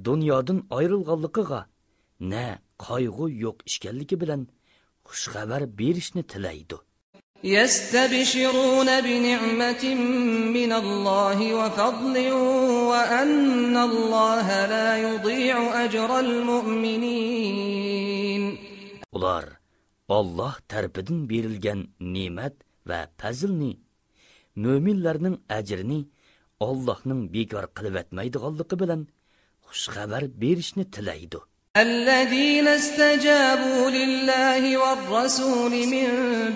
dünyadan ayrılganlıqıga ne qaygı yok işkenligi bilen xush xabar berishni tilaydi. يستبشرون بنعمة من الله وفضل وأن الله لا يضيع أجر المؤمنين. Ular Allah tarafından berilgen nimet ve fazilni, müminlerinin ecrini Allah'ның bekar qilib etmaydiganligi bilan xush xabar berishni tilaydi. الذين استجابوا لله والرسول من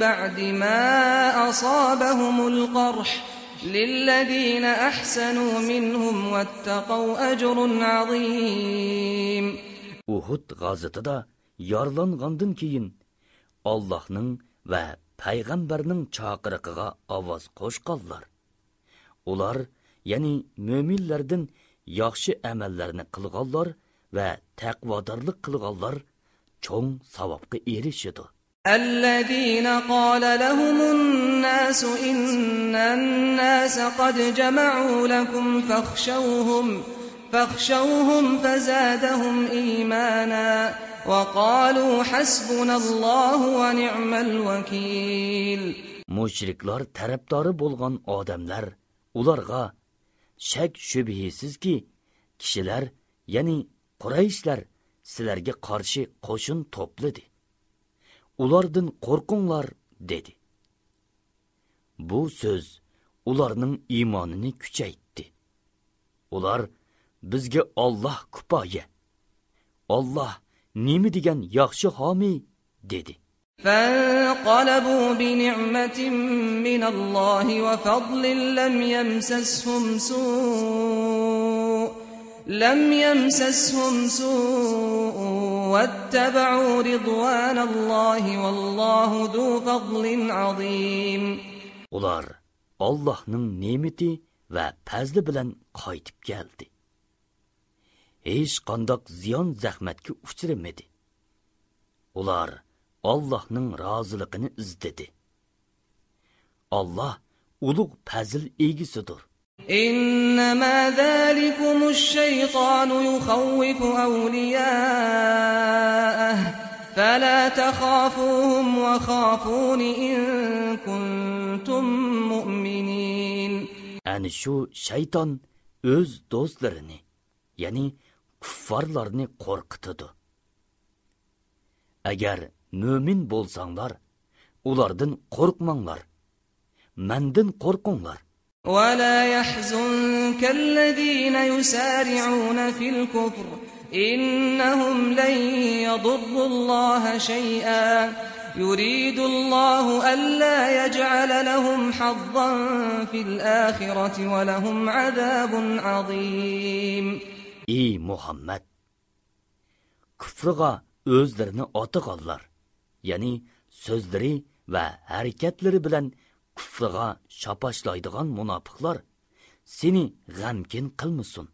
بعد ما أصابهم القرح للذين أحسنوا منهم واتقوا أجر عظيم. Uhud gazıtıda yarlangandan keyin Allah'ның ve Peygamberinin çağırıqıga avaz qoşqanlar. Ular, yani müminlerden yaxşı amallarni qilganlar ve taqvodorlik qilganlar çoğ savabga erişidi. الذين قال لهم الناس إن الناس قد جمعوا لكم فاخشوهم فزادهم إيمانا وقالوا حسبنا الله ونعم الوكيل. Müşriklar tarafdori bo'lgan odamlar ularga shak shubhisizki kishilar, ya'ni Qurayshlar sizlarga qarshi qo'shin to'pladi. Ulardan qo'rqinglar dedi. Bu so'z ularning iymonini kuchaytdi. Ular bizga Alloh kifoya, Alloh nima degan yaxshi homiy dedi. فانقلبوا بنعمة من الله وفضل لم يمسسهم سوء واتبعوا رضوان الله والله ذو فضل عظيم. Ular Allah'ның nemeti ve fazlı bilen qaytib geldi. Hiç qandaq ziyon zahmetki uçuramadı. Ular Allah'ның razılıqını izledi. Allah ulug' fazl egisidir. إنما ذلكم الشيطان يخوف أولياءه فلا تخافوهم وخافون إن كنتم مؤمنين. Yani şu şeytan öz dostlarını, yani kuffarlarını korkutudu. Eğer mümin bolsanglar, ulardan korkmanglar, menden korkunglar. ولا يحزنك الذين يسارعون في الكفر إنهم لن يضروا الله شيئا يريد الله ألا يجعل لهم حظا في الآخرة ولهم عذاب عظيم. Ey Muhammed! Küfrüga özlerini atıqallar. Yani sözleri ve hareketleri bilen küfrüga şapaşlaydıgan münafıklar seni gamkin kılmısın.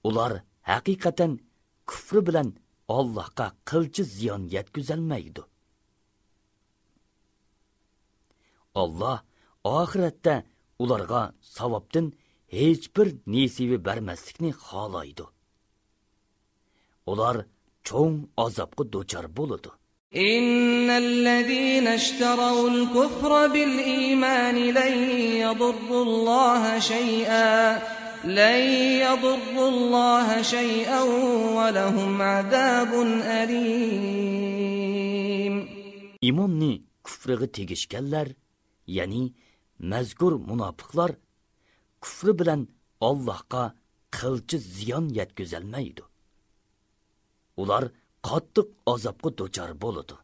Ular hakikaten küfrü bilen Allah'a kılçı ziyan yetküzelmeydi. Allah ahirette ularga savaptın hiçbir nesibi vermezlikni halaydı. Ular çoğun azapkı doçar buludu. İnnellezîne işteravul kufra bil îmâni len yadurrullâhe şey'en ve lehum azâbun elîm. İmanni küfrüge tegişkenler, yani mezgur münafıklar, küfrü bilen Allah'a kılçı ziyan yetküzelmeydi. Ular qattiq azapga doçar boludu.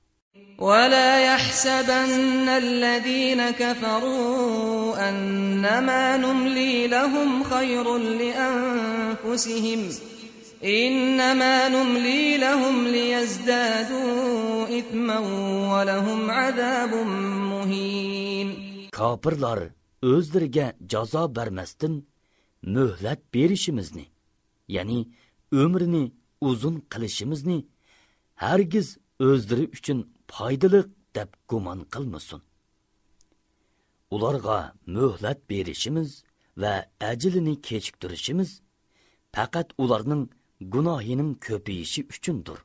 وَلَا يَحْسَبَنَّ الَّذ۪ينَ كَفَرُوا أَنَّمَا نُمْلِي لَهُمْ خَيْرٌ لِأَنفُسِهِمْ إِنَّمَا نُمْلِي لَهُمْ لِيَزْدَادُوا إِثْمًا وَلَهُمْ عَذَابٌ مُهِينٌ. Kapırlar özlerine caza vermezden mühlet berişimizni, yani ömrünü uzun qilishimizni hergiz özleri üçün faydalı deb guman qilmasin. Ularga mühlet berishimiz ve acilini kechiktirishimiz faqat ularning gunohining ko'payishi uchundir.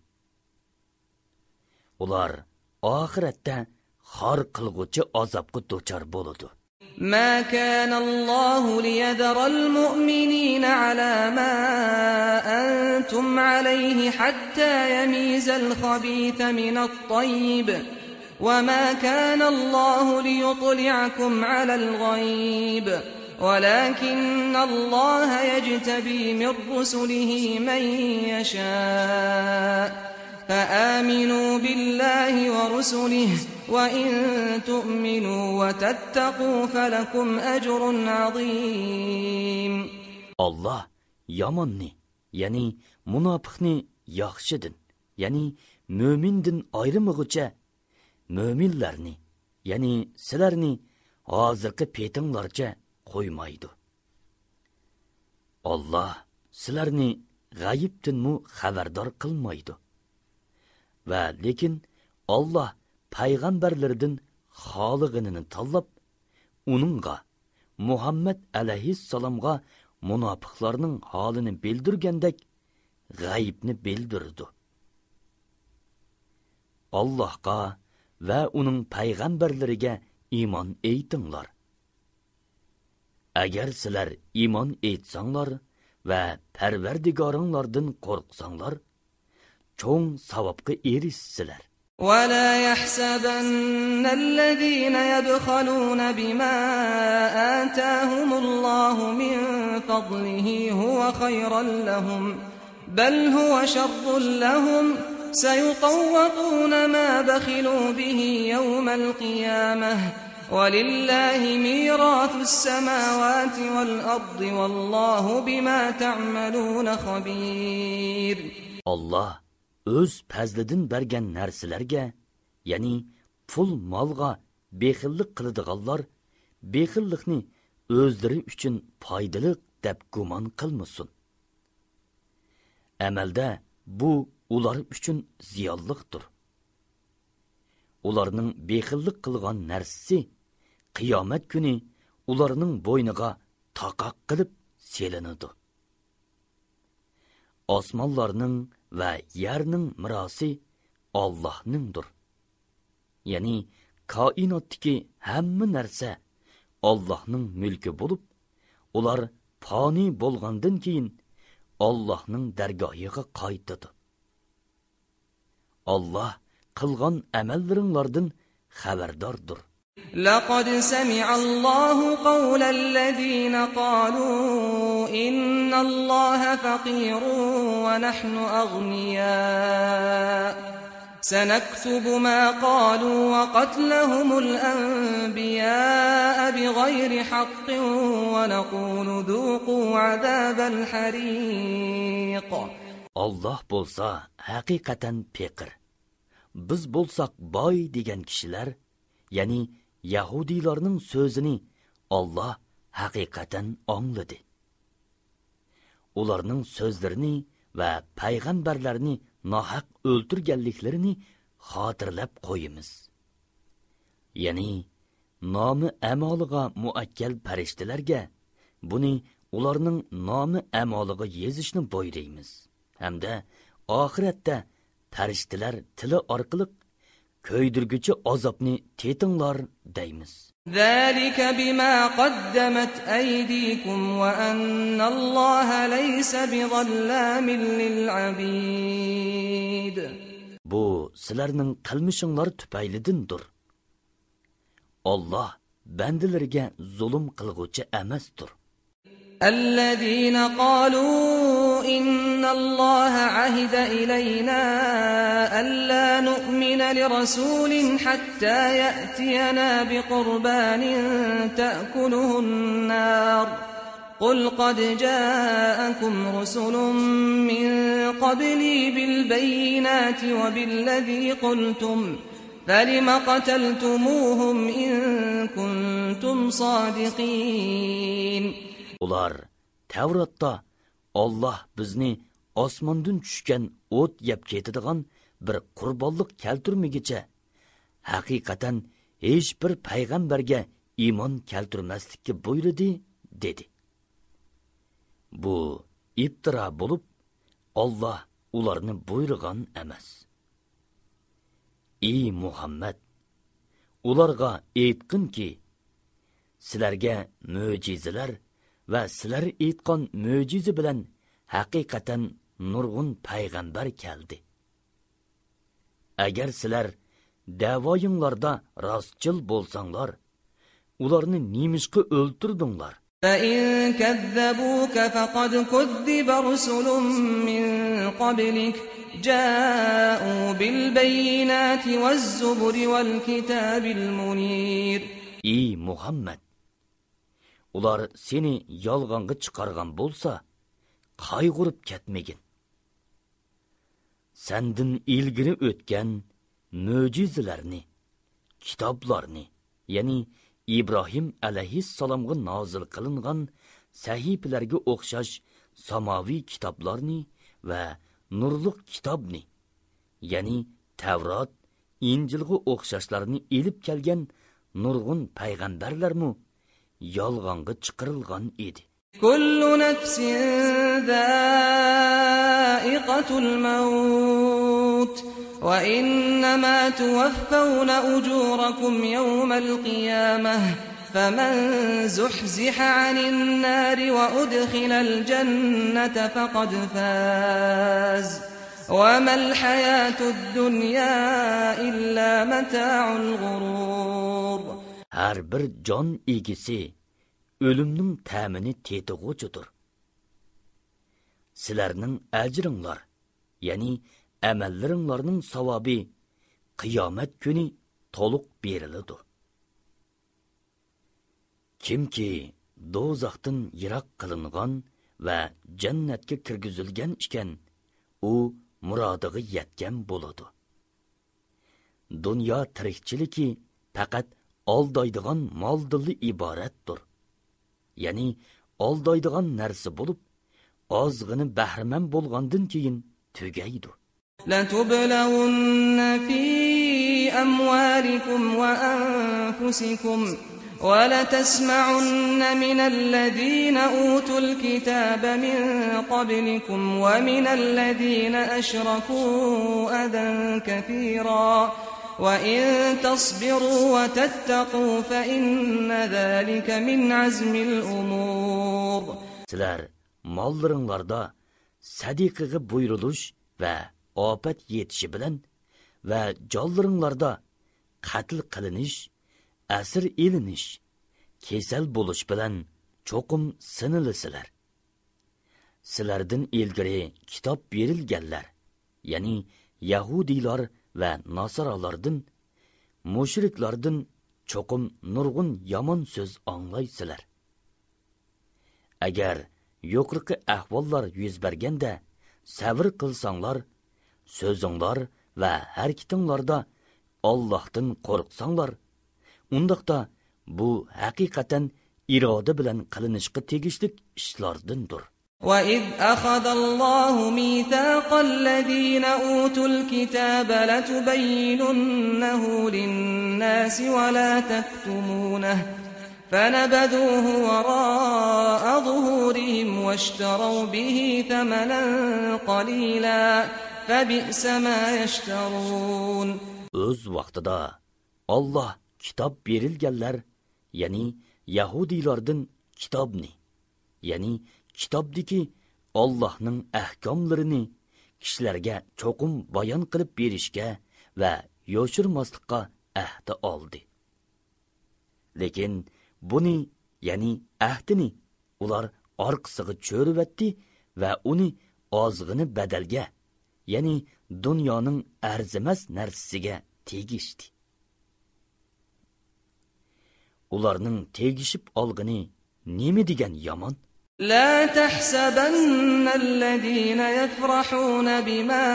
Ular oxiratda xor qilg'uchi azobga duchor bo'ladi. ما كان الله ليذر المؤمنين على ما أنتم عليه حتى يميز الخبيث من الطيب وما كان الله ليطلعكم على الغيب ولكن الله يجتبي من رسله من يشاء فآمنوا بالله ورسله وإن تؤمنوا وتتقوا فلكم أجر عظيم. Allah yamanni, yani münafıqni yaxşıdın, yani mümindin ayrımıgıca müminlerni, yani sizlerni hazırkı petinlarca koymaydı. Allah sizlerni gayiptin mu xabardor qilmaydi. Ve lekin Allah peygamberlerden xalıqını tanlab, onunğa Muhammed aleyhisselamga münafıqlarının halini bildirgendek gayibni bildirdi. Allah'a ve onun peygamberlerine iman eytinglar. Eğer sizler iman eytsanglar ve perverdigarınlardan korksanglar, çoğun savapkı erişsizler. وَلَا يَحْسَبَنَّ الَّذ۪ينَ يَبْخَلُونَ بِمَا آتَاهُمُ اللّٰهُ مِنْ فَضْلِهِ هُوَ خَيْرًا لَهُمْ بَلْ هُوَ شَرٌّ لَهُمْ سيطوقون ما بخلوا به يوم القيامة ولله ميراث السماوات والأرض والله بما تعملون خبير. Allah öz pəzlidən bərgən nərsilərgə, yəni pul malğa bexillik qılıdığanlar, bexillikni özləri üçün faydalıq dəb guman qılmısın. Əməldə bu ular üçün ziyallıqdır. Ularının bexillik qılğan nərsisi qiyamət günü ularının boynuğa taqaq qılıb selinidi. Osmanlarının və yerinin mirası Allah'nındır. Yəni kainatdaki həmmə nərsə Allah'ның mülkü bolup, ular fani bolğandan keyin Allah'ның dərgahıga qaytıdı. Allah qılğan əməllərinlərdən xəbərdardır. لقد سمع الله قول الذين قالوا إن الله فقير ونحن أغنياء سنكتب ما قالوا وقتلهم الأنبياء بغير حق ونقول ذوقوا عذاب الحريق. Allah bolsa haqiqatan pekir. Biz bolsak boy degan kishilar, yani Yahudilarning so'zini Allah haqiqatan angladi. Ularning so'zlarini va payg'ambarlarni nohaq o'ltirganliklarini xotirlab qo'yimiz. Yani nomi amoliga muakkal farishtalarga buni ularning nomi amoliga yezishni buyuramiz. Hamda oxiratda farishtalar tili orqali köydürgücü azapni tetinglar deymiz. ذلك بما قدمت أيديكم وأن الله ليس بظلام للعبيد. Bu sizlerning qilmishinglar tüpaylidandir. Allah bendilerge zulüm qilguvchi emasdir. الذين قالوا إن الله عهد إلينا ألا نؤمن لرسول حتى يأتينا بقربان تأكله النار قل قد جاءكم رسل من قبلي بالبينات وبالذي قلتم فلم قتلتموهم إن كنتم صادقين. Ular Tevrat'ta Allah bizni osmondan tushgan o't yeb ketadigan bir qurbonlik keltirmagicha haqiqatan hech bir payg'ambarga iymon keltirmaslikka buyurdi dedi. Bu iftira bo'lib, Allah ularni buyurgan emas. Ey Muhammad, ularga aytqinki, sizlarga mo'jizalar va sizlar aytgan mo'jiza bilan haqiqatan nurg'un payg'ambar keldi. Agar sizlar da'voyinglarda rostchil bo'lsanglar, ularni nimishqa o'ltirdinglar. فَإِن كَذَّبُوكَ فَقَدْ كُذِّبَ رُسُلٌ مِّن قَبْلِكَ جَاءُوا بِالْبَيِّنَاتِ وَالزُّبُرِ وَالْكِتَابِ الْمُنِيرِ. Ey Muhammed, ular seni yolg'onga chiqargan bo'lsa, qayg'urib ketmagin. Sendin ilgiri o'tgan mo'jizalarni, kitoblarni, ya'ni İbrahim alayhissalomga nozil qilingan sahifalarga o'xshash samoviy kitoblarni va nurliq kitobni, ya'ni Tavrat, Injilga o'xshashlarni elib kelgan nurg'un payg'ambarlarmi yolg'onga chiqarilgan edi. Kullu nafsin dha'iqatul maut va innama tuwaffawna ujurakum yawmal qiyamah faman zuhziha 'anil nari wa udkhilal jannata faqad faz wa mal hayatud dunya illa mata'ul ghurur. Har bir jon egisi ölümning ta'mini tetig'uchidir. Sizlarning ajringlar, ya'ni amallaringlarning savobi qiyomat kuni to'liq beriladi. Kimki do'zaxdan yiroq qilingan va jannatga kirgizilgan ekan, u murodiga yetgan bo'ladi. Dunyo tirikchiligi faqat aldaydigan moldilli iboratdir. Ya'ni aldaydigan narsa bo'lib, ozg'ini bahramand bo'lgandan keyin tugaydi. لتبلون في أموالكم وأنفسكم ولتسمعن من الذين أوتوا الكتاب من قبلكم ومن الذين أشركوا أذى كثيرا وإن تصبروا وتتقوا فإن ذلك من عزم الأمور. Sizlar mollaringlarda sadiqaga buyurilish va ofat yetishi bilan va jonlaringlarda qatl qilinish, asir elinish, kesal bo'lish bilan cho'qim sinilisizlar. Sizlardan ilgari kitob berilganlar, ya'ni Yahudiylar va Nasaralardan, mushriklardan cho'qim nurg'un yomon so'z anglaysizlar. Agar yuqorqi ahvollar yuz berganda sabr qilsanglar, so'zinglar va harakatinglarda Allohdan qo'rqsanglar, undaqda bu haqiqatan iroda bilan qilinishga tegishlik ishlardandir. وَإِذْ أَخَذَ اللَّهُ مِيثَاقَ الَّذِينَ أُوتُوا الْكِتَابَ لَتُبَيِّنُنَّهُ لِلنَّاسِ وَلَا تَكْتُمُونَهُ فَنَبَذُوهُ وَرَاءَ ظُهُورِهِمْ وَاشْتَرَوْا بِهِ ثَمَنًا قَلِيلًا فَبِئْسَ مَا يَشْتَرُونَ. Öz vaqtida Allah kitob berilganlar, ya'ni Yahudiylardan kitobni, ya'ni kitobdagi Allohning ahkomlarini kishilarga cho'qim bayon qilib berishga va yoshirmaslikqa ahd oldi. Lekin buni, ya'ni ahdini ular orqasiga cho'rivatdi va uni ozg'ini badalga, ya'ni dunyoning arzimas narsasiga tegishdi. Ularning tegishib olgani nima degan yomon? لا تحسبن الذين يفرحون بما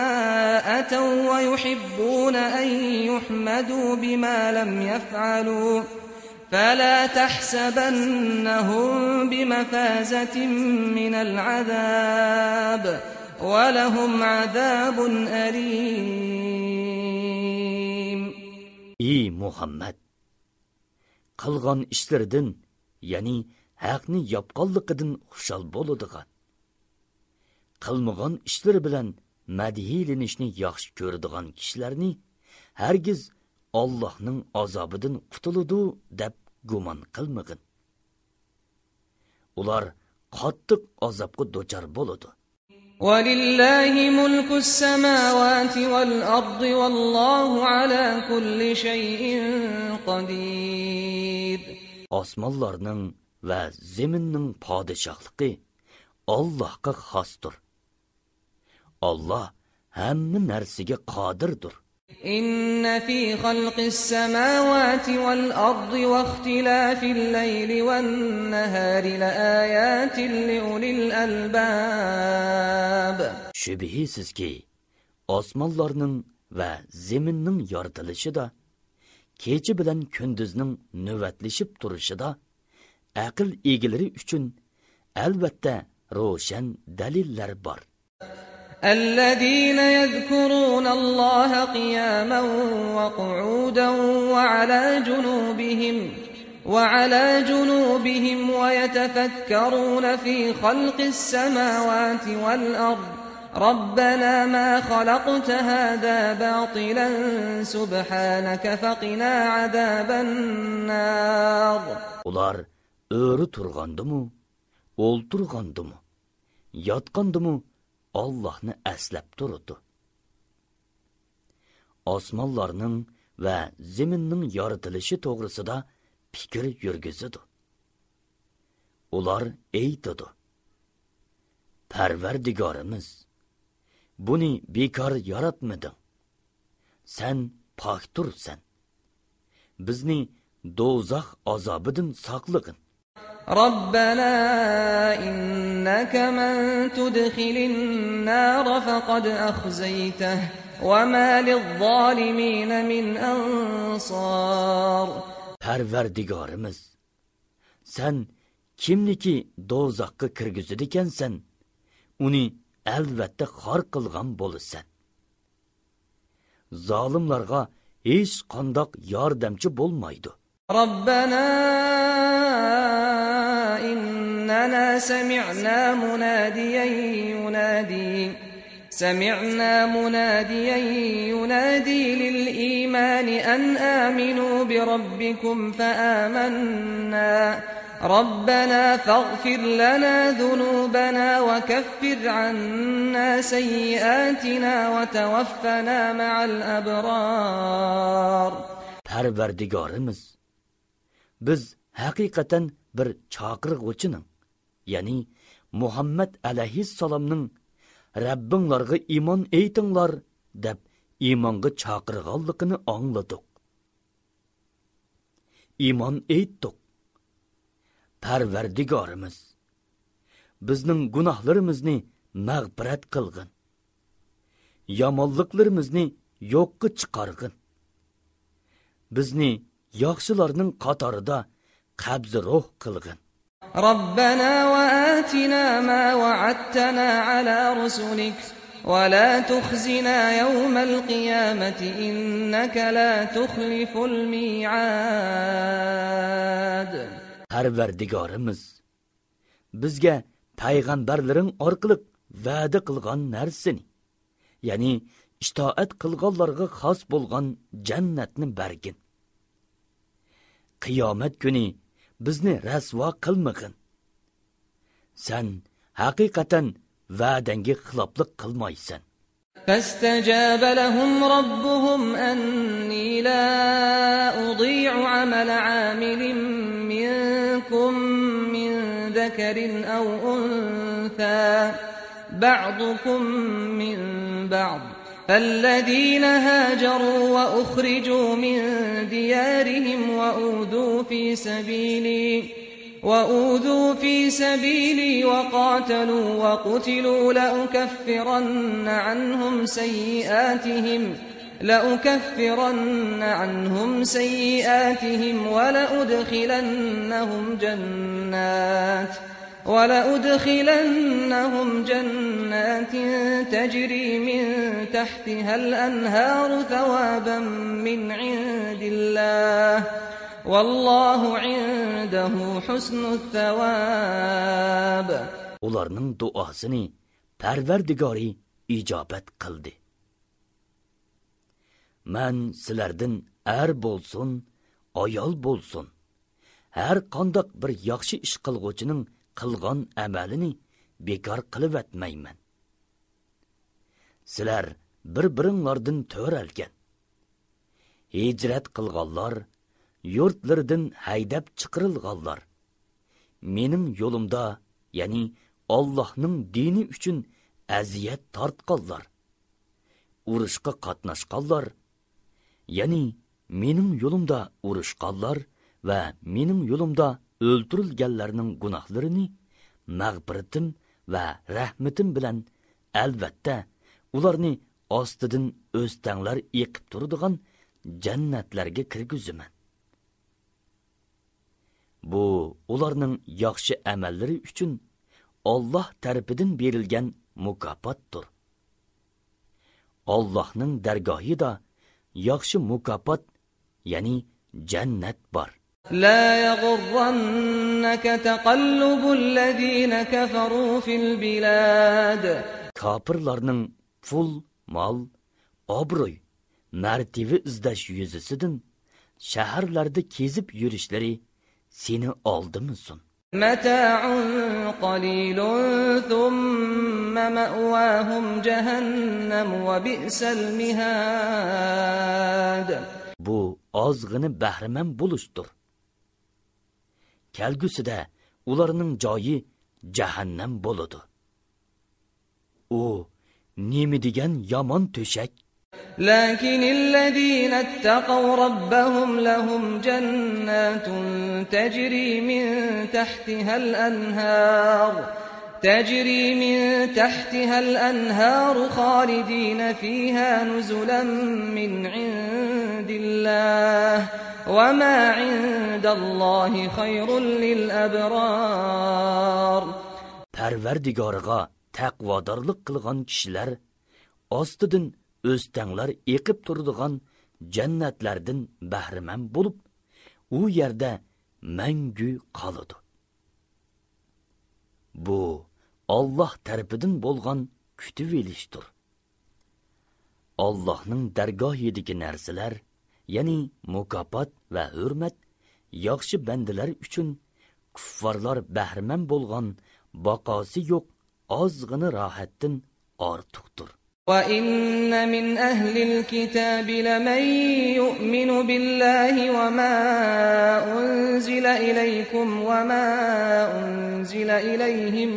أتوا ويحبون أن يحمدوا بما لم يفعلوا فلا تحسبنهم بمفازة من العذاب ولهم عذاب أليم. Ey Muhammed, qilgan ishlardan, ya'ni haqni yapqanligidan xushal bo'ladigan, qilmagan ishlar bilan madhiylanishni yaxshi ko'radigan kishilarni hargiz Allohning azobidan qutuladi deb gumon qilmagin. Ular qattiq azobga duchor bo'ladi. وَلِلَّهِ مُلْكُ السَّمَاوَاتِ وَالْأَرْضِ وَاللَّهُ عَلَى كُلِّ شَيْءٍ قَدِيرٌ. Osmonlarning va zaminning podshohligi Allohga xosdir. Allah hamma narsaga qodirdir. إِنَّ فِي خَلْقِ السَّمَاوَاتِ وَالْأَرْضِ وَاخْتِلَافِ اللَّيْلِ وَالنَّهَارِ لَآيَاتٍ لِأُولِي الْأَلْبَابِ. Şübihsizki osmonlarning va zaminning yoritilishida, kecha bilan kunduzning navbatlashib turishida aql egalari uchun albatta ro'shan dalillar bor. الذين يذكرون الله قياما وقعودا وعلى جنوبهم ويتفكرون في خلق السماوات والأرض ربنا ما خلقت هذا باطلا سبحانك فقنا عذاب النار. Ular öğrü turgandımu, olturgandımu, yatgandımu Allah'ını əslab turdu. Osmonlarning va zaminning yoritilishi to'g'risida fikr yurgizdi. Ular aytdi: Parvardigorimiz, buni bekor yaratmading. Sen poktursan. Bizni do'zax azobidan saqlagin. ربنا إنك من تدخل النار فقد أخزيته وما للظالمين من أنصار. Parvardigorimiz, sen kimniki do'zaxga kirgizid ekansan, uni albatta xor qilgan bo'lasan. Zolimlarga hech qandoq yordamchi bo'lmaydi. ربنا إننا سمعنا مناديا ينادي للإيمان أن آمنوا بربكم فآمنا ربنا فاغفر لنا ذنوبنا وكفر عنا سيئاتنا وتوفنا مع الأبرار. Parvardigorimiz, biz haqiqatan bir chaqirg'uchining, ya'ni Muhammad alayhissalomning Rabbinglarga iymon aytinglar deb iymonga chaqirganligini angladik. Iymon aytdik. Parvardigorimiz, bizning gunohlarimizni mag'firat qilgin. Yomonliklarimizni yo'qqa chiqargin. Bizni yaxshilarning qatorida qabzi ruh qilgin. ربنا وآتنا ما وعدتنا على رسلك ولا تخزنا يوم القيامة إنك لا تخلف الميعاد. Parvardigorimiz, bizga payg'ambarlaring orqali va'da qilgan narsani, ya'ni itoat qilganlarga xos bo'lgan jannatni bergin. Qiyomat kuni bizni rasvo qilmag'in. Sen haqiqatan va'dangga xiloflik qilmaysan. فاستجاب لهم ربهم أني لا أضيع عمل عامل منكم من ذكر أو أنثى بعضكم من بعض فالذين هاجروا وأخرجوا من ديارهم وأوذوا في سبيلي وقاتلوا وقتلوا لأكفرن عنهم سيئاتهم ولأدخلنهم جنات تجري من تحتها الأنهار ثوابا من عند الله والله عنده حسن الثواب. Ularning duosini Parvardigori ijobat qildi. Men sizlardan bo'lsin, ayol bo'lsin, har qanday bir yaxshi ish qilguvchining qilgan amalini bekor qilib atmayman. Sizlar bir-biringlardan to'ralgan. Hijrat qilganlar, yurtlardan haydab chiqarilganlar, mening yo'limda, ya'ni Allohning dini uchun aziyat tortganlar, urushga qatnashganlar, ya'ni mening yo'limda urushganlar va mening yo'limda o'ldirilganlarning gunohlarini mag'firatim va rahmatim bilan albatta ularni ostidan o'stanglar eqib turadigan jannatlarga kirgizaman. Bu ularning yaxshi amallari uchun Alloh tarafidan berilgan mukofotdir. Allohning dargohida yaxshi mukofot, ya'ni jannat bor. لا يغرنك تقلب الذين كفروا في البلاد. Kafirlarning pul, mol, obro'y, martaba izlash yuzasidan shaharlarda kezib yurishlari seni oldimisin. متاع قليل ثم مأواهم جهنم وبئس المهاد. Bu ozg'ini bahriman bo'lishdir. Kelgusida ularning joyi jahannam bo'ladi. U nemi degan yomon to'shak. لكن الذين اتقوا ربهم لهم جنات تجري من تحتها الأنهار خالدين فيها نزلا من عند الله وما عند الله خير للأبرار. Parvardigoriga taqvodorlik qilgan kishilar ostidan o'stanglar eqib turadigan jannatlardan bahramand bo'lib, u yerda mangu qoladi. Bu Alloh tarafidan bo'lgan kutib elishdir. Allohning dargohidagi narsalar, ya'ni mukofot va hurmat yaxshi bandalar uchun kuffarlar bahramand bo'lgan baqosi yo'q ozg'ini rohatdan ortiqdir. وَإِنَّ مِنْ أَهْلِ الْكِتَابِ لَمَنْ يُؤْمِنُ بِاللَّهِ وَمَا أُنْزِلَ إِلَيْكُمْ وَمَا أُنْزِلَ إِلَيْهِمْ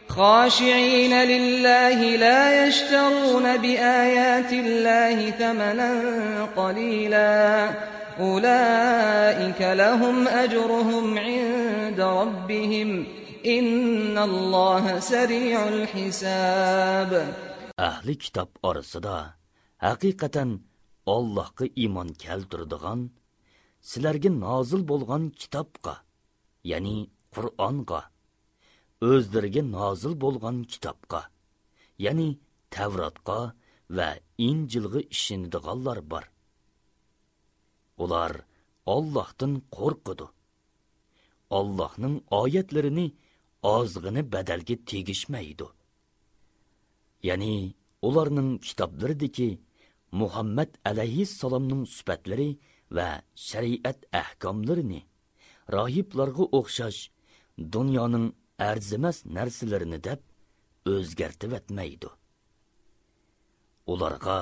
خاشعين لله لا يشترون بآيات الله ثمنا قليلا أولئك لهم أجرهم عند ربهم إن الله سريع الحساب. Ahli kitob orasida haqiqatan Allohga iymon keltiradigan, sizlarga nozil bo'lgan kitobga, ya'ni Qur'onga, o'zlariga nozil bo'lgan kitobga, ya'ni Tavrotga va Injilga ishonadiganlar bor. Ular Allohdan qo'rqadi. Allohning oyatlarini ozg'ini badalga tegishmaydi. Ya'ni ularning kitoblaridagi Muhammad alayhissalomning sifatlari va shariat ahkomlarini rohiblarga o'xshash dunyoning arzimas narsalarini deb o'zgartib etmaydi. Ularga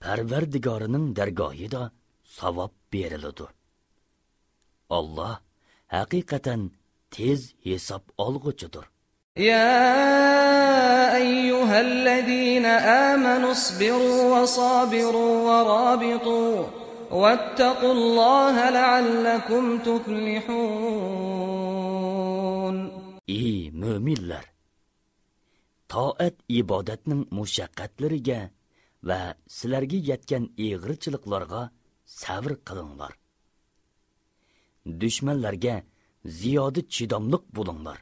Parvardigorining dargohida savob beriladi. Alloh haqiqatan tez hisob olg'uchidir. يا أيها الذين آمنوا اصبروا وصابروا ورابطوا واتقوا الله لعلكم تفلحون. Ey müminler! Taat ibodatning mushaqqatlariga va sizlarga yetgan ig'richiliklarga sabr qilinglar. Dushmanlarga ziyoda chidamliq bo'linglar.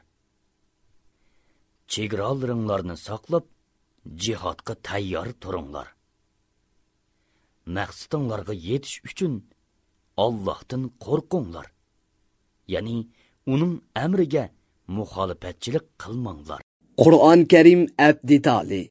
Chegaralaringlarni saqlab, jihodga tayyor turinglar. Maqsadinglarga yetish uchun Allohdan qo'rqinglar. Ya'ni uning amriga muxolifatchilik qilmanglar. Qur'on Karim abdi tali